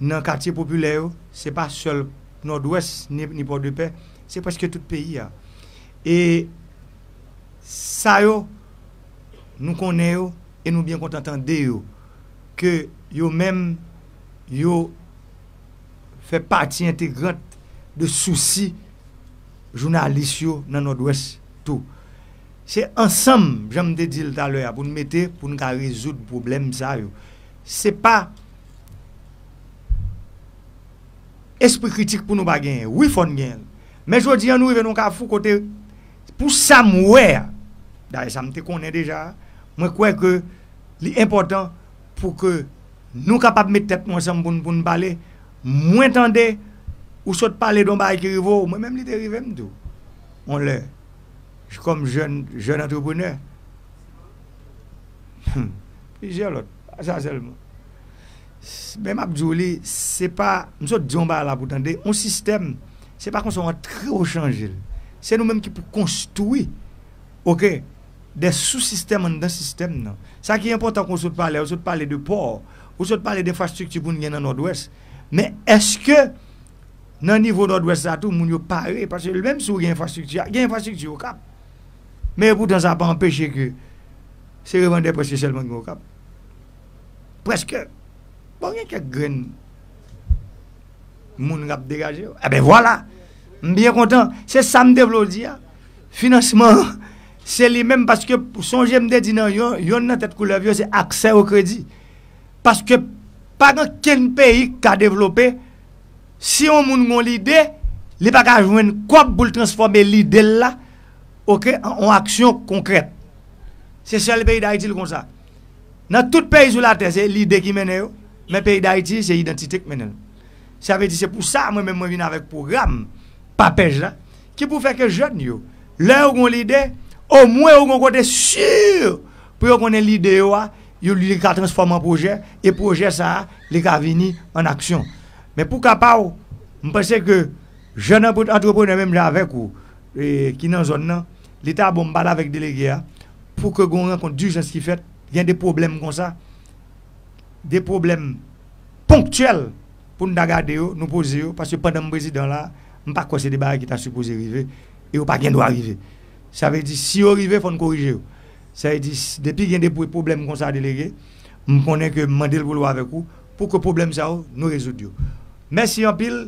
nan katye popilè yo, se pa sèl Nòdwès ni, ni Pòdepè, se prèske tout peyi a. E sa yo, nou konnen yo e nou byen kontan tande yo, ke yo menm, yo fè pati entegrant de sousi jounalis yo nan Nòdwès tou. Se ansanm, jan m te di l talè a, pou n mete, pou n ka rezoud pwoblèm sa yo. Se pa espri kritik pou nou pa genyen. Wi, fò n genyen l. Men jodi a, nou rive nan yon kafou kote, pou sa m wè a, dayè sa m te konnen deja a, mwen kwè ke li enpòtan pou ke nou kapab met tèt nou ansanm pou n, pou n pale. Mwen tande ou sot pale de yon bagay ki rive w, mwen menm li te rive m tou. Yon lè, kòm jèn, jèn antreprenè, plizyè lòt, pa sa sèlman. Men m ap di w li, se pa, m sot di yon bagay la pou tande, yon sistèm, se pa konsa w antre w chanje l. Se nou menm ki pou konstwi, oke, de sou sistèm anndan sistèm nan. Sa ki enpòtan kon w sot pale a, ou sot pale de pò, ou sot pale de enfrastrikti pou n gen nan Nòdwès. Men èske nan nivo Nòdwès la tou, moun yo pare? Paske menm si w gen enfrastrikti a, gen enfrastrikti Okap. Men epoutan sa pa anpeche ke se revandè prèske sèlman gen Okap. Prèske. Bon, gen kèk grenn moun k ap degaje yo. Enben vwala. M byen kontan. Se sa m te vle w di a. Finansman an, se li menm paske sonje m te di nan yon, yonn nan tèt koulèv yo se aksè o kredi. Paske pa gen okenn peyi k ka devlope si yon moun gen yon lide, li pa ka jwenn kòb pou l transfòme lide l la, oke, an yon aksyon konkrèt. Se sèl peyi Dayiti l konsa. Nan tout peyi sou latè, se lide ki mennen yo, men peyi Dayiti, se idantite k mennen l. Sa vle di, se pou sa, mwen menm, mwen vin avèk pwogram PAPEJ la, ki pou fè ke jèn yo, lè yo gen yon lide, omwen yo gen yon kote si pou yo konnen lide yo a, yo, li ka transfòme an pwojè, e pwojè sa a, li ka vini an aksyon. Men pou ka pa w, m panse ke jèn antre-, antreprenè menm jan avèk ou, e, ki nan zòn nan, li ta bon m pale avèk delege a, pou ke gen yon rankont dijans ki fèt, gen de pwoblèm konsa, de pwoblèm ponktyèl pou n ta gade yo, nou poze yo, paske pandan m prezidan la, m pa kwè se de bagay ki ta sipoze rive, e yo pa gen dwa rive. Sa vle di, si yo rive, fò n korije yo. Sa vle di, s-, depi gen de pwo-, pwoblèm konsa, delege, m konnen ke m mande l pou l wè avèk ou, pou ke pwoblèm sa yo, nou rezoud yo. Mèsi anpil,